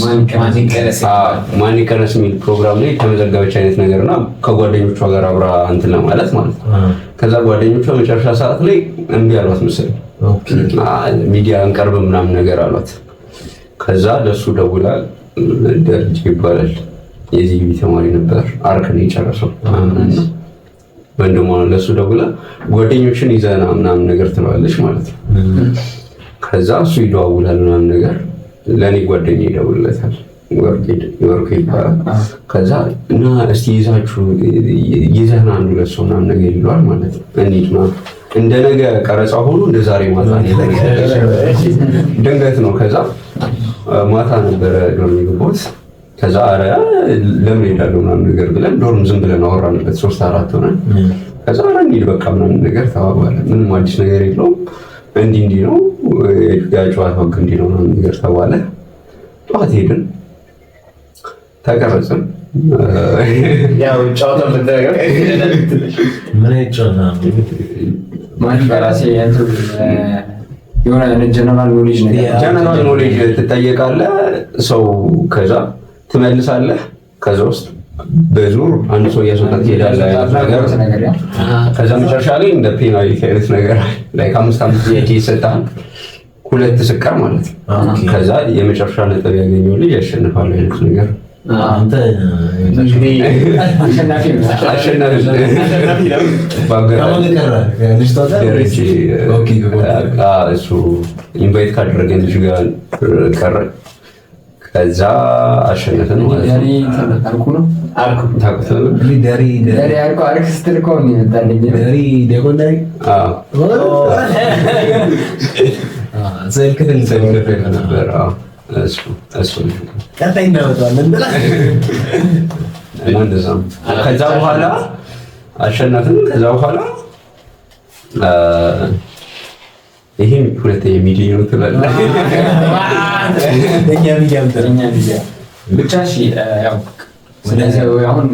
ማን ይቀነስ የሚል ፕሮግራም ላይ ተመዘገበች አይነት ነገር እና ከጓደኞቿ ጋር አብራ እንትን ለማለት ማለት ነው። ከዛ ጓደኞቿ መጨረሻ ሰዓት ላይ እምቢ አሏት መሰለኝ፣ ሚዲያ እንቀርብ ምናምን ነገር አሏት። ከዛ ለሱ ደውላ፣ ደረጀ ይባላል፣ የዚህ ግቢ ተማሪ ነበር፣ አርክ ነው የጨረሰው ወንድሟ ነው። ለሱ ደውላ ጓደኞችን ይዘና ምናምን ነገር ትለዋለች ማለት ነው። ከዛ እሱ ይደዋውላል ምናምን ነገር፣ ለእኔ ጓደኛ ይደውልለታል። ወርቅ ይባላል። ከዛ እና እስቲ ይዛችሁ ይዘህና አንድ ሁለት ሰው ምናምን ነገር ይለዋል ማለት ነው። እንሂድ ምናምን፣ እንደ ነገ ቀረጻ ሆኖ እንደ ዛሬ ማታ ድንገት ነው። ከዛ ማታ ነበረ dorm የገባሁት። ከዛ ኧረ ለምን ሄዳለሁ ምናምን ነገር ብለን dorm ዝም ብለን አወራንበት ሶስት አራት ሆነን። ከዛ ኧረ እንሂድ በቃ ምናምን ነገር ተባባለ። ምንም አዲስ ነገር የለውም። እንዲህ እንዲህ ነው፣ የጨዋታው ህግ እንዲህ ነው ምናምን ነገር ተባለ። ጠዋት ሄድን፣ ተቀረጽን። ያው ጨዋታው ምን አይነት ጨዋታ ነው? ማን በራሴ የሆነ general knowledge ነገር። General knowledge ትጠየቃለህ ሰው፣ ከዛ ትመልሳለህ። ከዛ ውስጥ በዙር አንድ ሰው እያስወጣ ትሄዳለህ አይነት ነገር። ነገር yeah። ከዛ መጨረሻ ላይ እንደ penalty አይነት ነገር ላይ አምስት አምስት ጥያቄ ይሰጣል። ሁለት ስቀር ማለት ነው። ከዛ የመጨረሻ ነጥብ ያገኘው ልጅ ያሸንፋል አይነት ነገር። አንተ አሸናፊ ነው። አሸናፊ ከማን ጋር ቀረህ? ልጅቷ ጋር? ደረጀ። Okay። እሱ invite ካደረገን ልጅ ጋር ቀረ። ከዛ አሸነፍን ማለት ደሬ ነው። አርኩ ነው። አልኩ። ታውቁታለህ? ደሪ። ደሬ አርኩ፣ አርክ ስትል እኮ ነው የመጣልኝ። ደሪ ዲያቆን ደሪ። አዎ። ስዕል ክፍል። ስዕል ክፍል ነበር። አዎ። እሱ ቀጣይ እናመጣዋለን ብላ። እና እንደዛ ነው። ከዛ በኋላ አሸነፍን። ከዛ በኋላ ይሄም ሁለተኛ ሚዲያ ነው ትላለህ። እኛ ሚዲያ ምጥር። እኛ ሚዲያ ብቻ። እሺ፣ ያው ስለዚህ አሁን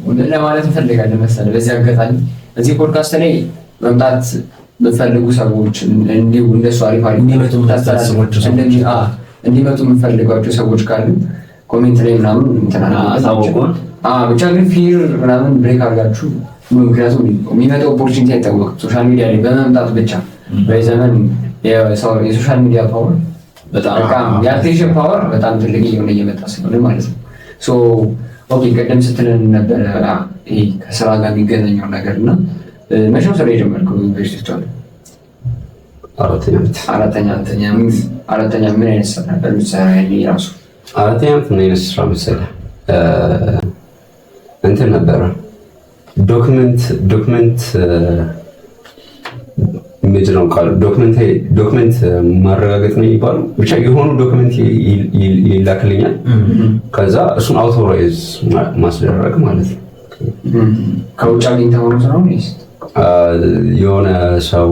ምን ለማለት እንፈልጋለን መሰለህ፣ በዚህ አጋጣሚ እዚህ ፖድካስት ላይ መምጣት የምትፈልጉ ሰዎች፣ እንዲሁ እንደሱ አሪፍ አሪፍ እንዲመጡ የምታስቧቸው ሰዎች። እንዲመጡ የምንፈልጓቸው ሰዎች ካሉ comment ላይ ምናምን እንትን አሳውቁን። ብቻ ግን fear ምናምን break አድርጋችሁ፣ ምክንያቱም የሚመጣው opportunity አይታወቅም። Social media ላይ በመምጣት ብቻ በዚህ ዘመን የ social media power በጣም በጣም የ attention power በጣም ትልቅ እየሆነ እየመጣ ስለሆነ ማለት ነው። So okay፣ ቅድም ስትለን ነበረ ይሄ ከስራ ጋር የሚገናኘው ነገር እና መቼ ነው ስራ የጀመርከው? ዩኒቨርሲቲ ውስጥ አለ? አራተኛ ዓመት። አራተኛ አራተኛ ምን አይነት ስራ ነበር የምትሰራው ያኔ ራሱ? አራተኛ ዓመት ምን አይነት ስራ መሰለህ? እንትን ነበረ፣ document ምንድን ነው ቃሉ? Document ማረጋገጥ ነው የሚባለው። ብቻ የሆኑ document ይላክልኛል። ከዛ እሱን authorize ማስደረግ ማለት ነው። ከውጭ አግኝተኸው ነው ስራውን ወይስ? የሆነ ሰው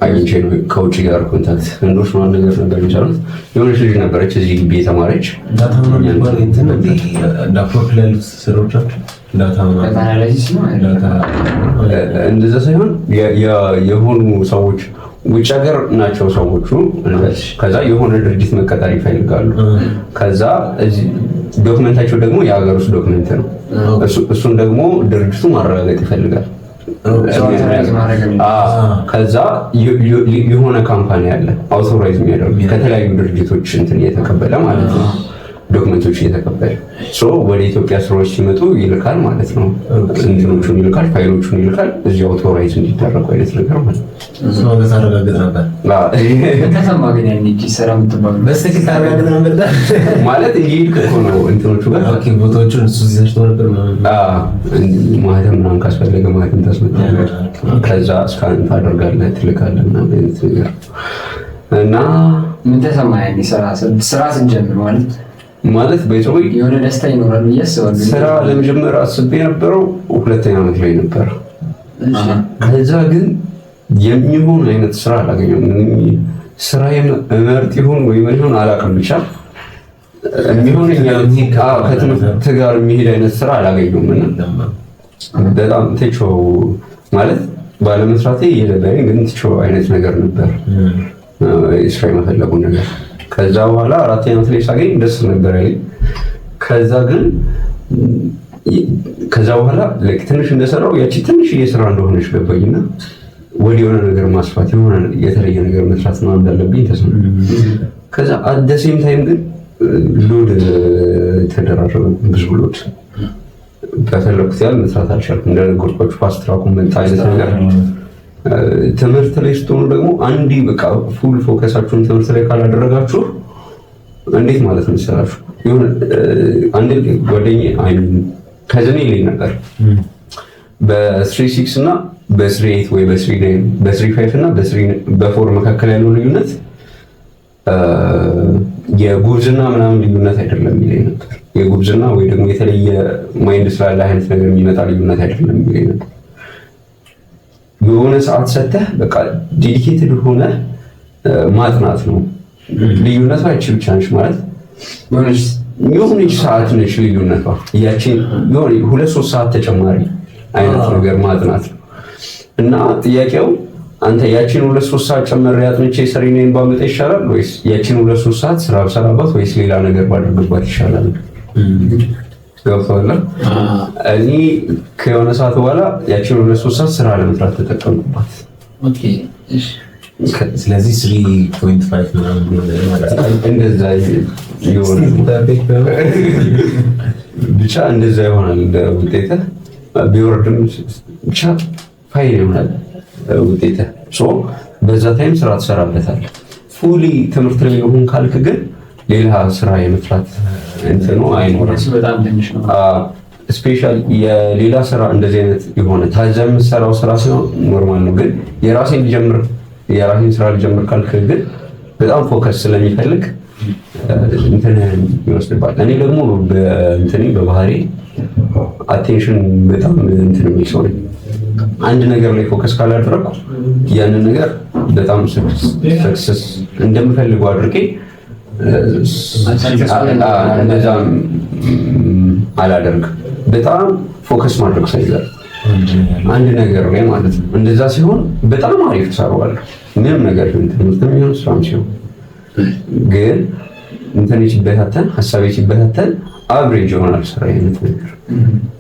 አግኝቼ ነው፣ ከውጭ ጋር contact፣ ህንዶች ምናምን ነገር ነበር የሚሰሩት። የሆነች ልጅ ነበረች እዚህ ግቢ የተማረች። Data ምናምን የሚባለው እንትን እንደ Upwork ላይ ያሉት ስራዎቻቸው data ምናምን። Data analysis ነው? Data። እንደዛ ሳይሆን የሆኑ ሰዎች ውጭ ሀገር ናቸው ሰዎቹ። ከዛ የሆነ ድርጅት መቀጠር ይፈልጋሉ። ከዛ document ኣቸው ደግሞ የሀገር ውስጥ document ነው። እሱን ደግሞ ድርጅቱ ማረጋገጥ ይፈልጋል። Authorize ማድረግ ነው። ከዛ የሆነ company አለ authorize የሚያደርግ፣ ከተለያዩ ድርጅቶች እንትን እየተቀበለ ማለት ነው፣ document ኦች እየተቀበለ፣ so ወደ ኢትዮጵያ ስራዎች ሲመጡ ይልካል ማለት ነው። እንትኖቹን ይልካል፣ ፋይሎቹን ይልካል፣ እዚህ authorize እንዲደረጉ አይነት ነገር ማለት ነው። እሱ ነገር ታረጋግጥ ነበር። ተሰማ ግን ያኔ እጅ ስራ የምትባሉ በስትክክል ታረጋግጥ ነበር። ማለት እየሄድክ እኮ ነው እንትኖቹ ጋር። Okay፣ ቦታዎቹን እሱ ሰርቶ ነበር ምናምን። አዎ፣ ማህተም ምናምን ካስፈለገ ማህተም ታስመጣለህ። ከዛ scan ታደርጋለህ፣ ትልካለህ ምናምን አይነት ነገር እና ምን ተሰማህ ያኔ ስራ ስትጀምር? ማለት ማለት በይዘው የሆነ ደስታ ይኖራል ብዬ አስባለሁ። ስራ ለመጀመር አስቤ የነበረው ሁለተኛ ዓመት ላይ ነበር። ከዛ ግን የሚሆን አይነት ስራ አላገኘሁም። ስራ እመርጥ ይሆን ወይ ምን ይሆን አላውቅም፣ ብቻ የሚሆን ከትምህርት ጋር የሚሄድ አይነት ስራ አላገኘሁም እና በጣም ትቼው ማለት ባለመስራቴ እየደበረኝ ግን ትቼው አይነት ነገር ነበር ስራ የመፈለጉን ነገር። ከዛ በኋላ አራተኛ ዓመት ላይ ሳገኝ ደስ ነበር ያለኝ። ከዛ ግን ከዛ በኋላ ትንሽ እንደሰራው ያቺ ትንሽ እየስራ እንደሆነች ገባኝና ወደ የሆነ ነገር ማስፋት፣ የሆነ የተለየ ነገር መስራት ምናምን እንዳለብኝ ተሰማኝ። ከዛ at the same time ግን load ተደራረበ፣ ብዙ load፣ በፈለኩት ያህል መስራት አልቻልኩም። እንደነገርኳችሁ fast track ኡ መጣ አይነት ነገር። ትምህርት ላይ ስትሆኑ ደግሞ አንዴ በቃ full focus ኣችሁን ትምህርት ላይ ካላደረጋችሁ፣ እንዴት ማለት መሰላችሁ፣ የሆነ አንድ ጓደኛዬ፣ cousin ኤ ይለኝ ነበር፣ በ 3.6 እና በ 3.8 ወይ በ 3.9፣ በ 3.5 እና በ 4 መካከል ያለው ልዩነት የጉብዝና ምናምን ልዩነት አይደለም ይለኝ ነበር። የጉብዝና ወይ ደግሞ የተለየ mind ስላለ አይነት ነገር የሚመጣ ልዩነት አይደለም ይለኝ ነበር። የሆነ ሰዓት ሰተህ በቃ dedicated ሆነ ማጥናት ነው ልዩነቷ። ያቺ ብቻ ነች፣ ማለት የሆነች ሰዓት ነች ልዩነቷ። ያቺን የሆነ 2-3 ሰዓት ተጨማሪ አይነት ነገር ማጥናት ነው። እና ጥያቄው አንተ ያቺን 2-3 ሰዓት ጨምሬ አጥንቼ 3.9 ባመጣ ይሻላል ወይስ ያቺን 2-3 ሰዓት ስራ ብሰራባት ወይስ ሌላ ነገር ባደርግባት ይሻላል? ገብቶሃል? እኔ ከሆነ ሰዓት በኋላ ያቺን 2-3 ሰዓት ስራ ለመስራት ተጠቀምኩባት። ስለዚህ 3.5 ምናምን ማለት ነው። እንደዛ ይሆናል፣ ብቻ እንደዛ ይሆናል። ውጤትህ ቢወርድም ብቻ fine ይሆናል ውጤትህ። So በዛ time ስራ ትሰራበታለህ። Fully ትምህርት ላይ ይሁን ካልክ ግን ሌላ ስራ የመስራት እንትኑ አይኖርም። እሱ በጣም ትንሽ ነው። Special የሌላ ስራ እንደዚህ አይነት የሆነ ታዘህ የምትሰራው ስራ ሲሆን normal ነው። ግን የራሴን ስራ ልጀምር ካልክ ግን በጣም focus ስለሚፈልግ እንትን ይወስድባል። እኔ ደግሞ በእንትኔ በባህሪ attention በጣም እንትን የሚል ሰው ነኝ። አንድ ነገር ላይ focus ካላደረኩ ያንን ነገር በጣም success እንደምፈልገው አድርጌ እንደዛ አላደርግም። በጣም focus ማድረግ ሳይዛል አንድ ነገር ላይ ማለት ነው። እንደዛ ሲሆን በጣም አሪፍ እሰራዋለሁ። ምንም ነገር ይሁን፣ ትምህርትም ይሁን ስራም ሲሆን፣ ግን እንትን ሲበታተን፣ ሀሳቤ ሲበታተን average ይሆናል ስራ አይነት ነገር።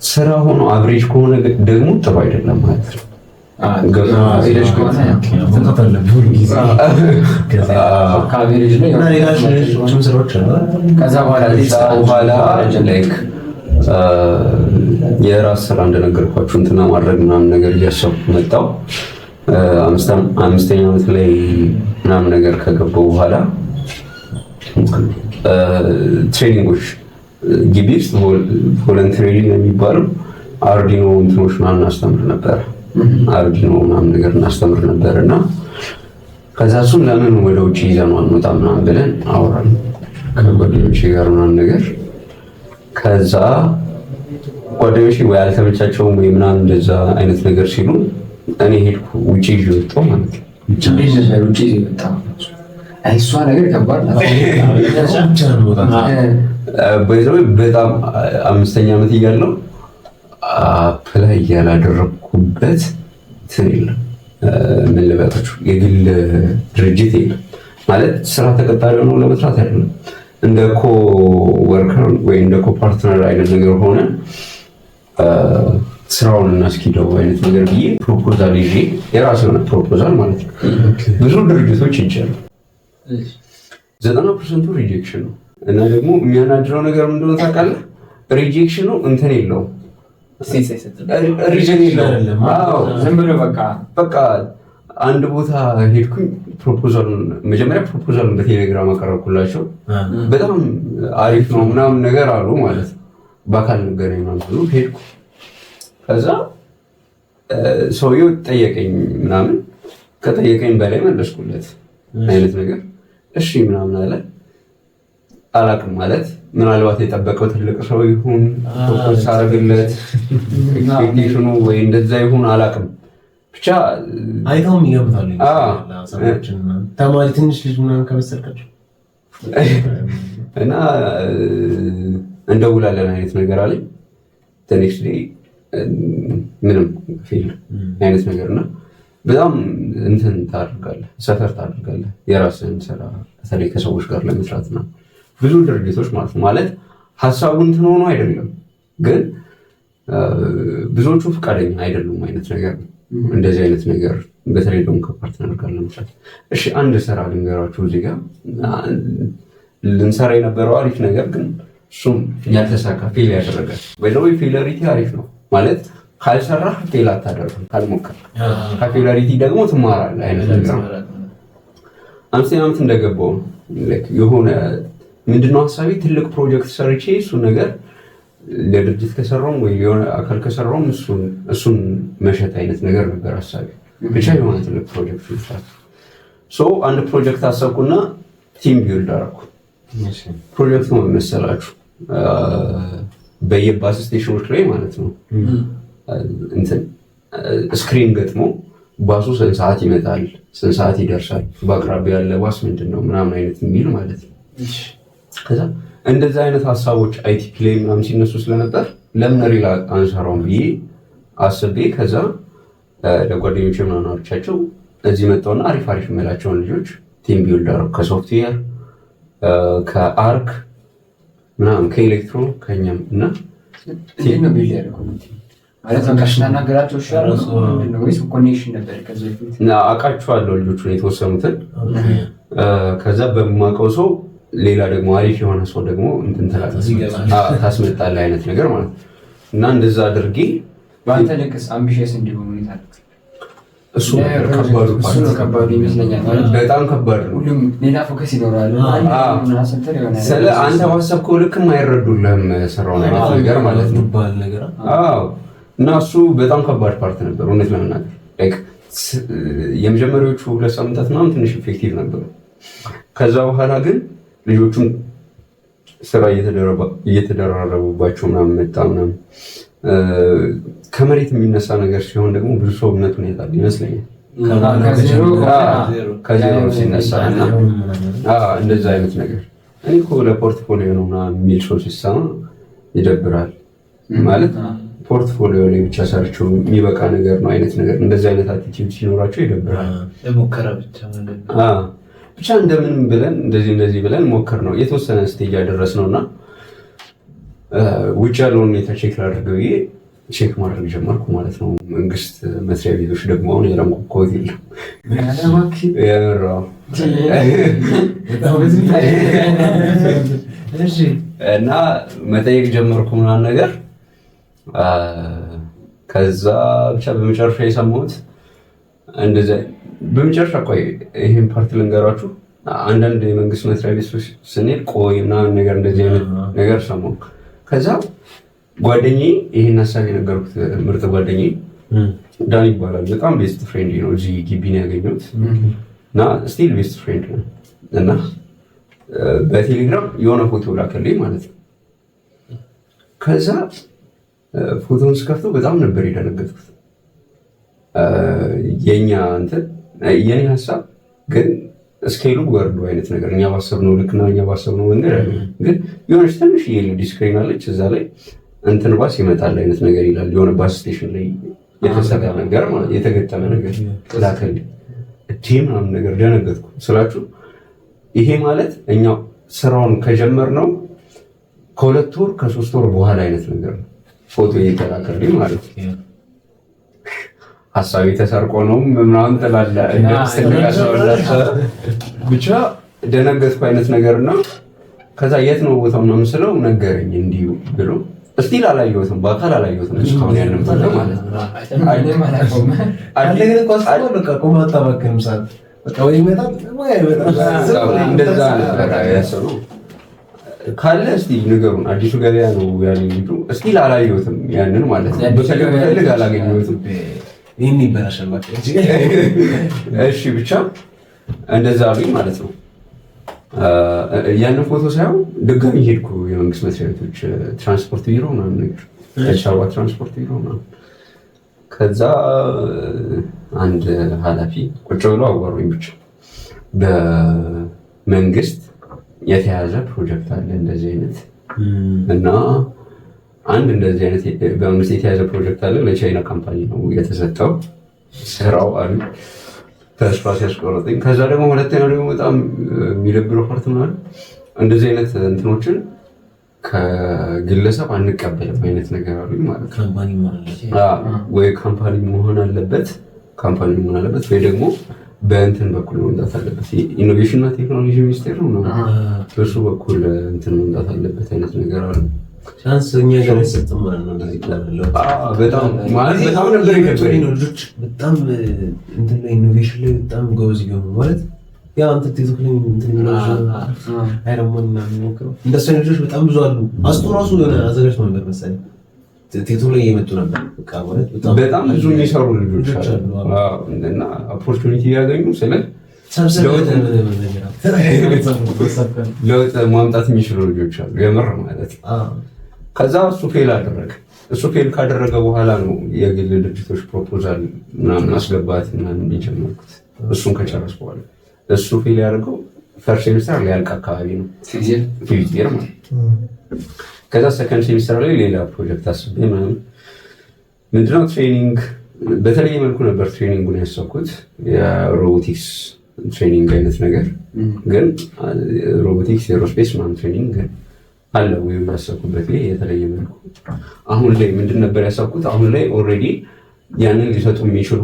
ስራ ሆኖ average ከሆነ ደግሞ ጥሩ አይደለም ማለት ነው። Average ከሆነ መውጣት አለብህ ሁልጊዜ። ከ average ላይ እና ሌላ ሌሎችም ስራዎች አሉ። ከዛ በኋላ ከዛ በኋላ like የራስ ስራ እንደነገርኳችሁ እንትና ማድረግ ምናምን ነገር እያሰብኩ መጣሁ። አምስተኛ ዓመት ላይ ምናምን ነገር ከገባሁ በኋላ training ኦች ግቢ ውስጥ voluntary የሚባለው Arduino እንትኖች ምናምን እናስተምር ነበር። Arduino ምናምን ነገር እናስተምር ነበር እና ከዛ እሱን ለምን ወደ ውጭ ይዘነው አንወጣም ምናምን ብለን አወራን ከጓደኞቼ ጋር ምናምን ነገር። ከዛ ጓደኞቼ ወይ አልተመቻቸውም ወይ ምናምን እንደዛ አይነት ነገር ሲሉ እኔ ሄድኩ፣ ውጭ ይዤ ወጣሁ ማለት ነው። እንዴት ነበር ውጭ ይዘህ የወጣው? አይ እሷ ነገር ከባድ ናት። ብቻህን መውጣት። By the way በጣም አምስተኛ ዓመት እያለሁ apply ያላደረግኩበት እንትን የለም። ምን ልበላችሁ፣ የግል ድርጅት የለም፣ ማለት ስራ ተቀጣሪ ሆኖ ለመስራት አይደለም። እንደ co-worker ወይ እንደ co-partner አይነት ነገር ሆነ ስራውን እናስኪደው አይነት ነገር ብዬ proposal ይዤ፣ የራሱ የሆነ proposal ማለት ነው። ብዙ ድርጅቶች ሄጃለሁ። 90% ኡ rejection ነው። እና ደግሞ የሚያናድረው ነገር ምንድነው ታውቃለህ? Rejection ኑ እንትን የለውም፣ reason የለውም። አዎ። ዝም ብሎ በቃ። በቃ አንድ ቦታ ሄድኩኝ። Proposal ኡን፣ መጀመሪያ proposal ኡን በቴሌግራም አቀረብኩላቸው። በጣም አሪፍ ነው ምናምን ነገር አሉ ማለት ነው። በአካል እንገናኝ ምናምን አሉ። ሄድኩ። ከዛ ሰውየው ጠየቀኝ ምናምን፣ ከጠየቀኝ በላይ መለስኩለት አይነት ነገር። እሺ ምናምን አለ። አላቅም ማለት ምናልባት የጠበቀው ትልቅ ሰው ይሁን focus አደረግለት expectation ኑ ወይ እንደዛ ይሁን አላቅም። ብቻ አይተውም ይገምታሉ ሰዎችን፣ ተማሪ ትንሽ ልጅ ምናምን ከመሰልካቸው። እና እንደውላለን አይነት ነገር አለኝ። ትንሽ ምንም fail አይነት ነገር እና በጣም እንትን ታደርጋለህ፣ suffer ታደርጋለህ የራስህን ስራ በተለይ ከሰዎች ጋር ለመስራት ነው። ብዙ ድርጅቶች ማለት ነው፣ ማለት ሀሳቡ እንትን ሆኖ አይደለም፣ ግን ብዙዎቹ ፈቃደኛ አይደሉም አይነት ነገር ነው። እንደዚህ አይነት ነገር በተለይ ደግሞ ከ partner ጋር ለመስራት። እሺ አንድ ስራ ልንገራችሁ፣ እዚህ ጋር ልንሰራ የነበረው አሪፍ ነገር ግን እሱም ያልተሳካ፣ fail ያደረገ። By the way failure አሪፍ ነው፣ ማለት ካልሰራህ fail አታደርግም፣ ካልሞከርክ ከ failure ደግሞ ትማራለህ አይነት ነገር ነው። አምስተኛ ዓመት እንደገባው ነው የሆነ ምንድነው ሀሳቤ፣ ትልቅ ፕሮጀክት ሰርቼ እሱን ነገር ለድርጅት ከሰራውም ወይ የሆነ አካል ከሰራውም እሱን መሸጥ አይነት ነገር ነበር ሀሳቤ። ብቻ የሆነ ትልቅ ፕሮጀክት መስራት። So አንድ ፕሮጀክት አሰብኩና team build አደረኩ። ፕሮጀክቱ ምን መሰላችሁ? በየ bus station ኖች ላይ ማለት ነው እንትን screen ገጥሞ ባሱ ስንት ሰዓት ይመጣል፣ ስንት ሰዓት ይደርሳል፣ በአቅራቢያ ያለ ባስ ምንድን ነው ምናምን አይነት የሚል ማለት ነው። ከዛ እንደዚህ አይነት ሀሳቦች ITP ላይ ምናምን ሲነሱ ስለነበር ለምን real አንሰራውም ብዬ አስቤ ከዛ ለጓደኞቼ ምናምን አውርቻቸው እዚህ መጣሁና አሪፍ አሪፍ የምላቸውን ልጆች team build አደረኩ፣ ከ software፣ ከ arch ምናምን፣ ከ electro፣ ከኛም እና እንዴት ነው build ያደረገው? ማለት በቃ ስናናገራቸው ይሻላል ምንድን ነው ወይስ connection ነበር ከዚህ በፊት? እና አውቃቸዋለሁ ልጆቹን የተወሰኑትን። ከዛ በማውቀው ሰው ሌላ ደግሞ አሪፍ የሆነ ሰው ደግሞ እንትን ትላለህ፣ ታስመጣለህ አይነት ነገር ማለት ነው። እና እንደዛ አድርጌ በአንተ ልክስ ambitious እንዲሆኑ ሁኔታ እሱ ነበር ከባዱ። እሱ ነው ከባዱ ይመስለኛል። ማለት በጣም ከባድ ነው። ሁሉም ሌላ focus ይኖረዋል። ስትል የሆነ ስለ አንተ ባሰብከው ልክም አይረዱልህም ስራውን አይነት ነገር ማለት ነው። ባል ነገር። አዎ፣ እና እሱ በጣም ከባድ part ነበር እውነት ለመናገር። Like የመጀመሪያዎቹ 2 ሳምንታት ምናምን ትንሽ effective ነበሩ። ከዛ በኋላ ግን ልጆቹም ስራ እየተደራረቡባቸው ምናምን መጣ ምናምን። ከመሬት የሚነሳ ነገር ሲሆን ደግሞ ብዙ ሰው እምነቱን ያጣል ይመስለኛል። ከዜሮ ሲነሳ እና እንደዛ አይነት ነገር እኔ እኮ ለ portfolio ነው ምናምን የሚል ሰው ሲሰማ ይደብራል። ማለት portfolio ላይ ብቻ ሰርቼው የሚበቃ ነገር ነው አይነት ነገር፣ እንደዚህ አይነት attitude ሲኖራቸው ይደብራል። ለሙከራ ብቻ ማለት ነው። ብቻ እንደምንም ብለን እንደዚህ እንደዚህ ብለን ሞክር ነው የተወሰነ stage ያደረስነው እና ውጭ ያለውን ሁኔታ check ላድርግ ብዬ check ማድረግ ጀመርኩ ማለት ነው። መንግስት መስሪያ ቤቶች ደግሞ አሁን ያላንኳኳሁት የለም። የምር አዎ። እና መጠየቅ ጀመርኩ ምናምን ነገር። ከዛ ብቻ በመጨረሻ የሰማሁት እንደዚያ በመጨረሻ፣ ቆይ ይሄን part ልንገራችሁ። አንዳንድ የመንግስት መስሪያ ቤቶች ስንሄድ ቆይ ምናምን ነገር እንደዚህ አይነት ነገር ሰማሁ። ከዛ ጓደኛዬ፣ ይሄን ሀሳብ የነገርኩት ምርጥ ጓደኛዬ ዳን ይባላል። በጣም best friend ነው። እዚህ ግቢ ነው ያገኘሁት እና still best friend ነው። እና በቴሌግራም የሆነ ፎቶ ላከልኝ ማለት ነው። ከዛ ፎቶን ስከፍተው በጣም ነበር የደነገጥኩት። የኛ እንትን የኔ ሀሳብ ግን scale ኡ ወርዶ አይነት ነገር እኛ ባሰብነው ልክና እኛ ባሰብነው መንገድ ያለ ግን የሆነች ትንሽ የ LED screen አለች፣ እዛ ላይ እንትን ባስ ይመጣል አይነት ነገር ይላል። የሆነ bus station ላይ የተሰራ ነገር ማለት የተገጠመ ነገር ላከልኝ። እቴ ምናምን ነገር ደነገጥኩ ስላችሁ ይሄ ማለት እኛ ስራውን ከጀመርነው ከ2 ወር ከ3 ወር በኋላ አይነት ነገር ነው ፎቶ እየተላከልኝ ማለት ነው። ሀሳቤ ተሰርቆ ነው ምናምን ትላለህ። ብቻ ደነገጥኩ አይነት ነገር እና ከዛ የት ነው ቦታው ምናምን ስለው ነገረኝ እንዲሁ ብሎ። Still አላየሁትም፣ በአካል አላየሁትም እስካሁን ያንን ቦታ ማለት ነው። አንተ ግን እኮ አስበው፣ በቃ ቆመህ አታባክንም ሰዓት። በቃ ወይ ይመጣል ወይ አይመጣም። እንደዛ ነበረ ያሰበው። ካለ እስቲ ንገሩን። አዲሱ ገበያ ነው ያለኝ ልጁ። Still አላየሁትም ያንን ማለት ነው። ብፈልግ ብፈልግ አላገኘሁትም። ይህን ይበላሻል በቃ። እሺ ብቻ እንደዛ አሉኝ ማለት ነው። ያንን ፎቶ ሳይሆን ድጋሚ ሄድኩ የመንግስት መስሪያ ቤቶች ትራንስፖርት ቢሮ ምናምን ነገር፣ አዲስ አበባ ትራንስፖርት ቢሮ ምናምን። ከዛ አንድ ኃላፊ ቁጭ ብሎ አዋሩኝ። ብቻ በመንግስት የተያዘ ፕሮጀክት አለ እንደዚህ አይነት፣ እና አንድ እንደዚህ አይነት በመንግስት የተያዘ ፕሮጀክት አለ፣ ለቻይና company ነው የተሰጠው ስራው አሉ። ተስፋ ሲያስቆርጠኝ። ከዛ ደግሞ ሁለተኛው ደግሞ በጣም የሚደብረው part ምናምን እንደዚህ አይነት እንትኖችን ከግለሰብ አንቀበልም አይነት ነገር አሉኝ ማለት ነው። ወይ company መሆን አለበት፣ company መሆን አለበት ወይ ደግሞ በእንትን በኩል መምጣት አለበት። ኢኖቬሽን እና ቴክኖሎጂ ሚኒስቴር ነው፣ በሱ በኩል እንትን መምጣት አለበት አይነት ነገር አሉ። Chance እኛ ጋር አይሰጥም ማለት ነው። እንደዚህ ፕላን አለው። በጣም ማለት በጣም ነበር የከበደኝ። ነው ልጆች በጣም እንትን ላይ፣ innovation ላይ በጣም ጎበዝ እየሆኑ፣ ማለት ያው አንተ ቲክቶክ ላይ እንትን የሚለው አይረሞን ምናምን የሚሞክረው እንደሱ አይነት ልጆች በጣም ብዙ አሉ። አስቱ ራሱ የሆነ አዘጋጅቶ ነበር መሰለኝ፣ ቲክቶክ ላይ እየመጡ ነበር። በቃ ማለት በጣም ብዙ የሚሰሩ ልጆች አሉ እና opportunity ያገኙ ስለ ለውጥ ማምጣት የሚችሉ ልጆች አሉ የምር ማለት ነው። ከዛ እሱ fail አደረገ። እሱ fail ካደረገ በኋላ ነው የግል ድርጅቶች proposal ምናምን ማስገባት ምናምን የጀመርኩት። እሱን ከጨረስኩ በኋላ፣ እሱ fail ያደርገው first semester ሊያልቅ አካባቢ ነው፣ fifth year ማለት። ከዛ second semester ላይ ሌላ ፕሮጀክት አስቤ ምናምን፣ ምንድነው training፣ በተለየ መልኩ ነበር training ኡን ያሰብኩት፣ የ robotics training አይነት ነገር፣ ግን robotics aerospace ምናምን training አለ ወይ ያሰብኩበት ላይ የተለየ መልኩ። አሁን ላይ ምንድን ነበር ያሰብኩት? አሁን ላይ already ያንን ሊሰጡ የሚችሉ፣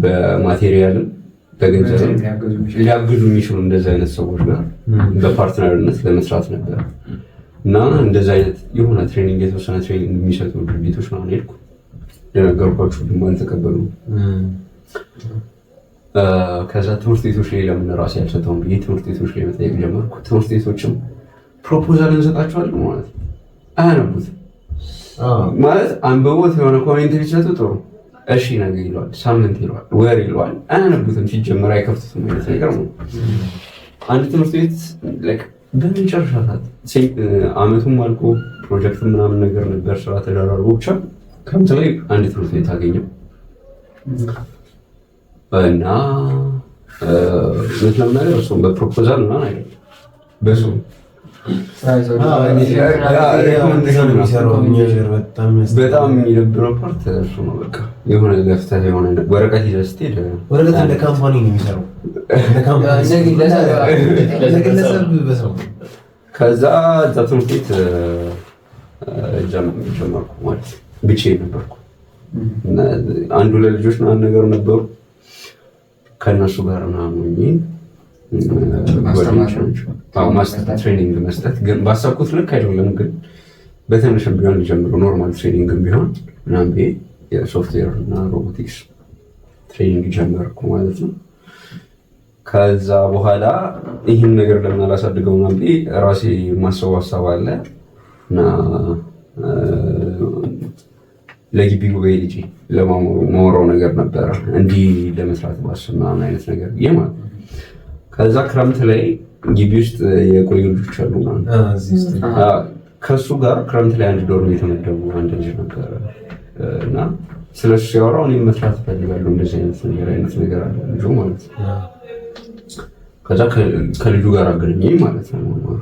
በ material ም በገንዘብም ሊያግዙ የሚችሉ እንደዚህ አይነት ሰዎች ጋር በ partner ነት ለመስራት ነበር። እና እንደዚህ አይነት የሆነ training፣ የተወሰነ training የሚሰጡ ድርጅቶች ምናምን ሄድኩ። እንደነገርኳችሁ ደግሞ አልተቀበሉም። ከዛ ትምህርት ቤቶች ላይ ለምን ራሴ ያልሰጠውን ብዬ ትምህርት ቤቶች ላይ መጠየቅ ጀመርኩ። ትምህርት ቤቶችም proposal እንሰጣቸዋለን ማለት ነው፣ አያነቡትም። ማለት አንብቦት የሆነ comment ቢሰጡ ጥሩ፣ እሺ ነገ ይለዋል፣ ሳምንት ይለዋል፣ ወር ይለዋል። አያነቡትም፣ ሲጀመር አይከፍቱትም አይነት ነገር ነው። አንድ ትምህርት ቤት በመጨረሻ ሰዓት አመቱም አልቆ ፕሮጀክት ምናምን ነገር ነበር፣ ስራ ተደራርቦ፣ ብቻ ክረምት ላይ አንድ ትምህርት ቤት አገኘው እና እውነት ለመናገር እሱም በ proposal ምናምን አይደለም፣ በሱ በጣም የሚደብረው part እሱ ነው። በቃ የሆነ ለፍተህ የሆነ ወረቀት ይዘህ ስትሄድ ወረቀት እንደ company ነው የሚሰራው፣ ለግለሰብ በሰው ከዛ እዛ ትምህርት ቤት ጀመርኩ ማለት ብቻዬን ነበርኩ። አንድ ሁለት ልጆች ምናምን ነገር ነበሩ፣ ከእነሱ ጋር ምናምን ሆኜ training መስጠት፣ ግን ባሰብኩት ልክ አይደለም። ግን በትንሽም ቢሆን ጀምሮ normal training ም ቢሆን ምናምን ብዬ የሶፍትዌር እና robotics training ጀመርኩ ማለት ነው። ከዛ በኋላ ይህን ነገር ለምን አላሳድገው ምናምን ብዬ ራሴ የማስበው ሀሳብ አለ እና ለግቢ ጉባኤ ልጄ ለማወራው ነገር ነበረ፣ እንዲህ ለመስራት ባስብ ምናምን አይነት ነገር ብዬ ማለት ነው። ከዛ ክረምት ላይ ግቢ ውስጥ የቆዩ ልጆች አሉ። ከእሱ ጋር ክረምት ላይ አንድ dorm የተመደቡ አንድ ልጅ ነበረ እና ስለሱ ሲያወራው እኔም መስራት እፈልጋለሁ እንደዚህ አይነት ነገር አለ ልጁ ማለት ነው። ከዛ ከልጁ ጋር አገናኘኝ ማለት ነው።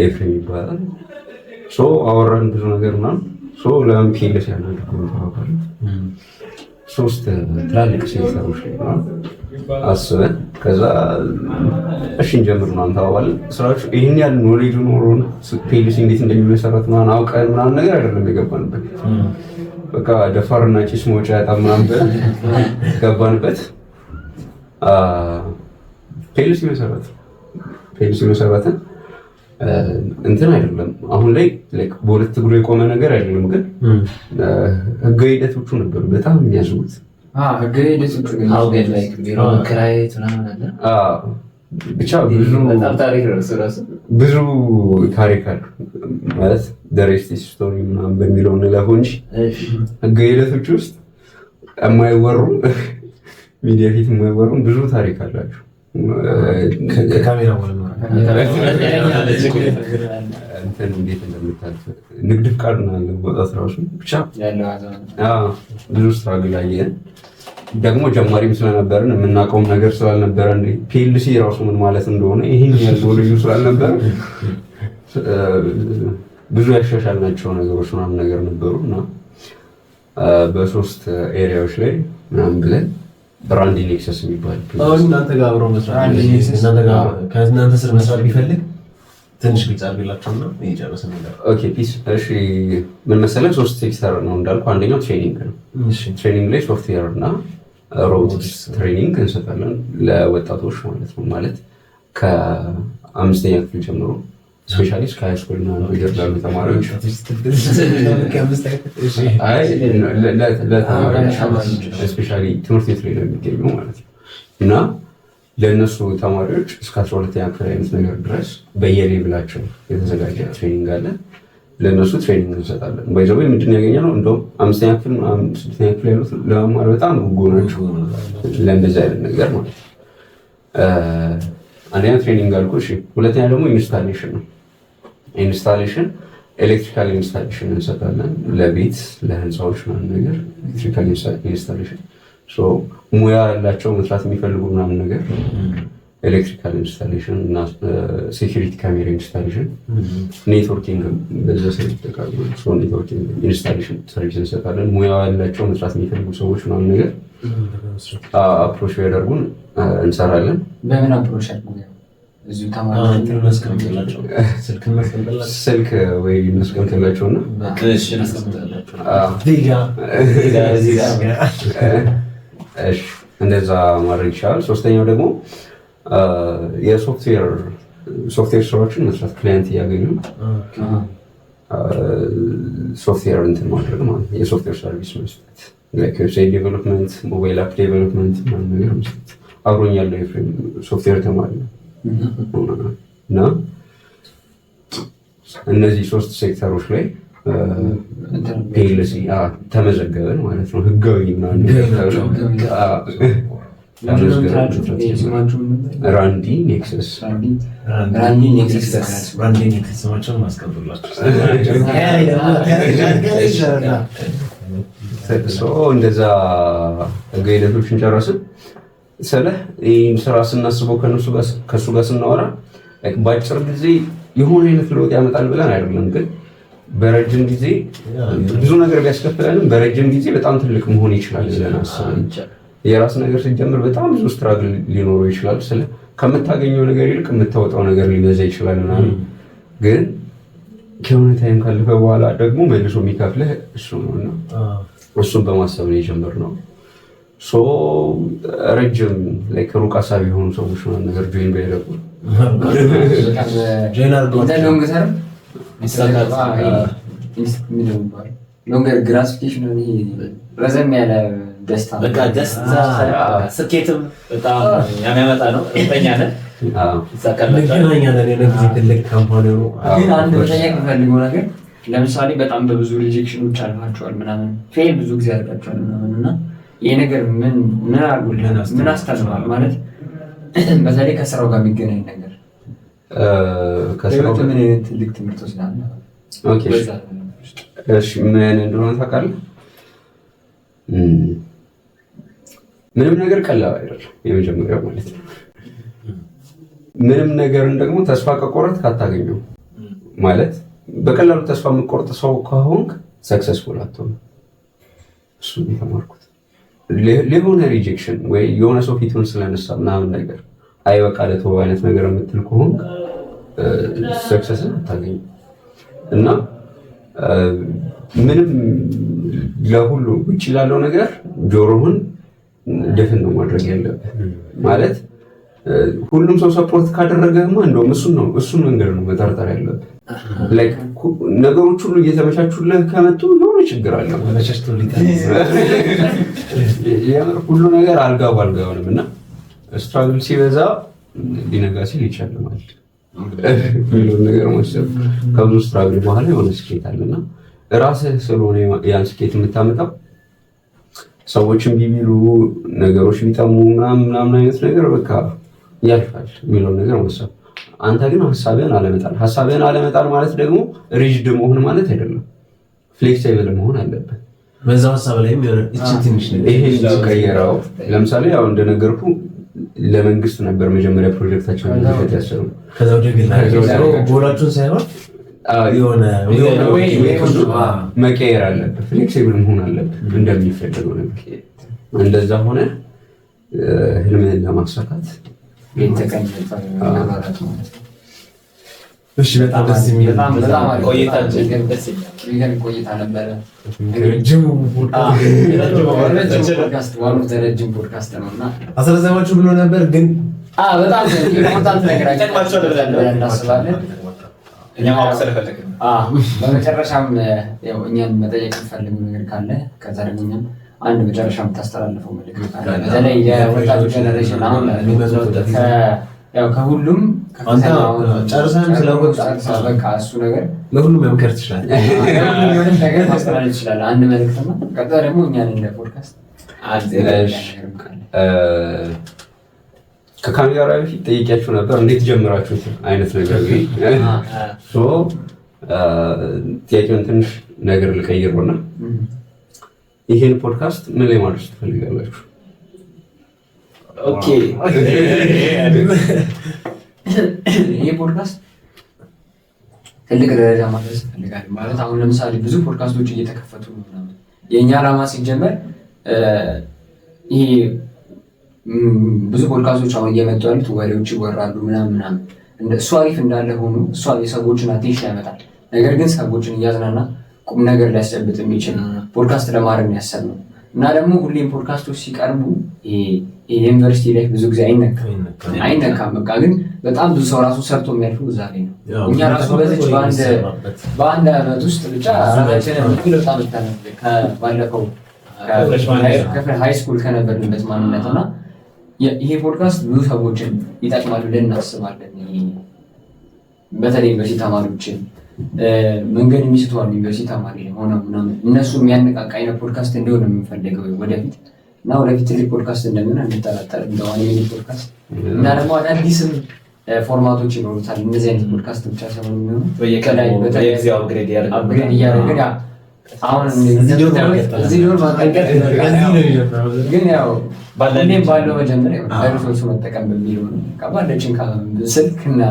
ኤፍሬም ይባላል። So አወራን ብዙ ነገር ምናምን። So ለምን PLC ያናደርገው ተባባልን። ሶስት ትላልቅ ሴክተሮች ላይ ምናምን አስበን ከዛ እሺ እንጀምር ምናምን ተባባልን። ስራችሁ ይህን ያህል knowledge ኖሮን PLC እንዴት እንደሚመሰረት ምናምን አውቀን ምናምን ነገር አይደለም የገባንበት። በቃ ደፋርና ጭስ መውጫ ያጣ ምናምን ብለን ገባንበት። PLC መሰረት፣ PLC መሰረትን። እንትን አይደለም፣ አሁን ላይ በሁለት እግሩ የቆመ ነገር አይደለም፣ ግን ህጋዊ ሂደቶቹ ነበሩ በጣም የሚያዝጉት። ህጋዊ ሂደቶቹ ቢሮ መከራየት ምናምን አለ። ብቻ ብዙ በጣም ታሪክ ነው እሱ ራሱ። ብዙ ታሪክ አለ፣ ማለት the rest is story ምናምን በሚለው እንለፈው እንጂ ህጋዊ ሂደቶች ውስጥ የማይወሩ፣ ሚዲያ ፊት የማይወሩ ብዙ ታሪክ አላቸው። ከካሜራ በኋላ እንትን እንዴት እንደምታልፍ ንግድ ፍቃድ ምናምን ለማውጣት ራሱ ብቻ ብዙ struggle አየን። ደግሞ ጀማሪም ስለነበርን የምናውቀውም ነገር ስላልነበረ PLC ራሱ ምን ማለት እንደሆነ ይህን ያለው ልዩ ስላልነበረ ብዙ ያሻሻልናቸው ነገሮች ምናምን ነገር ነበሩ። እና በሶስት area ዎች ላይ ምናምን ብለን ብራንዲ ኔክሰስ የሚባል አሁን እናንተ ጋር አብሮ መስራት፣ እናንተ ጋር ከእናንተ ስር መስራት ቢፈልግ ትንሽ ግልጽ አድርግላቸውና እየጨረስን ነገር። Okay, peace። እሺ፣ ምን መሰለህ፣ ሶስት ሴክተር ነው እንዳልኩ። አንደኛው training ነው። Training ላይ ሶፍትዌር እና robotics training እንሰጣለን ለወጣቶች ማለት ነው። ማለት ከአምስተኛ ክፍል ጀምሮ especially እስከ high school እና ነገር ላሉ ተማሪዎች፣ አይ ለተማሪዎች especially ትምህርት ቤት ላይ ነው የሚገኙ ማለት ነው። እና ለእነሱ ተማሪዎች እስከ 12ኛ ክፍል አይነት ነገር ድረስ በየ level ኣቸው የተዘጋጀ training አለ። ለእነሱ training እንሰጣለን። By the way ምንድን ያገኘነው፣ እንደውም አምስተኛ ክፍል ምናምን ስድስተኛ ክፍል ያሉት ለመማር በጣም ጉጉ ናቸው ለእንደዚህ አይነት ነገር ማለት ነው። አንደኛ training አልኩ። እሺ፣ ሁለተኛ ደግሞ installation ነው። Installation፣ electrical installation እንሰጣለን ለቤት፣ ለህንፃዎች ምናምን ነገር electrical installation። ሙያ ያላቸው መስራት የሚፈልጉ ምናምን ነገር electrical installation እና security camera installation፣ networking በዛ ስር ይጠቃሉ። Networking installation service እንሰጣለን። ሙያ ያላቸው መስራት የሚፈልጉ ሰዎች ምናምን ነገር approach ቢያደርጉን እንሰራለን። በምን approach ያድርጉ? እዚሁ ተማሪ ስልክ እናስቀምጥላቸው። ስልክ ወይ እናስቀምጥላቸው እና እዚህ ጋ። እሺ፣ እንደዛ ማድረግ ይቻላል። ሶስተኛው ደግሞ የሶፍትዌር ስራዎችን መስራት፣ client እያገኙ ሶፍትዌር እንትን ማድረግ ማለት ነው። የ software service መስጠት፣ website development፣ mobile app development ምናምን ነገር መስጠት። አብሮኝ ያለው ኤፍሬም ሶፍትዌር ተማሪ ነው። እና እነዚህ ሶስት ሴክተሮች ላይ PLC ተመዘገብን ማለት ነው። ህጋዊ ምናምን ነገር ተብሎ ተመዝገበን። ራንዲ ኔክሰስ። ራንዲ ኔክሰስ። ራንዲ ኔክሰስ ስማቸውን ማስቀምጡላቸው። So እንደዛ ህጋዊ ሂደቶችን ጨረስን። ስለ ይህን ስራ ስናስበው ከእሱ ጋር ስናወራ በአጭር ጊዜ የሆነ አይነት ለውጥ ያመጣል ብለን አይደለም፣ ግን በረጅም ጊዜ ብዙ ነገር ቢያስከፍለንም በረጅም ጊዜ በጣም ትልቅ መሆን ይችላል ብለን አስበን። የራስ ነገር ሲጀምር በጣም ብዙ struggle ሊኖረው ይችላል። ስለ ከምታገኘው ነገር ይልቅ የምታወጣው ነገር ሊበዛ ይችላል ምናምን፣ ግን ከሆነ time ካለፈ በኋላ ደግሞ መልሶ የሚከፍልህ እሱ ነው። እና እሱን በማሰብ ነው የጀመርነው። So ረጅም like ሩቅ ሀሳብ የሆኑ ሰዎች ምናምን ነገር join ቢያደርጉ Join አድርገው። Long term longer gratification፣ ረዘም ያለ ደስታ። በቃ ደስታ፣ ስኬትም በጣም የሚያመጣ ነው። እርግጠኛ ነን ይሳካላቸዋል። እንገናኛለን የሆነ ጊዜ ትልቅ company ሆኖ። ግን አንድ መጠየቅ የምፈልገው ነገር፣ ለምሳሌ በጣም በብዙ rejection ኖች አልፋቸዋል ምናምን፣ fail ብዙ ጊዜ አድርጋቸዋል ምናምን፣ እና ይህ ነገር ምን ምን አድርጎልሃል? ምን አስተምሯል? ማለት በተለይ ከስራው ጋር የሚገናኝ ነገር ከስራው በህይወት ምን አይነት ትልቅ ትምህርት ወስዳል? Okay፣ እሺ፣ ምን እንደሆነ ታውቃለህ? ምንም ነገር ቀላል አይደለም። የመጀመሪያው ማለት ነው። ምንም ነገርን ደግሞ ተስፋ ከቆረጥክ አታገኘው። ማለት በቀላሉ ተስፋ የምትቆርጥ ሰው ከሆንክ successful አትሆንም። እሱን የተማርኩት ለሆነ rejection ወይ የሆነ ሰው ፊቱን ስለነሳ ምናምን ነገር አይ በቃ ለተወው አይነት ነገር የምትል ከሆንክ success ን አታገኝም። እና ምንም ለሁሉ ውጭ ላለው ነገር ጆሮህን ድፍን ነው ማድረግ ያለብህ። ማለት ሁሉም ሰው support ካደረገህማ እንደውም እሱን ነው፣ እሱን መንገድ ነው መጠርጠር ያለብህ። Like ነገሮች ሁሉ እየተመቻቹልህ ከመጡ የሆነ ችግር አለ ማለት ነው። የምር ሁሉ ነገር አልጋ ባልጋ አይሆንም። እና struggle ሲበዛ ሊነጋ ሲል ይጨልማል የሚለውን ነገር ማሰብ፣ ከብዙ struggle በኋላ የሆነ ስኬት አለና ራስህ ስለሆነ ያን ስኬት የምታመጣው ሰዎችን ቢቢሉ፣ ነገሮች ቢጠሙ ምናምን ምናምን አይነት ነገር በቃ ያልፋል የሚለውን ነገር ማሰብ። አንተ ግን ሀሳብህን አለመጣል። ሀሳብህን አለመጣል ማለት ደግሞ rigid መሆን ማለት አይደለም። Flexible መሆን አለብህ። በዛው ሀሳብ ላይም የሆነ እቺ ትንሽ ነገር ይሄ ቀየረው። ለምሳሌ ያው እንደነገርኩ ለመንግስት ነበር መጀመሪያ ፕሮጀክታችን መሸጥ ያሰብነው። ከዛ ወደ ግል ጎላችሁን ሳይሆን የሆነ መቀየር አለብህ። Flexible መሆን አለብህ እንደሚፈለገው ነገር። እንደዛ ሆነ ህልምህን ለማሳካት የተቀመጠ ነገራት ማለት ነው። እሺ፣ በጣም ደስ የሚል በጣም በጣም አሪፍ ቆይታችን ግን ደስ ይላል። የሚገርም ቆይታ ነበረ። ረጅሙ ረጅም ፖድካስት፣ one of the ረጅም ፖድካስት ነው እና አስረዘማችሁ ብሎ ነበር ግን በጣም important ነገር ይጠቅማቸዋል ብለን ነው። እናስባለን። እኛ ማወቅ ስለፈለግን ነው። በመጨረሻም ያው እኛን መጠየቅ የምትፈልጉ ነገር ካለ፣ ከዛ ደግሞ እኛም አንድ መጨረሻ የምታስተላልፈው መልዕክት ካለ፣ በተለይ የወጣቱ generation አሁን ያው ከሁሉም አንተ ጨርሰህም ስለወጣ ጨርሰህ በቃ እሱ ነገር ለሁሉም መምከር ትችላለህ። ለሁሉም የሆነ ነገር ማስተላለፍ ይችላል። አንድ መልዕክት ነው። ቀጥታ ደግሞ እኛን እንደ ፖድካስት እሺ። ከካሜራ በፊት ጠይቂያችሁ ነበር እንዴት ጀምራችሁት አይነት ነገር ግን so ጥያቄውን ትንሽ ነገር ልቀይረውና ይሄን ፖድካስት ምን ላይ ማድረስ ትፈልጋላችሁ? Okay. ይህ ፖድካስት ትልቅ ደረጃ ማድረስ እፈልጋለሁ። ማለት አሁን ለምሳሌ ብዙ ፖድካስቶች እየተከፈቱ ነው ምናምን። የእኛ ዓላማ ሲጀመር ይሄ ብዙ ፖድካስቶች አሁን እየመጡ ያሉት ወሬዎች ይወራሉ ምናምን ምናምን፣ እሱ አሪፍ እንዳለ ሆኖ እሷ የሰዎችን attention ያመጣል። ነገር ግን ሰዎችን እያዝናና ቁም ነገር ሊያስጨብጥ የሚችል ፖድካስት ለማድረግ ነው ያሰብነው። እና ደግሞ ሁሌም ፖድካስቶች ሲቀርቡ ይሄ የዩኒቨርሲቲ ላይ ብዙ ጊዜ አይነካም አይነካም። በቃ ግን በጣም ብዙ ሰው ራሱ ሰርቶ የሚያልፈው እዛ ላይ ነው። እኛ ራሱ በዚች በአንድ ዓመት ውስጥ ብቻ ራሳችንን ብዙ ለውጥ አመጣን ከባለፈው high school ከነበርንበት ማንነት። እና ይሄ ፖድካስት ብዙ ሰዎችን ይጠቅማል ብለን እናስባለን። ይሄ በተለይ ዩኒቨርሲቲ ተማሪዎችን፣ መንገድ የሚስቱ አሉ፣ ዩኒቨርሲቲ ተማሪ ሆነው ምናምን፣ እነሱ የሚያነቃቃ አይነት ፖድካስት እንዲሆን ነው የምንፈልገው ወደፊት። እና ወደፊት ትልቅ ፖድካስት እንደሚሆን አንጠራጠርም። እንደ One Minute Podcast እና ደግሞ አዳዲስም format ኦች ይኖሩታል። እነዚህ አይነት ፖድካስት ብቻ ሳይሆን የሚሆኑ በየጊዜው upgrade ያደርጋል። Upgrade እያደረግን ያ አሁን እዚህ dorm ማቀጠል። እዚህ dorm ማቀጠል ግን ያው ሁሌም ባለው መጀመሪያ ያው ለ resource ኡ መጠቀም በሚለው ነው። በቃ ባለችን ስልክ እና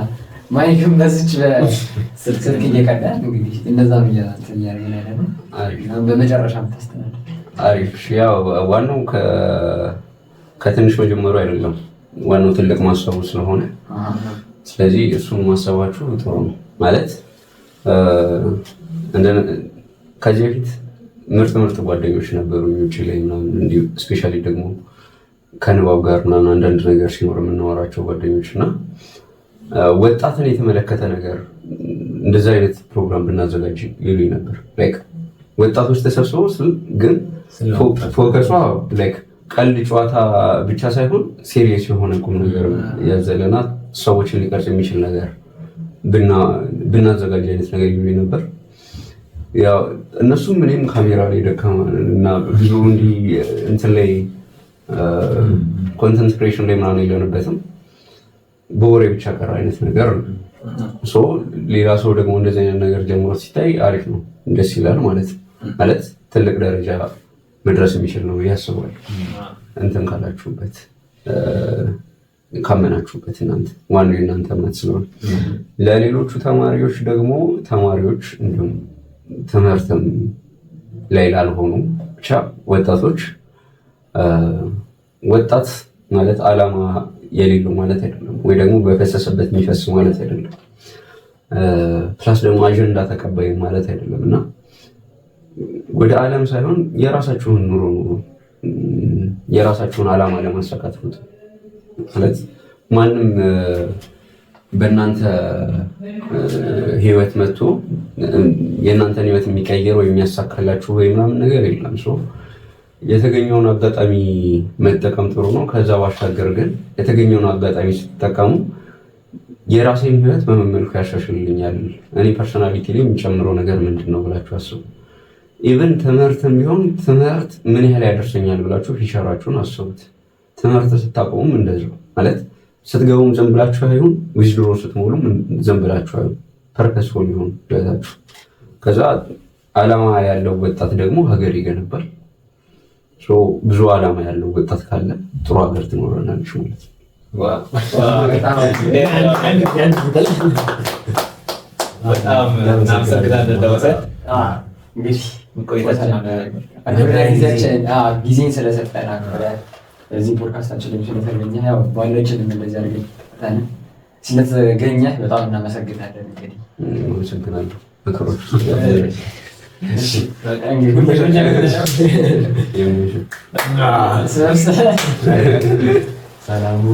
mic ም በዚች በስልክ እየቀዳን እንግዲህ እንደዛ ነው እንትን እያደረግን ያለ ነው። አሪፍ። በመጨረሻ የምታስተላልፍ? አሪፍ። እሺ፣ ያው ዋናው ከትንሽ መጀመሩ አይደለም፣ ዋናው ትልቅ ማሰቡ ስለሆነ ስለዚህ እሱን ማሰባችሁ ጥሩ ነው። ማለት ከዚህ በፊት ምርጥ ምርጥ ጓደኞች ነበሩ ውጭ ላይ ምናምን፣ እንዲሁ especially ደግሞ ከንባብ ጋር ምናምን አንዳንድ ነገር ሲኖር የምናወራቸው ጓደኞች እና ወጣትን የተመለከተ ነገር እንደዚህ አይነት ፕሮግራም ብናዘጋጅ ይሉኝ ነበር። Like ወጣቶች ተሰብስበው ግን focus ኧ like ቀልድ ጨዋታ ብቻ ሳይሆን serious የሆነ ቁም ነገር ያዘለና ሰዎችን ሊቀርጽ የሚችል ነገር ብናዘጋጅ አይነት ነገር ይሉኝ ነበር። ያው እነሱም እኔም ካሜራ ላይ ደካማ እና ብዙ እንዲህ እንትን ላይ content creation ላይ ምናምን የለንበትም፣ በወሬ ብቻ ቀረ አይነት ነገር ነው። So ሌላ ሰው ደግሞ እንደዚህ አይነት ነገር ጀምሮ ሲታይ አሪፍ ነው፣ ደስ ይላል ማለት ነው። ማለት ትልቅ ደረጃ መድረስ የሚችል ነው ብዬ አስባለሁ። እንትን ካላችሁበት፣ ካመናችሁበት፣ እናንተ ዋናው የእናንተ እምነት ስለሆነ። ለሌሎቹ ተማሪዎች ደግሞ፣ ተማሪዎች እንዲሁም ትምህርትም ላይ ላልሆኑ ብቻ ወጣቶች፣ ወጣት ማለት ዓላማ የሌለው ማለት አይደለም፣ ወይ ደግሞ በፈሰሰበት የሚፈስ ማለት አይደለም። Plus ደግሞ አጀንዳ ተቀባይ ማለት አይደለም። እና ወደ ዓለም ሳይሆን የራሳችሁን ኑሮ ኑሩ፣ የራሳችሁን ዓላማ ለማሳካት ሩጡ። ማለት ማንም በእናንተ ህይወት መጥቶ የእናንተን ህይወት የሚቀይር ወይ የሚያሳካላችሁ ወይ ምናምን ነገር የለም። So የተገኘውን አጋጣሚ መጠቀም ጥሩ ነው። ከዛ ባሻገር ግን የተገኘውን አጋጣሚ ስትጠቀሙ የራሴን ህይወት በምን መልኩ ያሻሽልኛል፣ እኔ personality ላይ የሚጨምረው ነገር ምንድን ነው ብላችሁ አስቡ። Even ትምህርትም ቢሆን ትምህርት ምን ያህል ያደርሰኛል ብላችሁ future ኣችሁን አስቡት። ትምህርት ስታቆሙም እንደዚሁ ማለት ስትገቡም ዝም ብላችሁ አይሁን፣ withdraw ስትሞሉም ዝም ብላችሁ አይሁን፣ purposeful ይሁን ህይወታችሁ። ከዛ አላማ ያለው ወጣት ደግሞ ሀገር ይገነባል። ብዙ አላማ ያለው ወጣት ካለ ጥሩ ሀገር ትኖረናለች ማለት ነው። በጣም እናመሰግናለን ደወሰ። እንግዲህ ጊዜን ስለሰጠን አክብረህ እዚህ ፖድካስታችን ላይ ስለተገኘህ፣ ያው ባለችንም እንደዚህ አድርገን ስለተገኘህ በጣም እናመሰግናለን። እንግዲህ አመሰግናለሁ። ምክሮች ሰላሙ።